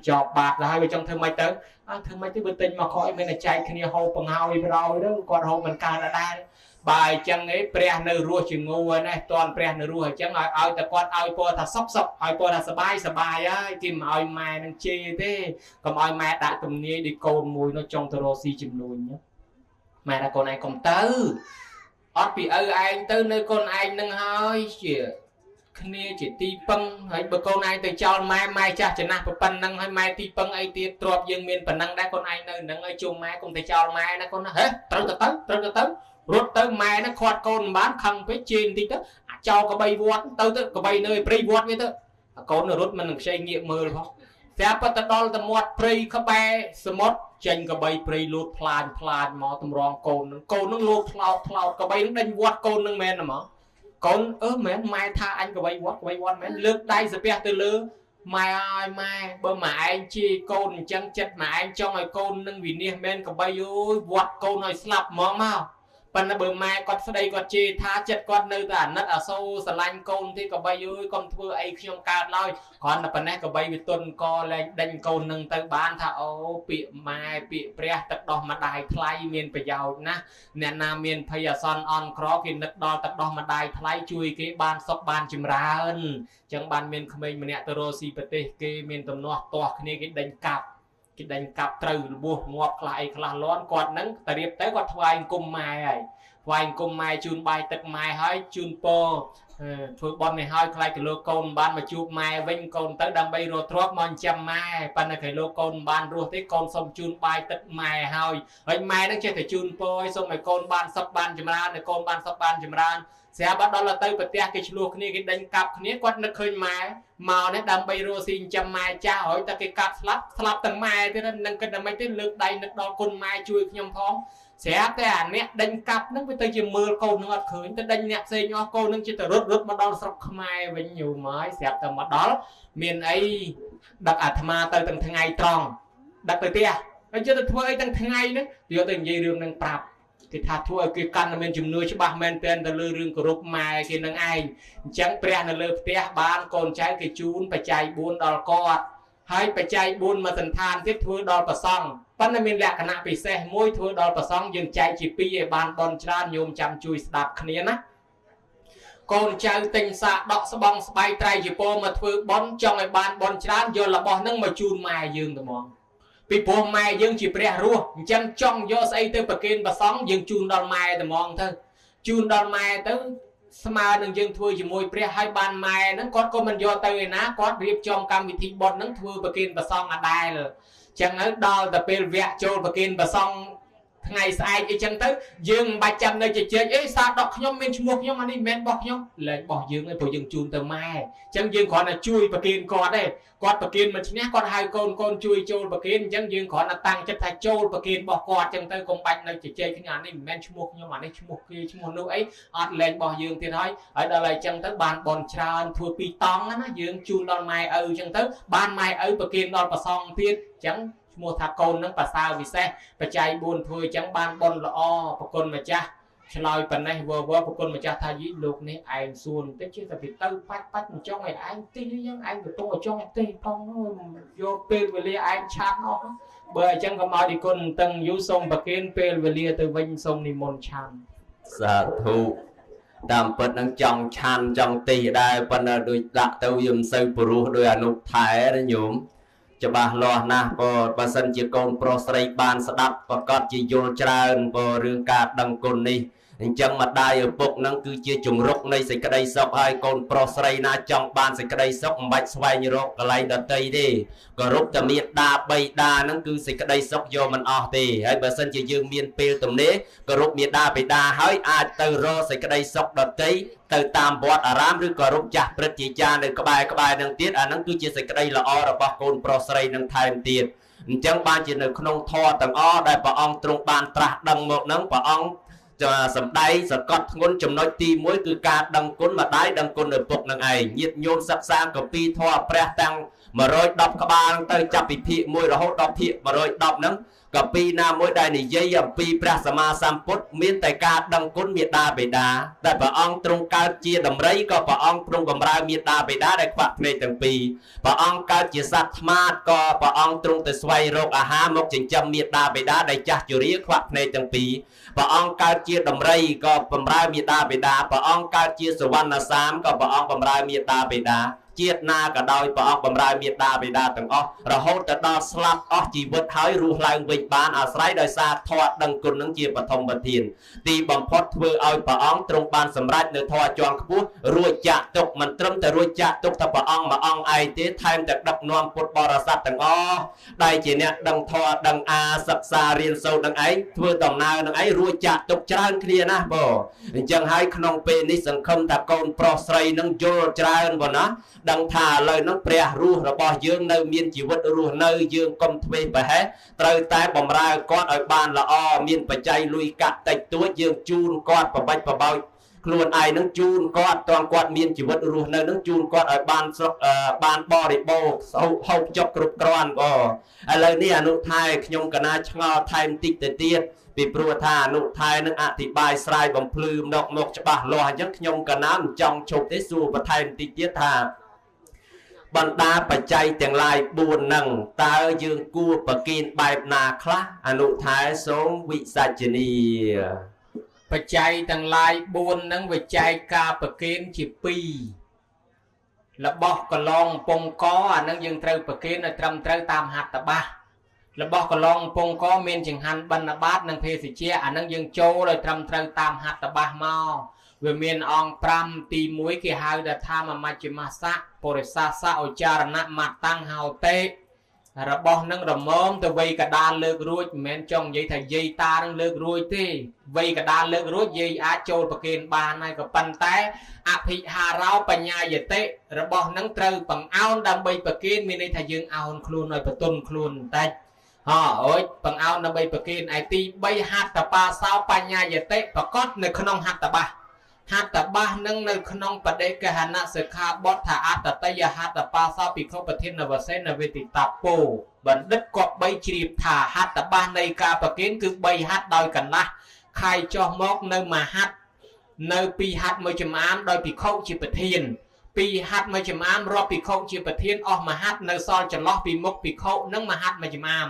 ចប់បាតទៅហើយវាចង់ធ្វើម៉េចទៅអើធ្វើម៉េចទៅបើទិញមកខអីមានតែចែកគ្នាហូបបង្ហើយប្រោយទៅគាត់ហូបមិនកើតដែរបើអញ្ចឹងឯងព្រះនៅរស់ជាងូហើយណាតន់ព្រះនៅរស់អញ្ចឹងឲ្យតែគាត់ឲ្យពរថាសុកសុកឲ្យពរថាសបាយសបាយហើយគេមិនឲ្យម៉ែនឹងជេរទេកុំឲ្យម៉ែដាក់ទំនាយដូចកូនមួយនោះចង់ទៅរកស៊ីចំនួនម៉ែថាកូនឯងកុំទៅអត់ពីឪឯងទៅនៅកូនឯងនឹងហើយជាគ្នាជាទីពឹងហើយបើកូនឯងទៅចោលម៉ែម៉ែចាស់ចំណាស់ប៉ុណ្ណឹងហើយម៉ែទីពឹងអីទៀតទ្របយើងមានប៉ុណ្ណឹងដែរកូនឯងនៅនឹងឲ្យជុំម៉ែកុំទៅចោលម៉ែណាកូនណាហេត្រូវទៅត្រូវទៅរត់ទៅម៉ែណាខាត់កូនមិនបានខឹងពេកជេរបន្តិចទៅអាចោលកបីវត្តទៅទៅកបីនៅព្រៃវត្តវាទៅកូនរត់មិននឹងខ្ចីងាកមើលផងស្រាប់តែដល់ទៅមាត់ព្រៃក្បែរសមុទ្រចេញកបីព្រៃលូតផ្លាញផ្លាញមកតម្រងកូននឹងកូននឹងលូតផ្លោតផ្លោតកបីនឹងដេញវត្តកូននឹងមែនហ្មងកូនអឺមែនម៉ែថាអញកបីវត្តកបីវត្តមែនលើកដៃសាពះទៅលើម៉ែអើយម៉ែបើម៉ែឯងជេរកូនអញ្ចឹងចិត្តម៉ែឯងចង់ឲ្យកូននឹងវិនិច្ឆ័យមែនកបីអើយវត្តកូនឲ្យស្លាប់ហ្មងមកប៉ុន្តែបើម៉ែគាត់ស្ដីគាត់ជេរថាចិត្តគាត់នៅតែអាណិតអាសូរស្រឡាញ់កូនទេកបីអើយកុំធ្វើអីខ្ញុំកើតឡើយគ្រាន់តែប៉ុណ្ណេះកបីវាទុនកលែងដេញកូននឹងទៅបានថាអូពាក្យម៉ែពាក្យព្រះទឹកដោះម្ដាយថ្លៃមានប្រយោជន៍ណាស់អ្នកណាមានភ័យអាសន្នអន់ក្រគេនឹកដល់ទឹកដោះម្ដាយថ្លៃជួយគេបានសុខបានចម្រើនអញ្ចឹងបានមានក្មេងម្នាក់ទៅរកស៊ីប្រទេសគេមានទំនាស់ទាស់គ្នាគេដេញកាប់គេដេញកាប់ត្រូវរបួសងាប់ខ្លះអីខ្លះលាន់គាត់នឹងតែរៀបទៅគាត់ថ្វាយអង្គមម៉ែហើយថ្វាយអង្គមម៉ែជូនបាយទឹកម៉ែហើយជូនពរធ្វើបុណ្យនេះហើយខ្លាចគីឡូកូនបានមកជួបម៉ែវិញកូនទៅដើម្បីរកទ្រព្យមកចិញ្ចឹមម៉ែប៉ុន្តែគីឡូកូនបានរស់ទេកូនសុំជូនបាយទឹកម៉ែហើយហើយម៉ែនឹងចេះតែជូនពរឲ្យសុំឲ្យកូនបានសុខបានចម្រើនឲ្យកូនបានសុខបានចម្រើនស្រាប់ដល់ទៅប្រទះគេឆ្លោះគ្នាគេដេញកាប់គ្នាគាត់នឹកឃើញម៉ែមកនេះដើម្បីរកស៊ីចិញ្ចឹមម៉ែចាស់ហើយតែគេកាប់ស្លាប់ស្លាប់ទាំងម៉ែទៀតនឹងគិតតែមិនទេលើកដៃនឹកដល់គុណម៉ែជួយខ្ញុំផងស្រាប់តែអាអ្នកដេញកាប់ហ្នឹងវាទៅជាមើលកូននឹងអត់ឃើញទៅដេញអ្នកផ្សេងអស់កូននឹងជាទៅរត់រត់មកដល់ស្រុកខ្មែរវិញយូរមកស្រាប់តែមកដល់មានអីដឹកអាត្មាទៅទាំងថ្ងៃត្រង់ដឹកទៅផ្ទះហើយជិះទៅធ្វើអីទាំងថ្ងៃហ្នឹងយកទៅនិយាយរឿងហ្នឹងប្រាប់គេថាធ្វើឲ្យគេកាន់តែមានជំនឿច្បាស់មែនទែនទៅលើរឿងគោរពម៉ែគេនឹងឯងអញ្ចឹងព្រះនៅលើផ្ទះបានកូនចៅគេជូនបច្ច័យ4ដល់គាត់ហើយបច្ច័យ4មកសន្តានទៀតធ្វើដល់ព្រះសង្ឃប៉ុន្តែមានលក្ខណៈពិសេសមួយធ្វើដល់ព្រះសង្ឃយើងចែកជាពីរឲ្យបានបនច្រើនញោមចាំជួយស្ដាប់គ្នាណា កូនចៅទិញសាកដកស្បង់ស្បៃត្រៃជាពរមកធ្វើបន់ចង់ឲ្យបានបន់ច្រើនយករបស់ហ្នឹងមកជូនម៉ែយើងត្មងពីព្រោះម៉ែយើងជាព្រះរស់អញ្ចឹងចង់យកស្អីទៅប្រគេនព្រះសង្ឃយើងជូនដល់ម៉ែត្មងទៅជូនដល់ម៉ែទៅស្មើនឹងយើងធ្វើជាមួយព្រះហើយបានម៉ែហ្នឹងគាត់ក៏មិនយកទៅឯណាគាត់រៀបចំកម្មវិធីបុណ្យហ្នឹងធ្វើប្រគេនព្រះសង្ឃអាដែលអញ្ចឹងហើយដល់តែពេលវគ្គចូលប្រគេនព្រះសង្ឃថ្ងៃស្អែកអីចឹងទៅយើងមិនបាច់ចាំនៅជជែកអីសាដកខ្ញុំមានឈ្មោះខ្ញុំអានេះមិនមែនរបស់ខ្ញុំលែងរបស់យើងទេព្រោះយើងជូនទៅម៉ែអញ្ចឹងយើងគ្រាន់តែជួយប្រគេនគាត់ទេគាត់ប្រគេនមិនឈ្នះគាត់ហៅកូនកូនជួយចូលប្រគេនអញ្ចឹងយើងគ្រាន់តែតាំងចិត្តថាចូលប្រគេនរបស់គាត់អញ្ចឹងទៅកុំបាច់នៅជជែកគ្នាអានេះមិនមែនឈ្មោះខ្ញុំអានេះឈ្មោះគេឈ្មោះនោះអីអត់លែងរបស់យើងទៀតហើយហើយដល់ហើយអញ្ចឹងទៅបានបនច្រើនធ្វើពីរតង់ណាយើងជូនដល់ម៉ែឪអញ្ចឹងទៅបានម៉ែឪប្រគេនដល់ព្រះសង្ឃទៀតអញ្ចឹងឈ្មោះថាកូននឹងប្រសើរពិសេសបច្ច័យ4ធ្វើអញ្ចឹងបានបុណ្យល្អប្រគុណម្ចាស់ឆ្លើយប៉ុណ្ណេះវវប្រគុណម្ចាស់ថាយីលោកនេះឯងសួនតិចតែពីទៅបាច់បាច់មិនចង់ឲ្យឯងទេយ៉ាងឯងកំពុងឲ្យចង់ទេផងយកពេលវេលាឯងឆាប់អស់បើអញ្ចឹងកុំឲ្យឌីគុណតឹងយូរសូមប្រគេនពេលវេលាទៅវិញសូមនិមន្តឆាន់សាធុតាមពិតនឹងចង់ឆាន់ចង់ទេដែរប៉ុន្តែដូចដាក់ទៅវាមិនសូវព្រោះដោយអនុថែណាញោមច្បាស់លាស់ណាស់បើសិនជាកូនប្រុសស្រីបានស្ដាប់ប្រកាសជាយល់ច្រើនបើរឿងការដឹងគុណនេះអញ្ចឹងម្ដាយឪពុកនឹងគឺជាជំរុកនៃសេចក្តីសុខហើយកូនប្រុសស្រីណាចង់បានសេចក្តីសុខមិនបាច់ស្វែងរកកន្លែងដទៃទេគោរពតែមេដាបីដានឹងគឺសេចក្តីសុខយកមិនអស់ទេហើយបើសិនជាយើងមានពេលទំនេរគោរពមេដាបិតាហើយអាចទៅរកសេចក្តីសុខដទៃទៅតាមវត្តអារាមឬក៏រកចាស់ព្រឹទ្ធាចារ្យនៅក្បែរក្បែរនឹងទៀតអានឹងគឺជាសេចក្តីល្អរបស់កូនប្រុសស្រីនឹងថែមទៀតអញ្ចឹងបានជានៅក្នុងធម៌ទាំងអស់ដែលព្រះអង្គទ្រង់បានត្រាស់ដឹងមកនឹងព្រះអង្គសម្ដែងសកត់ធ្ងន់ចំណុចទី1គឺការដឹងគុណម្ដាយដឹងគុណឪពុកនឹងឯងញាតិញោមសិក្សាកាពីធម៌ព្រះតាំង110ក្បាលទៅចាប់ពីភាគ1រហូតដល់ភាគ110ហ្នឹងកាពីណាមួយដែលនិយាយអំពីព្រះសម្មាសម្ពុទ្ធមានតែការដឹងគុណមេដាបិតាតែព្រះអង្គទ្រង់កើតជាដំរីក៏ព្រះអង្គទ្រង់បម្រើមេដាបិតាដែលខ្វាក់ភ្នែកទាំងពីរព្រះអង្គកើតជាសត្វត្មាតក៏ព្រះអង្គទ្រង់ទៅស្វែងរកអាហារមកចិញ្ចឹមមេដាបិតាដែលចាស់ជរាខ្វាក់ភ្នែកទាំងពីរព្រះអង្គកើតជាដំរីក៏បម្រើមេដាបិតាព្រះអង្គកើតជាសវណ្ណសាមក៏ព្រះអង្គបម្រើមេដាបិតាជាតិណាក៏ដោយព្រះអង្គបំរើមេដាបិតាទាំងអស់រហូតទៅដល់ស្លាប់អស់ជីវិតហើយរស់ឡើងវិញបានអាស្រ័យដោយសារធម៌ដឹងគុណនឹងជាបឋមប្រធានទីបំផុតធ្វើឲ្យព្រះអង្គទ្រង់បានសម្រេចនៅធម៌ជាន់ខ្ពស់រួចចាក់ទុកមិនត្រឹមតែរួចចាក់ទុកតែព្រះអង្គមួយអង្គឯងទេថែមតែដឹកនាំពុទ្ធបរិស័ទទាំងអស់ដែលជាអ្នកដឹងធម៌ដឹងអាសិក្សារៀនសូត្រនឹងឯងធ្វើដំណើរនឹងឯងរួចចាក់ទុកច្រើនគ្នាណាស់បងអញ្ចឹងហើយក្នុងពេលនេះសង្ឃឹមថាកូនប្រុសស្រីនឹងយល់ច្រើនបងណាដឹងថាឥឡូវហ្នឹងព្រះរស់របស់យើងនៅមានជីវិតរស់នៅយើងកុំធ្វេសប្រហែសត្រូវតែបំរើគាត់ឲ្យបានល្អមានបច្ច័យលុយកាក់តិចតួចយើងជូនគាត់ប្របាច់ប្របោចខ្លួនឯងនឹងជូនគាត់តងគាត់មានជីវិតរស់នៅនឹងជូនគាត់ឲ្យបានសុខបានបរិបូរណ៍ហូបចុកគ្រប់គ្រាន់បងឥឡូវនេះអនុថែខ្ញុំកណាឆ្ងល់ថែមតិចទៅទៀតពីព្រោះថាអនុថែនឹងអធិប្បាយស្រាយបំភ្លឺមកច្បាស់លាស់អញ្ចឹងខ្ញុំកណាមិនចង់ឈប់ទេសួរបន្ថែមតិចទៀតថាបណ្ដាបច្ច័យទាំងឡាយ4ហ្នឹងតើយើងគួរប្រគេនបែបណាខ្លះអនុថែសូមវិសាចនីបច្ច័យទាំងឡាយ4ហ្នឹងវាចែកការប្រគេនជា2របស់កឡងពងកអាហ្នឹងយើងត្រូវប្រគេនឲ្យត្រឹមត្រូវតាមហត្ថបាសរបស់កឡងពងកមានចង្ហាន់បិណ្ឌបាតនិងភេសជ្ជៈអាហ្នឹងយើងចូលឲ្យត្រឹមត្រូវតាមហត្ថបាសមកវាមានអង្គ5ទី1គេហៅថាមជ្ឈិមសៈបរិសាសៈឧចារណៈមតាំងហោតេរបស់នឹងរមមទៅវ័យកដាលលើករួចមិនមែនចង់និយាយថាយាយតានឹងលើករួចទេវ័យកដាលលើករួចយាយអាចចូលប្រគេនបានហើយក៏ប៉ុន្តែអភិហារោបញ្ញាយតិរបស់នឹងត្រូវបង្អោនដើម្បីប្រគេនមានន័យថាយើងអោនខ្លួនឲ្យបន្ទន់ខ្លួនបន្តិចហ៎អូយបង្អោនដើម្បីប្រគេនឯទី3ហត្ថបាសោបញ្ញាយតិប្រកបនៅក្នុងហត្ថបាសហត្ថបាសនឹងនៅក្នុងបដិកហនសិក្ខាបទថាអត្តតយហត្ថបាសោភិក្ខុប្រធានវសេនវេទិតាពោបណ្ឌិតក៏បីជ្រាបថាហត្ថបាសនៃការប្រគេនគឺ3ហត្ថដោយកន្លះខៃចុះមកនៅមហត្ថនៅ2ហត្ថមួយចំអាមដោយភិក្ខុជាប្រធាន2ហត្ថមួយចំអាមរាប់ភិក្ខុជាប្រធានអស់មហត្ថនៅសល់ចន្លោះពីមុខភិក្ខុនិងមហត្ថមួយចំអាម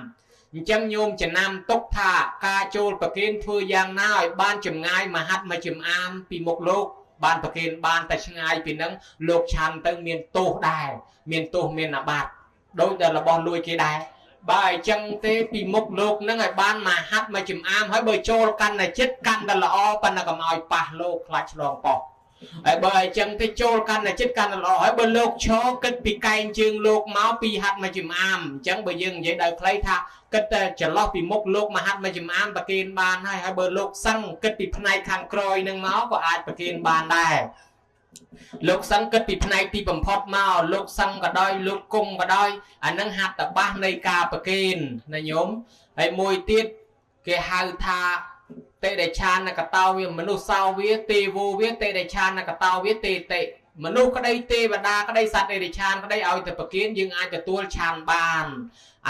អញ្ចឹងញោមចំណាំទុកថាការចូលប្រគេនធ្វើយ៉ាងណាឲ្យបានចម្ងាយមហត្ថមួយចំអាមពីមុខលោក បានប្រគេនបានតែឆ្ងាយពីនឹងលោកឆាន់ទៅមានទោសដែរមានទោសមានអាបត្តិដូចតែរបស់លួចគេដែរបើអញ្ចឹងទេពីមុខលោកនឹងឲ្យបានមកហាត់មកចំអាមហើយបើចូលកាន់តែចិត្តកាន់តែល្អប៉ុន្តែកុំឲ្យប៉ះលោកខ្លាចឆ្លងប៉ោះហើយបើអញ្ចឹងទេចូលកាន់តែចិត្តកាន់តែល្អហើយបើលោកឈរគិតពីកែងជើងលោកមកពីហាត់មកចំអាមអញ្ចឹងបើយើងនិយាយដោយខ្លីថាគិតតែចន្លោះពីមុខលោកមកហាត់មកចំអាមប្រគេនបានហើយហើយបើលោកសឹងគិតពីផ្នែកខាងក្រោយនឹងមកក៏អាចប្រគេនបានដែរលោកសឹងគិតពីផ្នែកទីបំផុតមកលោកសឹងក៏ដោយលោកគង់ក៏ដោយអានឹងហាត់តបាសនៃការប្រគេនណាញោមហើយមួយទៀតគេហៅថាតិរិឆានកតោវាមនុស្សសោវាទេវោវាតិរិឆានកតោវាទេតិមនុស្សក្តីទេវតាក្តីសត្វតិរិឆានក្តីឲ្យតែប្រគេនយើងអាចទទួលឆានបាន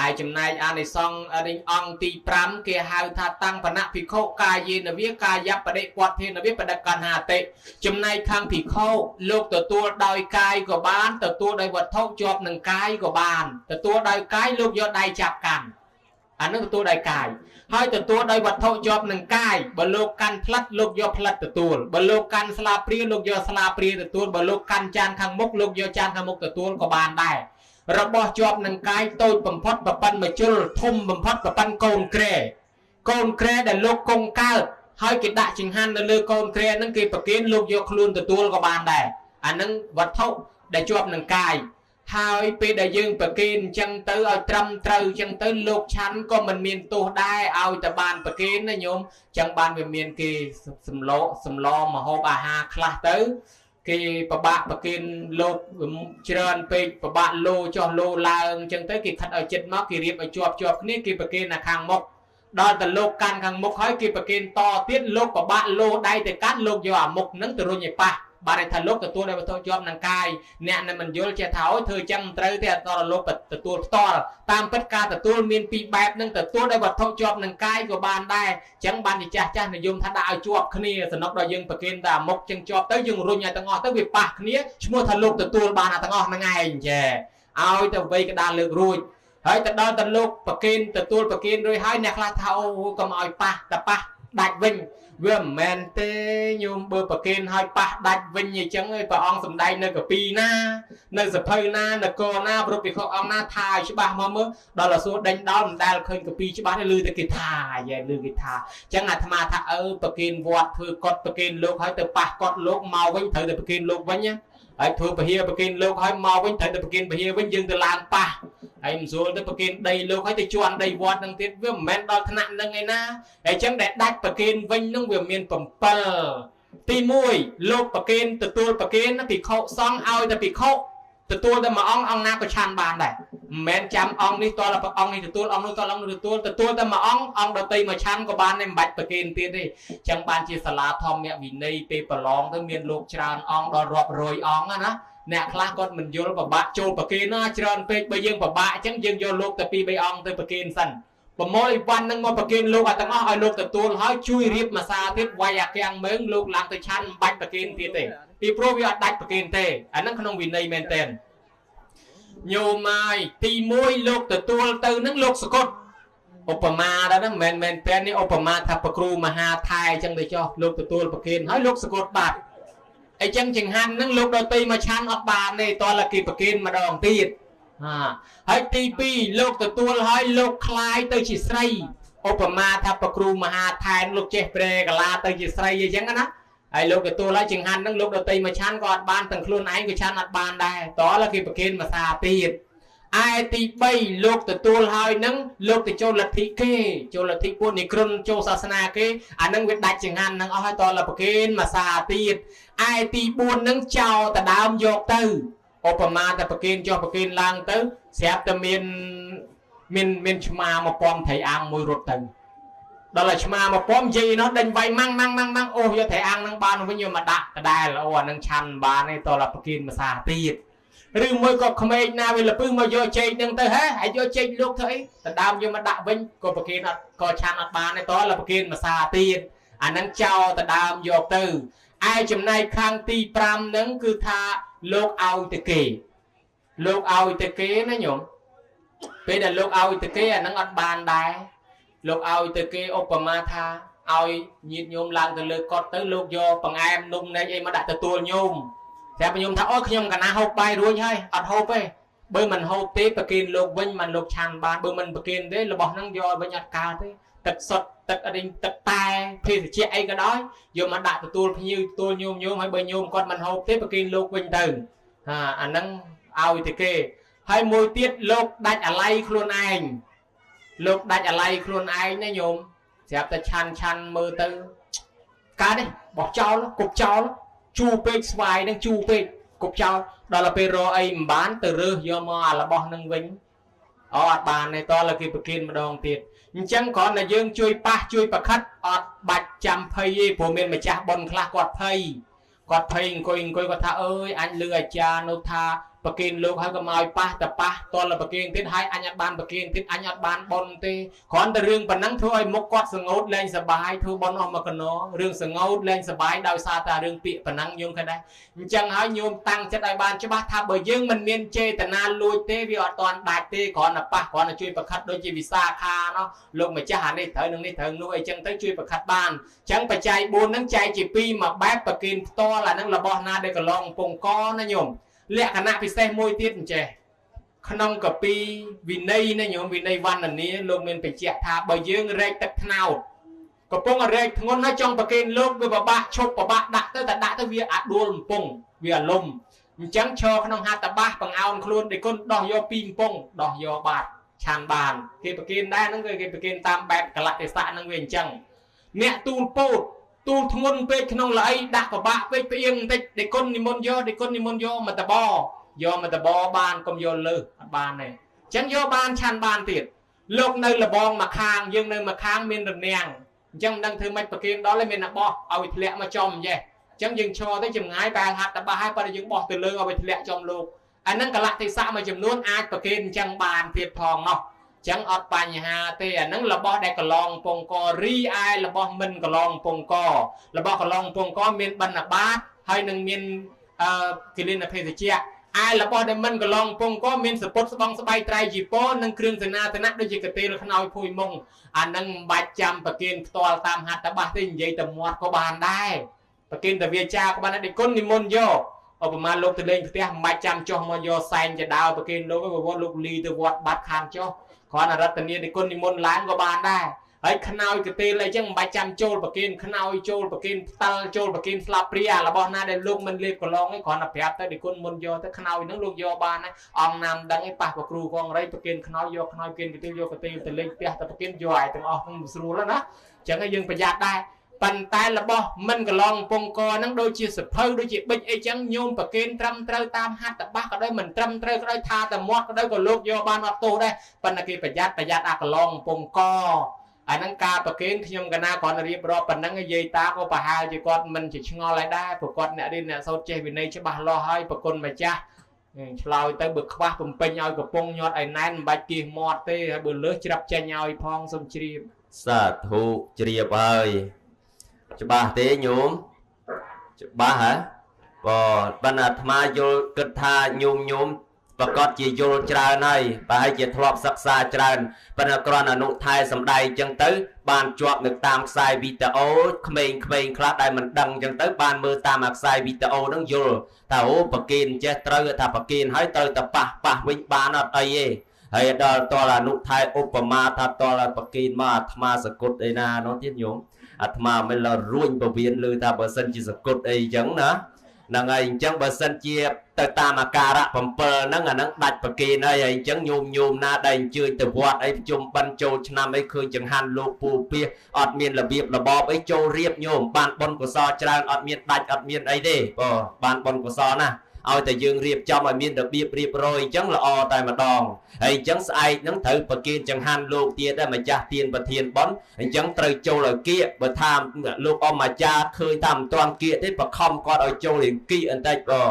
ឯចំណែកអានិសង្សអង្គទី5គេហៅថាតាំងបណៈភិក្ខុកាយេនវាកាយបដិវត្តេនវាបដកណ្ហាតិចំណែកខាងភិក្ខុលោកទទួលដោយកាយក៏បានទទួលដោយវត្ថុជាប់នឹងកាយក៏បានទទួលដោយកាយលោកយកដៃចាប់កាន់អានឹងទទួលដោយកាយហើយទទួលដោយវត្ថុជាប់នឹងកាយបើលោកកាន់ផ្លិតលោកយកផ្លិតទទួលបើលោកកាន់ស្លាបព្រាលោកយកស្លាបព្រាទទួលបើលោកកាន់ចានខាងមុខលោកយកចានខាងមុខទទួលក៏បានដែររបស់ជាប់នឹងកាយតូចបំផុតប្រប៉ិនមួយជុលធំបំផុតប្រប៉ិនកូនក្រែកូនក្រែដែលលោកគង់កើតហើយគេដាក់ចង្ហាន់នៅលើកូនក្រែហ្នឹងគេប្រគេនលោកយកខ្លួនទទួលក៏បានដែរអានឹងវត្ថុដែលជាប់នឹងកាយហើយពេលដែលយើងប្រគេនអញ្ចឹងទៅឲ្យត្រឹមត្រូវអញ្ចឹងទៅលោកឆាន់ក៏មិនមានទោសដែរឲ្យតែបានប្រគេនណាញោមអញ្ចឹងបានវាមានគេសម្លមហូបអាហារខ្លះទៅគេប្របាក់ប្រគេនលោកច្រើនពេកប្របាក់លោចុះលោឡើងអញ្ចឹងទៅគេខិតឲ្យចិត្តមកគេរៀបឲ្យជាប់ជាប់គ្នាគេប្រគេននៅខាងមុខដល់តែលោកកាន់ខាងមុខហើយគេប្រគេនតទៀតលោកប្របាក់លោដៃទៅកាន់លោកយកអាមុខហ្នឹងទៅរុញឲ្យប៉ះបាទថាលោកទទួលដោយវត្ថុជាប់នឹងកាយអ្នកដែលមិនយល់ចេះថាអូយធ្វើចឹងមិនត្រូវទេអត់ដល់លោកទទួលផ្ទាល់តាមពិតការទទួលមានពីរបែបនឹងទទួលដោយវត្ថុជាប់នឹងកាយក៏បានដែរចឹងបានជាចាស់ចាស់និយមថាដាក់ឲ្យជាប់គ្នាសំណុកដល់យើងប្រគេនតែមុខចឹងជាប់ទៅយើងរុញឲ្យទាំងអស់ទៅវាប៉ះគ្នាឈ្មោះថាលោកទទួលបានអាទាំងអស់ហ្នឹងឯងចេះឲ្យទៅវ័យកដាលលើករួចហើយទៅដល់តែលោកប្រគេនទទួលប្រគេនរួចហើយអ្នកខ្លះថាអូកុំឲ្យប៉ះតែប៉ះដាច់វិញវាមិនមែនទេញោមបើប្រគេនឲ្យប៉ះដាច់វិញអញ្ចឹងឯងព្រះអង្គសំដែងនៅកពីណានៅសភៅណានគរណាប្រពភិក្ខុអង្គណាថាឲ្យច្បាស់មកមើលដល់អសួរដេញដល់មិនដែលឃើញកពីច្បាស់ទេឮតែគេថាយ៉ែឮគេថាអញ្ចឹងអាត្មាថាអើប្រគេនវត្តធ្វើកត់ប្រគេនលោកហើយទៅប៉ះកត់លោកមកវិញត្រូវតែប្រគេនលោកវិញណាហើយធ្វើពហិប្រគេនលោកហើយមកវិញត្រូវតែប្រគេនពហិវិញយើងទៅឡើងប៉ះហើយមិនស្រួលទៅប្រគេនដីលោកហើយទៅជន់ដីវត្តនឹងទៀតវាមិនមែនដល់ថ្នាក់នឹងឯណាហើយអញ្ចឹងដែលដាច់ប្រគេនវិញនឹងវាមាន7ទី1លោកប្រគេនទទួលប្រគេនភិក្ខុសង្ឃឲ្យតែភិក្ខុទទួលតែមួយអង្គអង្គណាក៏ឆាន់បានដែរមិនមែនចាំអង្គនេះតលអង្គនេះទទួលអង្គនោះតលអង្គនោះទទួលទទួលតែមួយអង្គអង្គដតីមកឆាន់ក៏បានដែរមិនបាច់ប្រគេនទៀតទេអញ្ចឹងបានជាសាលាធម្មវិន័យពេលប្រឡងទៅមានលោកច្រើនអង្គដល់រាប់រយអង្គណាអ្នកខ្លះគាត់មិនយល់ប្របាក់ចូលប្រគេនណាច្រើនពេកបើយើងប្របាក់អញ្ចឹងយើងយកលោកតែ2 3អង្គទៅប្រគេនសិនប្រមូលអីវ៉ាន់នឹងមកប្រគេនលោកឲ្យទាំងអស់ឲ្យលោកទទួលហើយជួយរៀបមួយសាទៀតវាយអាកាំងមើងលោកឡើងទៅឆាន់មិនបាច់ប្រគេនទៀតទេពីព្រោះវាអត់ដាច់ប្រគេនទេអាហ្នឹងក្នុងវិន័យមែនទែនញោមហើយទី1លោកទទួលទៅនឹងលោកសកុតឧបមាដែរហ្នឹងមិនមែនតែនេះឧបមាថាប្រគ្រូមហាថែអញ្ចឹងទៅចុះលោកទទួលប្រគេនហើយលោកសកុតបាត់អញ្ចឹងចង្ហាន់ហ្នឹងលោកដតីមកឆាន់អត់បានទេតោះតែគេប្រគេនម្ដងទៀតហើយទី2លោកទទួលហើយលោកคล้ายទៅជាស្រីឧបមាថាប្រគ្រូមហាថែនលោកចេះប្រែកាឡាទៅជាស្រីអញ្ចឹងណាហើយលោកទទួលហើយចង្ហាន់ហ្នឹងលោកដតីមកឆាន់ក៏អត់បានទាំងខ្លួនឯងក៏ឆាន់អត់បានដែរតោះគេប្រគេនមួយសាទៀតឯទី3លោកទទួលហើយហ្នឹងលោកទៅចូលលទ្ធិគេចូលលទ្ធិពួកនិក្រុនចូលសាសនាគេអាហ្នឹងវាដាច់ចង្ហាន់ហ្នឹងអស់ហើយតោះប្រគេនមួយសាទៀតឯទី4ហ្នឹងចោលតដើមយកទៅឧបមាតែប្រគេនចុះប្រគេនឡើងទៅស្រាប់តែមានឆ្មាមកពំត្រីអាំងមួយរត់ទៅដល់តែឆ្មាមកពំយាយនោះដេញវាយម៉ាំងម៉ាំងម៉ាំងម៉ាំងអូសយកត្រីអាំងហ្នឹងបានវិញយកមកដាក់ដដែលអូអាហ្នឹងឆាន់បានទេតោះប្រគេនមួយសាទៀតឬមួយក៏ក្មេងណាវាលពឹសមកយកចេកហ្នឹងទៅហ៎ហើយយកចេកលោកធ្វើអីដដើមយកមកដាក់វិញក៏ប្រគេនអត់ក៏ឆាន់អត់បានទេតោះប្រគេនមួយសាទៀតអាហ្នឹងចោលដដើមយកទៅឯចំណែកខាងទី5ហ្នឹងគឺថាលោកឲ្យទៅគេលោកឲ្យទៅគេណាញោមពេលដែលលោកឲ្យទៅគេអាហ្នឹងអត់បានដែរលោកឲ្យទៅគេឧបមាថា ឲ្យញាតិញោមឡើងទៅលើកត់ទៅលោកយកបង្អែមនំនែកអីមកដាក់ទទួលញោមស្រាប់ញោមថាអូខ្ញុំកណាហូបបាយរួចហើយអត់ហូបទេបើមិនហូបទេប្រគិនលោកវិញមិនលោកឆាន់បានបើមិនប្រគិនទេរបស់ហ្នឹងយកវិញអត់កើតទេទឹកសុទ្ធទឹកអីទឹកតែភេសជ្ជៈអីក៏ដោយយកមកដាក់ទទួលភ្ញៀវទទួលញោមញោមហើយបើញោមគាត់មិនហូបទេប្រគិនលោកវិញទៅអាហ្នឹងឲ្យទៅគេហើយមួយទៀតលោកដាច់អាល័យខ្លួនឯងលោកដាច់អាល័យខ្លួនឯងណាញោមស្រាប់តែឆាន់ឆាន់មើលទៅកើតទេបោះចោលគប់ចោលជូរពេកស្វាយនឹងជូរពេកគប់ចោលដល់ទៅពេលរកអីមិនបានទៅរើសយកមកអារបស់នឹងវិញអត់បានទេតើគេប្រគិនម្ដងទៀតអញ្ចឹងគ្រាន់តែយើងជួយប៉ះជួយប្រខិតអត់បាច់ចាំភ័យទេព្រោះមានម្ចាស់បុណ្យខ្លះគាត់ភ័យគាត់ភ័យអង្គុយគាត់ថាអើយអញលឺអាចារ្យនោះថាប្រគិនលោកហើយក៏មកឲ្យប៉ះតែប៉ះតលប្រគិនទៀតហើយអញអត់បានប្រគិនទៀតអញអត់បានបុណ្យទេគ្រាន់តែរឿងប៉ុណ្ណឹងធ្វើឲ្យមុខគាត់សងោតលែងសបាយធ្វើបុណ្យអស់មកកណោរឿងសងោតលែងសបាយដោយសារតែរឿងពាក្យប៉ុណ្ណឹងញោមឃើញដែរអញ្ចឹងហើយញោមតាំងចិត្តឲ្យបានច្បាស់ថាបើយើងមិនមានចេតនាលួចទេវាអត់តាន់ដាច់ទេគ្រាន់តែប៉ះគ្រាន់តែជួយប្រខិតដូចជាវិសាខាណោះលោកម្ចាស់អានេះត្រូវនឹងនេះត្រូវនោះអីចឹងទៅជួយប្រខិតបានអញ្ចឹងបច្ច័យ4ហ្នឹងចែកជា2មួយបែបប្រគិនផ្ទាល់អាហ្នឹងរបស់ណាដែលកន្លងពងកណាញោមលក្ខណៈពិសេសមួយទៀតអញ្ចេះក្នុងកពីវិន័យណាញោមវិន័យវណ្ណនាលោកមានបញ្ជាក់ថាបើយើងរែកទឹកថ្នោតកំពុងរែកធ្ងន់ហើយចង់ប្រគេនលោកវាពិបាកឈប់ពិបាកដាក់ទៅតែដាក់ទៅវាអាដួលកំពង់វាអាលំអញ្ចឹងឈរក្នុងហត្ថបាសបង្អោនខ្លួនដេគុណដោះយកពីកំពង់ដោះយកបាតឆានបានគេប្រគេនដែរហ្នឹងគេប្រគេនតាមបែបកលៈទេសៈហ្នឹងវាអញ្ចឹងអ្នកទូលពោតទូលធ្ងន់ពេកក្នុងល្អីដាក់ពិបាកពេកផ្អៀងបន្តិចដេគុណនិមន្តយកដេគុណនិមន្តយកមកតបយកមកតបបានកុំយកលើសអត់បានទេអញ្ចឹងយកបានឆាន់បានទៀតលោកនៅលបងមួយខាងយើងនៅមួយខាងមានរនាំងអញ្ចឹងមិនដឹងធ្វើម៉េចប្រគេនដល់ហើយមានតែបោះឲ្យវាធ្លាក់មកចំអញ្ចេះអញ្ចឹងយើងឈរទៅចម្ងាយបែរហាត់តបោះហើយប៉ុន្តែយើងបោះទៅលើឲ្យវាធ្លាក់ចំលោកអាហ្នឹងកលៈទេសៈមួយចំនួនអាចប្រគេនអញ្ចឹងបានទៀតផងណោះចឹងអត់បញ្ហាទេអាហ្នឹងរបស់ដែលកន្លងពងករីឯរបស់មិនកន្លងពងករបស់កន្លងពងកមានបណ្ឌបាតហើយនឹងមានគិលានភេសជ្ជៈឯរបស់ដែលមិនកន្លងពងកមានសពុតស្បង់ស្បៃត្រៃជីពនិងគ្រឿងសេនាសនៈដូចជាកាទេលខ្នើយភួយមុងអាហ្នឹងមិនបាច់ចាំប្រគិនផ្ទាល់តាមហត្ថបាសទេនិយាយតែមាត់ក៏បានដែរប្រគិនតែវាចាក៏បានដែរគុណនិមន្តយកឧបមាលោកទៅលេងផ្ទះមិនបាច់ចាំចុះមកយកសែងចដើប្រគិនលោកឯងវត្តលោកលីទៅវត្តបាត់ខានចុះគ្រាន់តែរតនានិគុណនិមន្តឡើងក៏បានដែរហើយខ្នើយកទេលអីចឹងមិនបាច់ចាំចូលប្រគិនខ្នើយចូលប្រគិនផ្តិលចូលប្រគិនស្លាបព្រារបស់ណាដែលលោកមិនលេបកន្លងឯងគ្រាន់តែប្រាប់ទៅនិគុណមុនយកទៅខ្នើយហ្នឹងលោកយកបានហើយអង្គណាមដឹងឯងប៉ះប្រគ្រូកងរៃប្រគិនខ្នើយយកខ្នើយប្រគិនកទេលយកកទេលទៅលេងផ្ទះទៅប្រគិនយកឯទាំងអស់ហ្នឹងស្រួលណាចឹងហើយយើងប្រយ័ត្នដែរប៉ុន្តែរបស់មិនកន្លងពងកហ្នឹងដូចជាសភៅដូចជាប៊ិចអីចឹងញោមប្រគេនត្រឹមត្រូវតាមហត្ថបាសក៏ដោយមិនត្រឹមត្រូវក៏ដោយថាតែមាត់ក៏ដោយក៏លោកយកបានអត់ទោសដែរប៉ុន្តែគេប្រយ័ត្នអាកន្លងពងកអាហ្នឹងការប្រគេនខ្ញុំកណាគ្រាន់តែរៀបរាប់ប៉ុណ្ណឹងយាយតាក៏ប្រហែលជាគាត់មិនជាឆ្ងល់ហើយដែរព្រោះគាត់អ្នករៀនអ្នកសូត្រចេះវិន័យច្បាស់លាស់ហើយប្រគុណម្ចាស់ឆ្លើយទៅបើខ្វះបំពេញឲ្យកំពុងញាត់ឲ្យណែនមិនបាច់គៀសមាត់ទេហើយបើលើសច្រាប់ចេញឲ្យផងសូមជ្រាបសាធុជ្រាបហើយច្បាស់ទេញោមច្បាស់ហ៎បើអាត្មាយល់គិតថាញោមប្រកាសជាយល់ច្រើនហើយប្រហែលជាធ្លាប់សិក្សាច្រើនប៉ុន្តែគ្រាន់អនុថែសំដែងអញ្ចឹងទៅបានជាប់នៅតាមខ្សែវីដេអូក្មេងៗខ្លះដែលមិនដឹងអញ្ចឹងទៅបានមើលតាមអាខ្សែវីដេអូហ្នឹងយល់ថាអូប្រគិនចេះត្រូវថាប្រគិនហើយត្រូវតែប៉ះវិញបានអត់អីទេហើយដល់តលអនុថែឧបមាថាតលប្រគិនមកអាត្មាសកុតអីណានោះទៀតញោមអាត្មាមិនឡើរួញពវៀនលើថាបើសិនជាសកុតអីអញ្ចឹងណាហ្នឹងហើយអញ្ចឹងបើសិនជាទៅតាមអាការៈ7ហ្នឹងអាហ្នឹងដាច់ប្រគេនហើយអញ្ចឹងញោមណាដែលអញ្ជើញទៅវត្តអីប្រជុំបិណ្ឌចូលឆ្នាំអីឃើញចង្ហាន់លោកពូពាសអត់មានរបៀបរបបអីចូលរៀបញោមបានបុណ្យកុសលច្រើនអត់មានដាច់អត់មានអីទេបើបានបុណ្យកុសលណាឲ្យតែយើងរៀបចំឲ្យមានរបៀបរៀបរយអញ្ចឹងល្អតែម្ដងហើយអញ្ចឹងស្អែកហ្នឹងត្រូវប្រគេនចង្ហាន់លោកទៀតដែរម្ចាស់ទានប្រធានបុណ្យអញ្ចឹងត្រូវចូលឲ្យគៀកបើថាលោកអម្ចាស់ឃើញតាមមិនទាន់គៀកទេបខំគាត់ឲ្យចូលរៀងគៀកបន្តិចបើ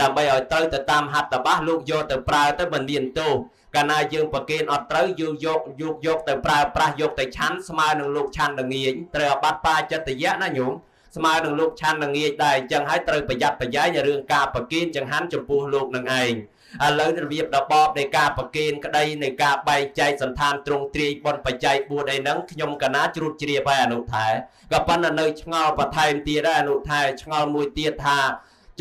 ដើម្បីឲ្យត្រូវទៅតាមហត្ថបាសលោកយកទៅប្រើទៅមិនមានទោសកាលណាយើងប្រគេនអត់ត្រូវយើងយកទៅប្រើប្រាស់យកទៅឆាន់ស្មើនឹងលោកឆាន់ល្ងាចត្រូវអាបត្តិបាចិត្តយៈណាញោមស្មើនឹងលោកឆាន់ល្ងាចដែរអញ្ចឹងហើយត្រូវប្រយ័ត្នប្រយែងរឿងការប្រគេនចង្ហាន់ចំពោះលោកនឹងឯង ឥឡូវរបៀបរបបនៃការប្រគេនក្តីនៃការបែងចែកសន្តានទ្រង់ទ្រាយបុណ្យបច្ច័យ4អីហ្នឹងខ្ញុំកណាជ្រួតជ្រាបហើយអនុថែក៏ប៉ុន្តែនៅឆ្ងល់បន្ថែមទៀតដែរអនុថែឆ្ងល់មួយទៀតថា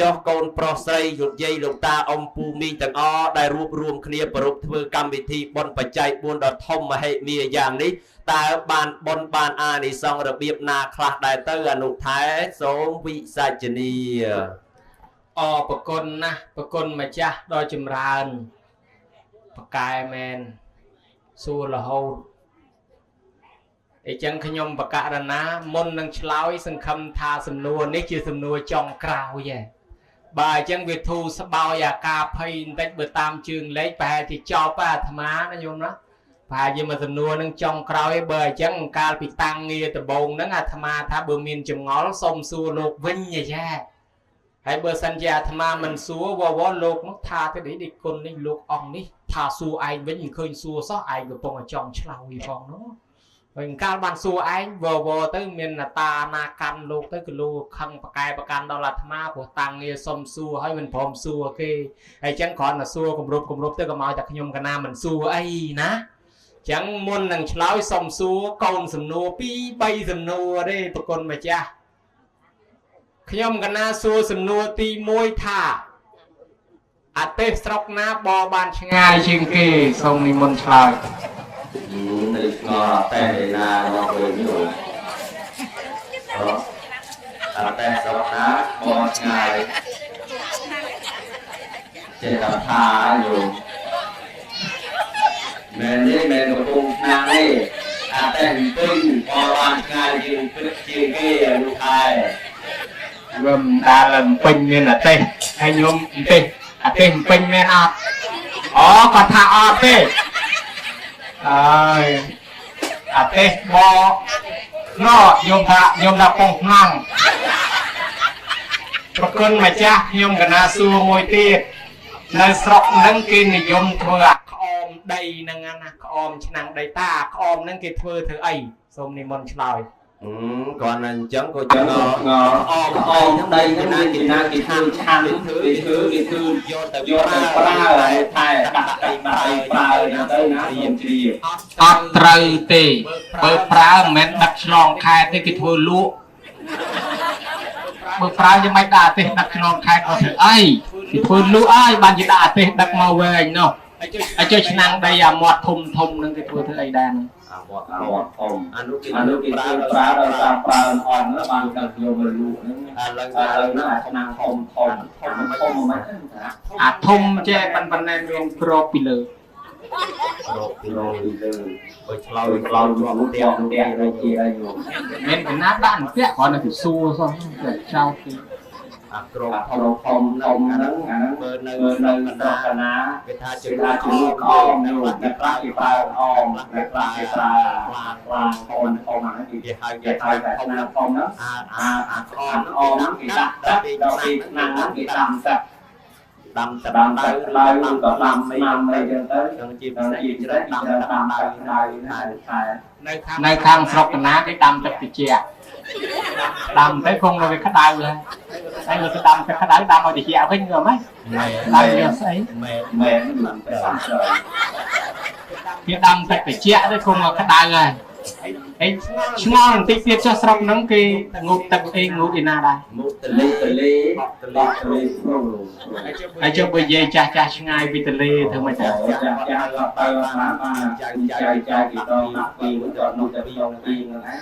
ចុះកូនប្រុសស្រីលោកយាយលោកតាអ៊ំពូមីងទាំងអស់ដែលរួបរួមគ្នាប្រារព្ធធ្វើកម្មវិធីបុណ្យបច្ច័យ4ដ៏ធំមហិមាយ៉ាងនេះតើបានបុណ្យបានអានិសង្សរបៀបណាខ្លះដែរទៅអនុថែសូមវិសាចនីអរប្រគុណណាស់ប្រគុណម្ចាស់ដ៏ចម្រើនបកែមែនសួររហូតអញ្ចឹងខ្ញុំបករណាមុននឹងឆ្លើយសង្ឃឹមថាសំណួរនេះជាសំណួរចុងក្រោយឯងបើអញ្ចឹងវាធូរស្បើយអាការភ័យបន្តិចបើតាមជើងលេខប្រហែលជាចប់អាត្មាណាញោមណាប្រហែលជាមួយសំណួរនឹងចុងក្រោយបើអញ្ចឹងកាលពីតាំងងារដំបូងហ្នឹងអាត្មាថាបើមានចម្ងល់សូមសួរលោកវិញឯចាហើយបើសិនជាអាត្មាមិនសួរវវលោកនោះថាទៅនេះគុណនេះលោកអង្គនេះថាសួរឯងវិញមិនឃើញសួរសោះឯងកំពុងតែចង់ឆ្លើយផងនោះហើយកាលបានសួរឯងវវទៅមានតាណាកាន់លោកទៅគលូខឹងប្រកែប្រកាន់ដល់អាត្មាព្រោះតាំងងារសុំសួរហើយមិនព្រមសួរគេហើយអញ្ចឹងគ្រាន់តែសួរគម្រប់ទៅក៏មកតែខ្ញុំកណាមិនសួរអីណាចឹងមុននឹងឆ្លើយសុំសួរកូនសំណួរ2 3សំណួរទេប្រគុណម្ចាស់ខ្ញុំកណាសួរសំណួរទី1ថាអទេសស្រុកណាបបានឆ្ងាយជាងគេសូមនិមន្តឆ្លើយនៅឆ្ងល់អទេសណាមកវិញនោះអទេសស្រុកណាបឆ្ងាយចេះតែថាញោមមែនទេមែនកំពុងឆ្នាំងទេអទេសពេញបបានឆ្ងាយជាងព្រឹកជាងគេអនុថែវាមិនដែលពេញមានអទេសហើយញោមទេសអទេសពេញមែនអត់អូគាត់ថាអត់ទេអើយអទេសបណោញោមថាញោមថាពងឆ្នាំងប្រគុណម្ចាស់ខ្ញុំកណាសួរមួយទៀតនៅស្រុកហ្នឹងគេនិយមធ្វើអាក្អមដីហ្នឹងណាក្អមឆ្នាំងដីតាក្អមហ្នឹងគេធ្វើធ្វើអីសូមនិមន្តឆ្លើយ គាត់អញ្ចឹងក៏ឆ្ងល់ ក្អមដីហ្នឹងមានគេណាគេធ្វើឆាន់គេធ្វើយកទៅប្រើថែដាក់អីប្រើអញ្ចឹងទៅណារៀនជ្រាប អត់ត្រូវទេបើប្រើមិនមែនដឹកឆ្លងខេត្តទេគេធ្វើលក់បើប្រើយ៉ាងម៉េចដាក់ទេសដឹកឆ្លងខេត្តអត់ធ្វើអីគេធ្វើលក់ហើយបានជាដាក់ទេសដឹកមកវែងនោះហើយចុះឆ្នាំងដីអាមាត់ធំធំនឹងគេធ្វើធ្វើអីដែរហ្នឹង អាមាត់ធំអានោះគេប្រើដោយសារប្រើអន់បានដឹកយកមកលក់ហ្នឹង ឥឡូវ ហ្នឹងអាឆ្នាំងធំធំធំធំមិន អាធំចេះប៉ុណ្ណេះមានក្របពីលើ ក្របពីលើបើឆ្លើយជាប់ផ្ទះ ដូចជាអីញោម មានកណាដាក់ផ្ទះគ្រាន់តែទៅសួរសោះតែចោលគេ អាក្រប ធំធំហ្នឹងអាហ្នឹង បើនៅ នៅស្រុកកណា គេថា ជាក្អមញោមគេប្រើអមគេប្រើខ្លាធំធំហ្នឹង គេហៅ គេហៅតែឆ្នាំធំហ្នឹង អា អា អាក្អម អមហ្នឹងគេដាក់ទឹកដល់ពេលឆ្នាំហ្នឹងគេដាំទឹក ដាំទឹក ដាំទឹកក្តៅក៏ដាំឆ្នាំអីចឹងទៅ នឹងជា ពិ ពិសេស សេស ច្រើន ដាំ ដាំ ទឹក ទឹក ក្តៅ ក្តៅ ណាខែ នៅខាងស្រុកកណាគេដាំទឹកត្រជាក់ដាំទៅគង់នៅវាក្តៅហើយបើគេដាំទឹកក្តៅដាំឲ្យត្រជាក់វិញក៏មិនដាំយកស្អី មែន មែនមិនទៅច្រើន គេដាំទឹកត្រជាក់ទៅគង់ឲ្យក្តៅហើយហើយឆ្ងល់បន្តិចទៀតចុះស្រុកហ្នឹងគេងូតទឹកអីងូតឯណាដែរ ងូតទលេ ទលេ ទលេ ទលេព្រំ ហើយចុះបើយាយចាស់ចាស់ឆ្ងាយពីទលេធ្វើម៉េចដែរ ចាស់ចាស់ក៏ទៅបានបានចៅចៅចៅគេតដាក់ពីទៅនោះទៅពីពីហ្នឹងណា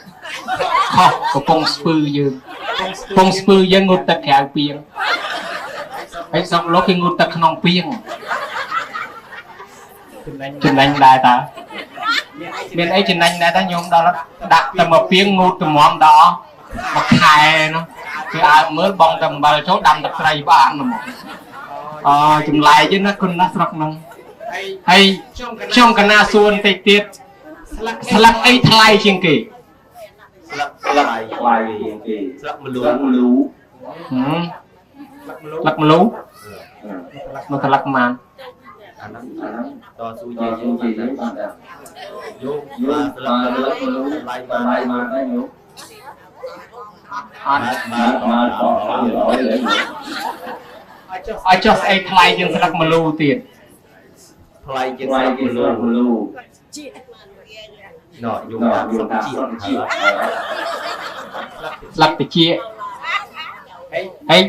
ខុសកំពង់ស្ពឺយើងកំពង់ស្ពឺយើងងូតទឹកក្រៅពីងហើយស្រុកលោកគេងូតទឹកក្នុងពីងចំណេញដែរតើមានអីចំណេញដែរតើញោមដល់ដាក់តែមកពីងងូតតម្រាំដល់មួយខែនោះគេអើមើលបងតែអំបិលចូលដាំទឹកត្រីបានហ្មងអចម្លែកទេណាគុណណាស្រុកហ្នឹងហើយខ្ញុំកណាសួរបន្តិចទៀតស្លឹកអីថ្លៃជាងគេ ស្លឹក ថ្លៃថ្លៃជាងគេ ស្លឹកម្លូ ម្លូ ស្លឹកម្លូមកស្លឹកប៉ុន្មាន អាហ្នឹង អាហ្នឹង តស៊ូ ត យាយ ស៊ូជាយើងបានដែរ យោ យោ ស្លឹក ស្លឹកម្លូ ថ្លៃ ថ្លៃបានដែរយោ អត់ បានបានអត់អត់ ឲ្យចុះស្អីថ្លៃជាងស្លឹកម្លូទៀត ថ្លៃជាង ថ្លៃ ស្លឹ ជា កម្លូ ងស្លឹកម្លូ ណ៎យំ ណ តាម យំតាម ស្លឹកជា ស្លឹកជា ស្លឹកតិចហើយ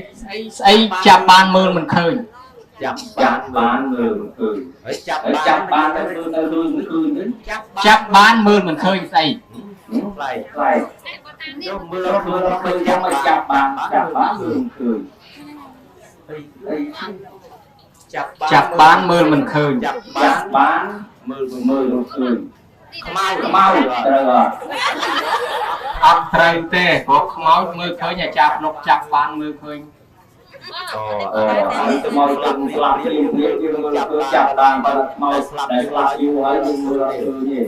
ស្អីចាប់បានមើលមិនឃើញ ចាប់ ចាប់ បាន បានមើលឃើញ ហើយចាប់ ហើយ បាន ចាប់បានទៅមើលទៅឃើញឃើញទៅ ចាប់បានមើលមិនឃើញស្អី ថ្លៃ ថ្លៃ យកមើល មើលមើលឃើញចាំមកចាប់បានចាប់បានមើលឃើញអី ចាប់ ចាប់បានមើលមិនឃើញ ចាប់ ចា បាន ប់បាន មើល មើលឃើញ ខ្មៅ ខ្មៅត្រូវអត់ អត់ត្រូវទេព្រោះខ្មោចមើលឃើញអាចារ្យភ្លុកចាប់បានមើលឃើញ អូ អឺហើយទៅមកស្លាប់ស្លាប់ព្រាមព្រាមយើងមើលឃើញចាប់បានបើខ្មៅស្លាប់ដែលស្លាប់យូរហើយយើងមើលអត់ឃើញទេ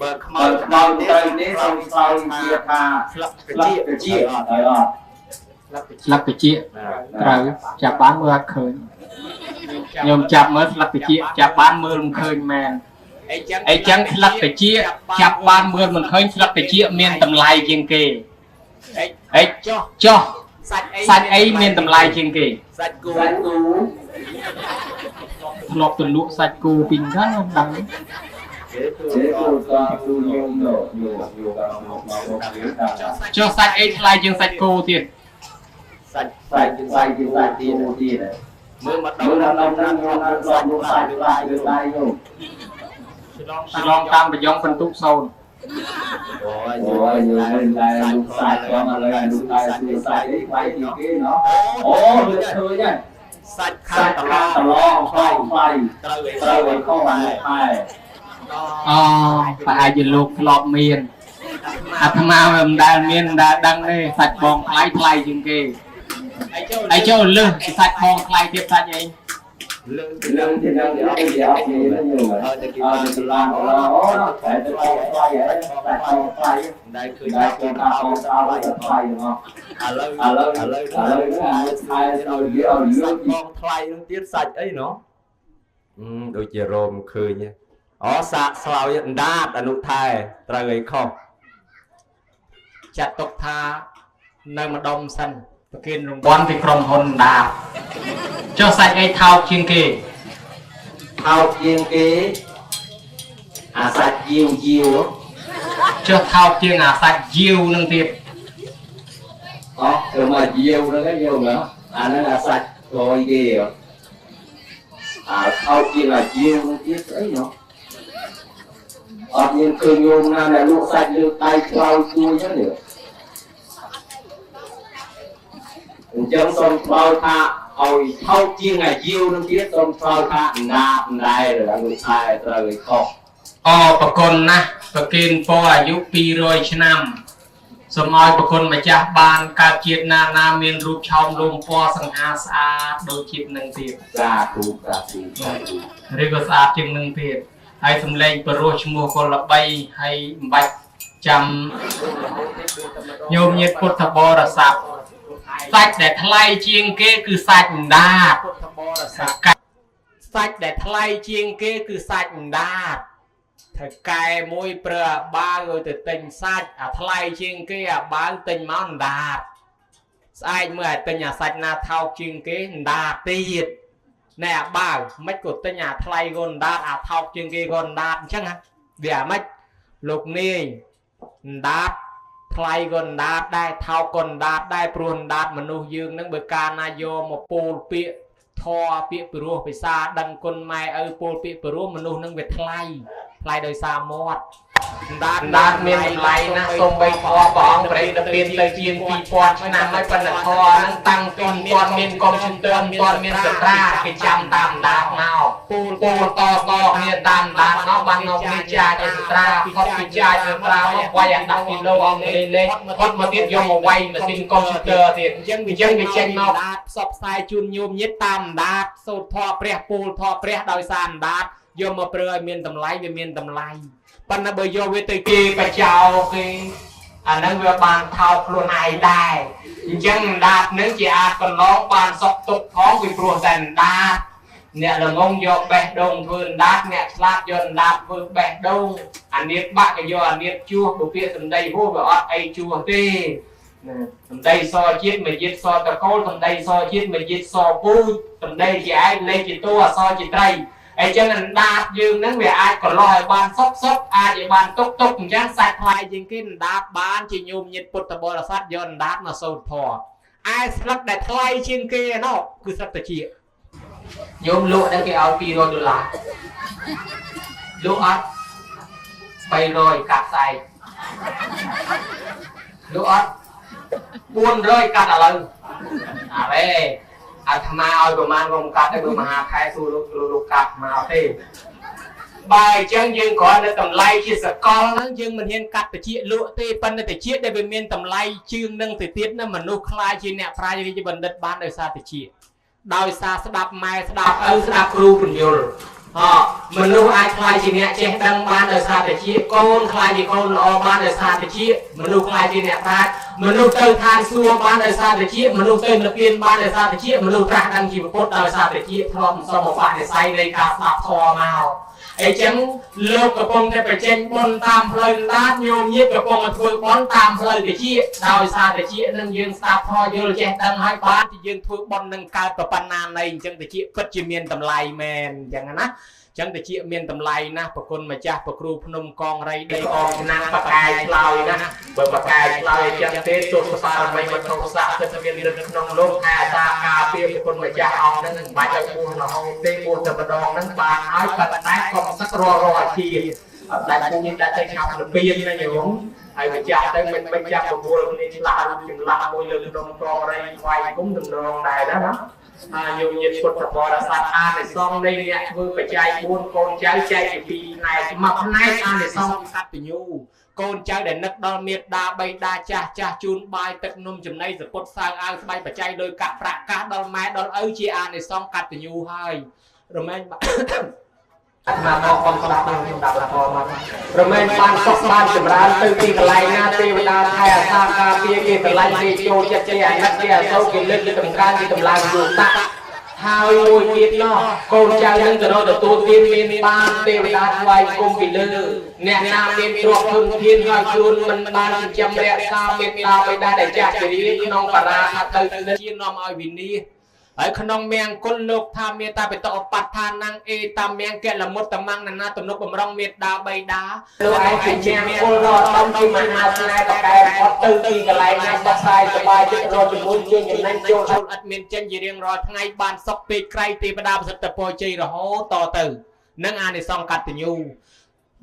បើខ្មៅ បើខ្មៅត្រូវនេះសូមឆ្លើយជាថា ស្លឹក ស្លាប់ តិច ជាហើយអត់ ស្លឹកតិចត្រូវចាប់បានមើលអត់ឃើញខ្ញុំចាប់មើលស្លឹកតិចចាប់បានមើលមិនឃើញមែនអីចឹងស្លឹកតិចចាប់បានមើលមិនឃើញស្លឹកតិចមានតម្លៃជាងគេអី ចុះ ចុះ សាច់អី សាច់អីមានតម្លៃជាងគេ សាច់គោ សាច់គូ ធ្លាប់ទៅលក់សាច់គោពីហ្នឹងខ្ញុំដឹង គេ ចេះគូតគូញោមយោយោតាមមកមកគេតាម ចុះសាច់អីថ្លៃជាងសាច់គោទៀត សាច់ សាច់សាច់ជាសាច់ទៀតទៀត មើលមក មើលដល់ដល់ដល់ដល់ដល់លោកសាច់ឡាយលើដៃញោម ឆ្លងតាមប្រយ៉ងបន្ទុកសូន្យ អូយ អូយញោមមិនដែរលោកសាច់ផងឥឡូវលោកតែសួរសាច់អីថ្លៃជាងគេណោះអូលើឃើញហើយ សាច់ សា ខាង ច់ខា តឡ ងតឡងថ្លៃថ្លៃ ត្រូវអី ត្រូវឲ្យខុសអានេះខែ អូប្រហែលជាលោកធ្លាប់មានអាត្មាវាមិនដែលមានមិនដែលដឹងទេសាច់បងថ្លៃថ្លៃជាងគេអីចូលលឹះសាច់បងថ្លៃទៀតសាច់អី លើ លឹងទីនឹងទីអត់ទីអត់នេះញោម ហើយតែគេ អត់ទៅឡានតឡងអូតែទៅថ្លៃថ្លៃហើយសាច់បងថ្លៃ ដែលឃើញ តែគេថាបងស្អាតថ្លៃទាំងអស់ ឥឡូវ ឥឡូវ ឥឡូវ ឥឡូវអាខែឲ្យវាឲ្យលឿ សា ន ច់បងថ្លៃនឹងទៀតសាច់អីណោះដូចជារោមឃើញអូសាកស្លោយអណ្ដាតអនុថែត្រូវអីខុស ចាត់ទុកថានៅម្ដុំសិនប្រគិនរង្វាន់ពីក្រុមហ៊ុនដាបចុះសាច់អីថោកជាងគេ ថោកជាងគេអាសាច់យាវយាវ ចុះថោកជាងអាសាច់យាវនឹងទៀត អស់ទៅមកយាវហ្នឹងយាវហ្នឹងអាហ្នឹងអាសាច់ក្រោយគេអាថោកជាងអាយាវហ្នឹងទៀតស្អីណោះអត់មានឃើញញោមណាដែលលក់សាច់លើកដៃឆ្លើយជួយហ្នឹងទេអញ្ចឹងសូមឆ្លើយថាឲ្យថោកជាងអាយាវហ្នឹងទៀតសូមឆ្លើយថាអណ្ដាតដែរអានោះខែត្រូវឲ្យខុស អរគុណណាស់ប្រគិនពរអាយុ200ឆ្នាំសូមឲ្យប្រគុណម្ចាស់បានកើតជាតិណាណាមានរូបឆោមលោមពណ៌សង្ហាស្អាតដូចជាតិនឹងទៀត សាធុសាធុសាធុ ឬក៏ស្អាតជាងនឹងទៀតហើយសំឡេងបរោះឈ្មោះក៏ល្បីហើយមិនបាច់ចាំញោមញាតិពុទ្ធបរិស័ទសាច់ដែលថ្លៃជាងគេគឺសាច់អណ្ដាតពុទ្ធបរិស័ទសាច់ដែលថ្លៃជាងគេគឺសាច់អណ្ដាតថៅកែមួយប្រើអាបាវឲ្យទៅទិញសាច់អាថ្លៃជាងគេអាបាវទិញមកអណ្ដាតស្អែកមើលឲ្យទិញអាសាច់ណាថោកជាងគេអណ្ដាតទៀតណែអាបាវមិនក៏ទិញអាថ្លៃក៏អណ្ដាតអាថោកជាងគេក៏អណ្ដាតអញ្ចឹងហ៎វាអាម៉េចលោកនាយអណ្ដាតថ្លៃក៏អណ្ដាតដែរថោកក៏អណ្ដាតដែរព្រោះអណ្ដាតមនុស្សយើងនឹងបើកាលណាយកមកពោលពាក្យធរពាក្យពិរោះភាសាដឹងគុណម៉ែឪពោលពាក្យពិរោះមនុស្សនឹងវាថ្លៃថ្លៃដោយសារមាត់អណ្ដាតមានតម្លៃណាស់សូម្បីធម៌ព្រះអង្គប្រេតពៀនទៅជាង2000ឆ្នាំហើយប៉ុន្តែធម៌ហ្នឹងតាំងពីមិនទាន់មានកុំព្យូទ័រមិនទាន់មានសត្រាគេចាំតាមអណ្ដាតមកពូលពូលតតគ្នាតាមអណ្ដាតមកបានមកនេះចាយឲ្យសត្រាផុតពីចាយសត្រាមកវាយអាដាក់ពីលោកអង្គលេខផុតមកទៀតយកមកវាយម៉ាស៊ីនកុំព្យូទ័រទៀតអញ្ចឹងវាចេញមកផ្សព្វផ្សាយជូនញោមញាតិតាមអណ្ដាតសូត្រធម៌ព្រះពូលធម៌ព្រះដោយសារអណ្ដាតយកមកប្រើឲ្យមានតម្លៃវាមានតម្លៃប៉ុន្តែបើយកវាទៅគេបចោគេអាហ្នឹងវាបានថោកខ្លួនឯងដែរអញ្ចឹងអណ្ដាតនឹងជាអាចកន្លងបានសុខទុក្ខផងពីព្រោះតែអណ្ដាតអ្នកល្ងងយកបេះដូងធ្វើអណ្ដាតអ្នកឆ្លាតយកអណ្ដាតធ្វើបេះដូងអានៀតបាក់ក៏យកអានៀតជួសបើពាក្យសម្ដីហួសវាអត់អីជួសទេ សម្ដីសជាតិមយាទសតកូលសម្ដីសជាតិមយាទសពូជសម្ដីជាឯកលេខជាតួអសរជាត្រីអញ្ចឹងអណ្ដាតយើងហ្នឹងវាអាចកន្លោះឲ្យបានសុកសុកអាចឲ្យបានទុកទុកអញ្ចឹងសាច់ថ្លៃជាងគេអណ្ដាតបានជាញោមញាតពុទ្ធបរិស័ទយកអណ្ដាតមកសូត្រធម៌ឯស្លឹកដែលថ្លៃជាងគេណោះគឺស្លឹកត្រចៀកញោមលក់ដល់គេឲ្យ200ដុល្លារលក់អត់300កាត់ស្អែកលក់អត់400កាត់ឥឡូវអរេអាត្មាឲ្យប្រមាណកុំកាត់ទេព្រោះមហាខែសួរលោកលោកកាត់មកទេបើអញ្ចឹងយើងគ្រាន់តែតម្លៃជាសកលហ្នឹងយើងមិនហ៊ានកាត់ត្រចៀកលក់ទេប៉ុន្តែត្រចៀកដែលវាមានតម្លៃជាងនឹងទៅទៀតណាមនុស្សខ្លាចជាអ្នកប្រាជ្ញជាបណ្ឌិតបានដោយសារត្រចៀកដោយសារស្ដាប់ម៉ែស្ដាប់ឪស្ដាប់គ្រូពន្យល់មនុស្សអាចខ្លាចជាអ្នកចេះដឹងបានដោយសារត្រចៀកកូនខ្លាចជាកូនល្អបានដោយសារត្រចៀកមនុស្សខ្លាចជាអ្នកប្រាជ្ញមនុស្សទៅឋានសួគ៌បានដោយសារត្រចៀកមនុស្សទៅនិព្វានបានដោយសារត្រចៀកមនុស្សត្រាស់ដឹងជាពុទ្ធដោយសារត្រចៀកធ្លាប់សមបនិស្ស័យនៃការស្ដាប់ធម៌មកអញ្ចឹងលោកកំពុងតែបញ្ចេញបុណ្យតាមផ្លូវដាតញោមញាតកំពុងតែធ្វើបុណ្យតាមផ្លូវត្រចៀកដោយសារត្រចៀកនឹងយើងស្ដាប់ធម៌យល់ចេះដឹងហើយបានជាយើងធ្វើបុណ្យនឹងកើតប្របណ្ណានៃអញ្ចឹងត្រចៀកពិតជាមានតម្លៃមែនអញ្ចឹងណាចឹងតិចមានតម្លៃណាស់ប្រគុណម្ចាស់ប្រគ្រូភ្នំកងរៃដីកងឆ្នាំងបកាយឆ្លើយណាបើបកាយឆ្លើយចឹងទេទោះបារមីវត្ថុស័ក្តិសិទ្ធិមានឫទ្ធិក្នុងលោកថែអាសាការពារប្រគុណម្ចាស់អង្គហ្នឹងមិនបាច់ឲ្យបួសរហូតទេបួសតែម្ដងហ្នឹងបានហើយប៉ុន្តែកុំសឹករល់រាល់អាជីពអត់ដាច់ពុំដាក់ទៅឆាប់លពៀនណាញោមហើយម្ចាស់ទៅមិនចាប់បបួលគ្នាឆ្លាស់រូបចម្លាស់មួយលើភ្នំកងរៃថ្វាយគុំតំណងដែរណាណាញោមញាតពុទ្ធបរិស័ទអានិសង្សនៃអ្នកធ្វើបច្ច័យ4កូនចៅចែកជាពីរផ្នែកមួយផ្នែកអានិសង្សកតញ្ញូកូនចៅដែលនឹកដល់មេដាបៃតាចាស់ចាស់ជូនបាយទឹកនំចំណីសពុតសើអាវស្បៃបច្ច័យដោយកាក់ប្រាក់កាសដល់ម៉ែដល់ឪជាអានិសង្សកតញ្ញូហើយរមែងអាត្មាមកបងស្ដាប់ខ្ញុំដាក់លធម៌មករមែងបានសុខបានចម្រើនទៅទីកន្លែងណាទេវតាថែអាសាការពារគេស្រឡាញ់គេចូលចិត្តគេអាណិតគេអាសូរគេលើកគេតម្កើងគេតម្លើងយោតៈហើយមួយទៀតនោះកូនចៅនឹងទៅរកទទួលទានមានបានទេវតាថ្វាយគុំពីលើអ្នកណាមានទ្រព្យធនធានហើយខ្លួនមិនបានចិញ្ចឹមរក្សាមេត្តាបិតាដែលចាស់ជរាក្នុងបារាថាទៅជានាំឲ្យវិនាសហើយក្នុងមង្គលលោកថាមេតាបិតឧបដ្ឋានងអេតាមមង្គលមុតតមងណាទំនុកបំរុងមេដាបៃតាលោកឯងជាមង្គលដល់ដំជាមហាស្នេហ៍តកែអត់ទៅទីកន្លែងណាដោះស្រាយសบายចិត្តរកជាមួយជើងចំណេញចូលអត់មានចេញជារៀងរាល់ថ្ងៃបានសុខពេកក្រៃទេវតាប្រសិទ្ធពរជ័យរហូតតទៅនឹងអានិសង្សកតញ្ញូ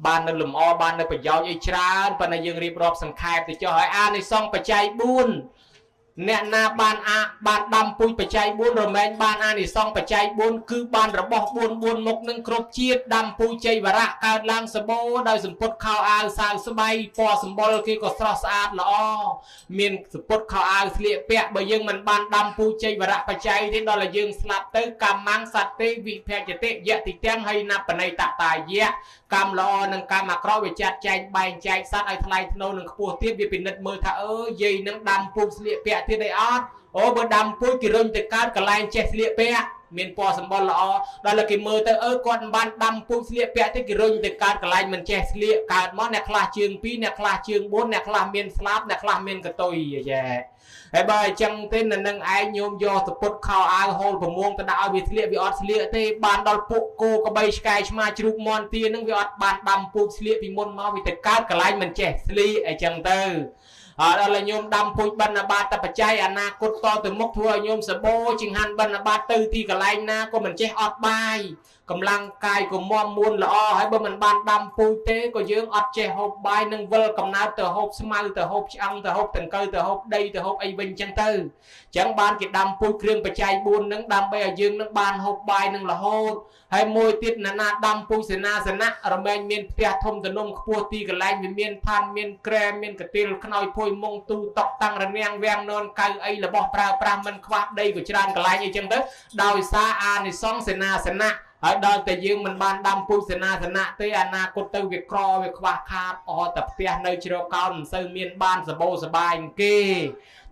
បាននៅលំអបាននៅប្រយោជន៍អីច្រើនប៉ុន្តែយើងរៀបរាប់សង្ខេបទៅចុះហើយអានិសង្សបច្ច័យ4អ្នកណាបានអាបានដាំពូជបច្ច័យ4រមែងបានអានិសង្សបច្ច័យ4គឺបានរបស់4 4មុខនឹងគ្រប់ជាតិដាំពូជជ័យវរៈកើតឡើងសបោដោយសម្ពុតខោអាវសាវស្បៃពណ៌សម្បុរគេក៏ស្រស់ស្អាតល្អមានសម្ពុតខោអាវស្លៀកពាក់បើយើងមិនបានដាំពូជជ័យវរៈបច្ច័យទេដល់តែយើងស្លាប់ទៅកម្មងសត្វទេវិភជតិយតិទាំងហើយណបណៃតតាយៈកម្មល្អនិងកម្មអាក្រក់វាចាត់ចែងបែងចែកសត្វឲ្យថ្លៃថ្នូរនឹងខ្ពស់ទៀតវាពិនិត្យមើលថាអើយាយនឹងដាំពូជស្លៀកពាក់ទៀតអីអត់អូបើដាំពូជគេរុញទៅកើតកន្លែងចេះស្លៀកពាក់មានពណ៌សម្បុរល្អដល់គេមើលទៅអើគាត់មិនបានដាំពូជស្លៀកពាក់ទេគេរុញទៅកើតកន្លែងមិនចេះស្លៀកកើតមកអ្នកខ្លះជើង2អ្នកខ្លះជើង4អ្នកខ្លះមានស្លាបអ្នកខ្លះមានកតុយយ៉ែហើយបើអញ្ចឹងទេនៅនឹងឯងញោមយកសពុតខោអាវហូលប្រមួងទៅដាក់ឲ្យវាស្លៀកវាអត់ស្លៀកទេបានដល់ពួកគោក្បីឆ្កែឆ្មាជ្រូកមន់ទានឹងវាអត់បានដាំពូជស្លៀកពីមុនមកវាទៅកើតកន្លែងមិនចេះស្លៀកអញ្ចឹងទៅហើយដល់ញោមដាំពូជបណ្ឌបាតតបច្ច័យអនាគតតទៅមុខធ្វើឲ្យញោមសបោចង្ហាន់បណ្ឌបាតទៅទីកន្លែងណាក៏មិនចេះអត់បាយកម្លាំងកាយក៏មាំមួនល្អហើយបើមិនបានដាំពូជទេក៏យើងអត់ចេះហូបបាយនឹងវិលកំណើតទៅហូបស្មៅទៅហូបឆ្អឹងទៅហូបដង្កូវទៅហូបដីទៅហូបអីវិញចឹងទៅចឹងបានគេដាំពូជគ្រឿងបច្ច័យ4នឹងដើម្បីឲ្យយើងនឹងបានហូបបាយនឹងរហូតហើយមួយទៀតណានាដាំពូជសេនាសនៈរមែងមានផ្ទះធំទំនំខ្ពស់ទីកន្លែងវាមានឋានមានក្រែមានកទីលខ្នើយភួយមុងទូតុកតាំងរនាំងវាំងននកៅអីរបស់ប្រើប្រាស់មិនខ្វះដីក៏ច្រើនកន្លែងអីចឹងទៅដោយសារអានិសង្សសេនាសនៈ ហើយដល់តែយើងមិនបានដាំពូជសេនាសនៈទេអនាគតទៅវាក្រវាខ្វះខាតអស់តែផ្ទះនៅជ្រកកោនមិនសូវមានបានសបោសបាយគេ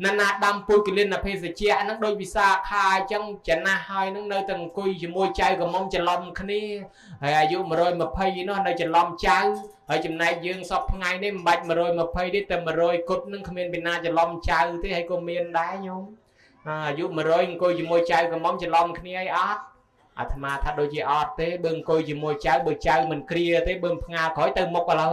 ណាណាដាំពូជកលិនភេសជ្ជៈហ្នឹងដូចវិសាខាអញ្ចឹងចំណាស់ហើយហ្នឹងនៅតែអង្គុយជាមួយចៅក្រមុំច្រឡំគ្នាហើយអាយុ120នោះនៅច្រឡំចៅហើយចំណែកយើងសពថ្ងៃនេះមិនបាច់120ទេតែ100គត់នឹងគ្មានពីណាច្រឡំចៅទេហើយក៏មានដែរញោមអាយុ100អង្គុយជាមួយចៅក្រមុំច្រឡំគ្នាអីអត់អាត្មាថាដូចជាអត់ទេបើអង្គុយជាមួយចៅបើចៅមិនគ្រាទេបើផ្ងាក្រោយទៅមុខឥឡូវ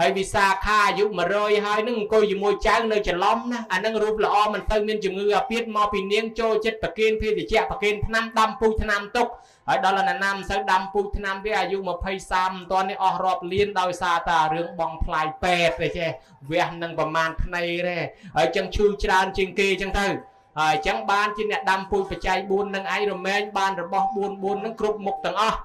ហើយវិសាខាអាយុ100ហើយនឹងអង្គុយជាមួយចៅនៅច្រឡំណាអានឹងរូបល្អមិនទៅមានជំងឺអាពាធមកពីនាងចូលចិត្តប្រគេនភេសជ្ជៈប្រគេនថ្នាំដាំពូជថ្នាំទុកហើយដល់អាណាមិនសូវដាំពូជថ្នាំទេអាយុ20 30មិនទាន់នេះអស់រាប់លានដោយសារតែរឿងបងថ្លៃពេទ្យទេចេះវះនឹងប្រមាណថ្នៃទេហើយចឹងឈឺច្រើនជាងគេចឹងទៅហើយចឹងបានជាអ្នកដាំពូជបច្ច័យ4នឹងឯងរមែងបានរបស់4 4នឹងគ្រប់មុខទាំងអស់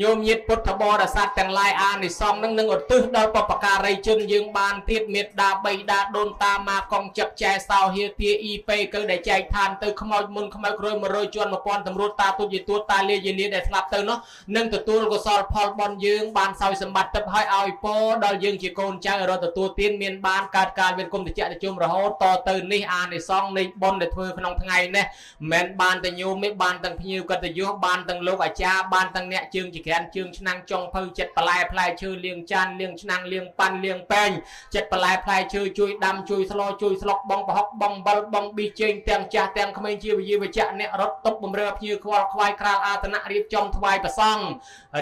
ញោមញាតិពុទ្ធបរិស័ទទាំងឡាយអានិសង្សនឹងនឹងឧទ្ទិសដល់បពការីជនយើងបានទៀតមេត្តាបៃតាដូនតាម៉ាកងចឹកចែសោហៀទាអ៊ីពេកើដែលចែកឋានទៅខ្មោចមុនខ្មោចក្រោយ100ជាន់1000តម្រួតតាទុយទួតតាលាយលាដែលស្លាប់ទៅនោះនឹងទទួលកុសលផលបុណ្យយើងបានសោយសម្បត្តិទឹកឲ្យឲ្យពរដល់យើងជាកូនចៅរត់ទទួលទានមានបានកើតកាលមានគុំតិចតិជុំរហូតតទៅនេះអានិសង្សនៃបុណ្យដែលធ្វើក្នុងថ្ងៃនេះមិនបានតែញោមទេបានទាំងភ្ញៀវកិត្តិយសបានទាំងលោកអាចារ្យបានទាំងអ្នកជើងជាក្រានជើងឆ្នាំងចុងភៅចិត្តបន្លែផ្លែឈើលាងចានលាងឆ្នាំងលាងប៉ាន់លាងពេងចិត្តបន្លែផ្លែឈើជួយដាំជួយស្លជួយស្លុកបងប្រហុកបងបិលបងប៊ីចេងទាំងចាស់ទាំងក្មេងជាវិយវចៈអ្នករត់តុបបំរើភ្ញៀវខ្វល់ខ្វាយក្រាលអាសនៈរៀបចំថ្វាយប្រសង់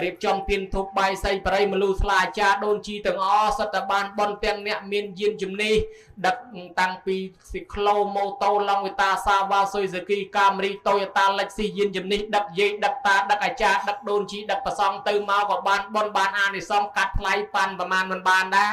រៀបចំទៀនធូបបាយសីបរិយមលូស្លាអាចារ្យដូនជីទាំងអស់សុទ្ធតែបានបន់ទាំងអ្នកមានយានជំនិះដឹកតាំងពីស៊ីក្លូម៉ូតូឡុងវិតាសាវ៉ាស៊ុយស៊ូគីកាមរីតូយតាលិចស៊ីយានជំនិះដឹកយាយដឹកតាដឹកអាចារ្យដឹកដូនជីដឹកប្រសង់ទៅមកក៏បានបន់បានអានិសង្សកាត់ថ្លៃប៉ាន់ប្រមាណមិនបានដែរ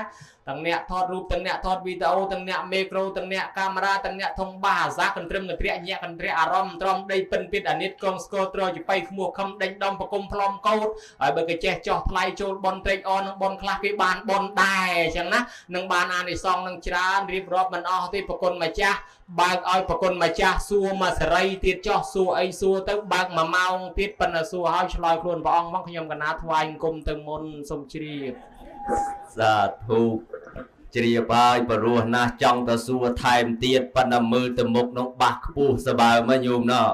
ទាំងអ្នកថតរូបទាំងអ្នកថតវីដេអូទាំងអ្នកមេក្រូទាំងអ្នកកាមេរ៉ាទាំងអ្នកធំបាអាសាកន្ត្រឹមកន្ត្រាក់ញាក់កន្ត្រាក់អារម្មណ៍ត្រំដីពិនពីតអានិតកងស្គរត្រចបៃខ្មោះខំដេញដំប្រគុំផ្លំកោតហើយបើគេចេះចោះថ្លៃចូលបនត្រេកអរនឹងបនខ្លះគេបានបនដែរអញ្ចឹងណានឹងបានអានិសង្សនឹងច្រើនរៀបរាប់មិនអស់ទេប្រគុណម្ចាស់បើកឲ្យប្រគុណម្ចាស់សួរមកសេរីទៀតចោះសួរអីសួរទៅបើក1ម៉ោងទៀតប៉ុន្តែសួរឲ្យឆ្លើយខ្លួនព្រះអង្គមកខ្ញុំកណាថ្វាយអង្គមទៅមុនសូមជ្រាបសាធុជ្រាបហើយព្រោះណាស់ចង់ទៅសួរថែមទៀតប៉ុន្តែមើលទៅមុខនោះបាសខ្ពស់សបើមកញោមណោះ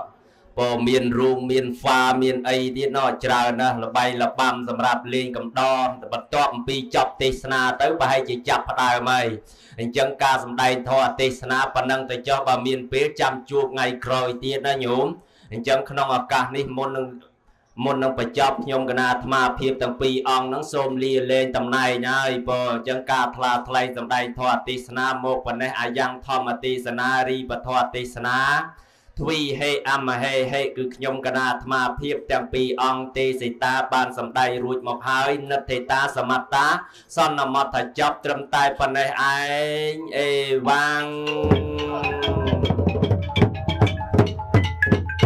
ពមានរូងមានហ្វាមានអីទៀតណោះច្រើនណាស់លបៃលបាំសម្រាប់លេងកំដរបន្ទាប់អំពីចប់ទេសនាទៅប្រហែលជាចាប់ផ្ដើមហើយអញ្ចឹងការសម្ដែងធម៌ទេសនាប៉ុណ្ណឹងទៅចុះបើមានពេលចាំជួបថ្ងៃក្រោយទៀតណាញោមអញ្ចឹងក្នុងឱកាសនេះមុននឹងបញ្ចប់ខ្ញុំគណៈអាត្មាភាពទាំងពីរអង្គហ្នឹងសូមលាលែងតំណែងហើយព្រោះអញ្ចឹងការថ្លាថ្លែងសម្ដែងធម៌ទេសនាមកប៉ុណ្ណេះអាយ៉ាងធម្មទេសនារីពធទេសនាទ្វីហេអមហេហេគឺខ្ញុំគណៈអាត្មាភាពទាំងពីរអង្គទេសីតាបានសម្ដែងរួចមកហើយនិទ្ធិតាសមត្តាសន្មតថាចប់ត្រឹមតែប៉ុណ្ណេះឯងអេវ៉ាំង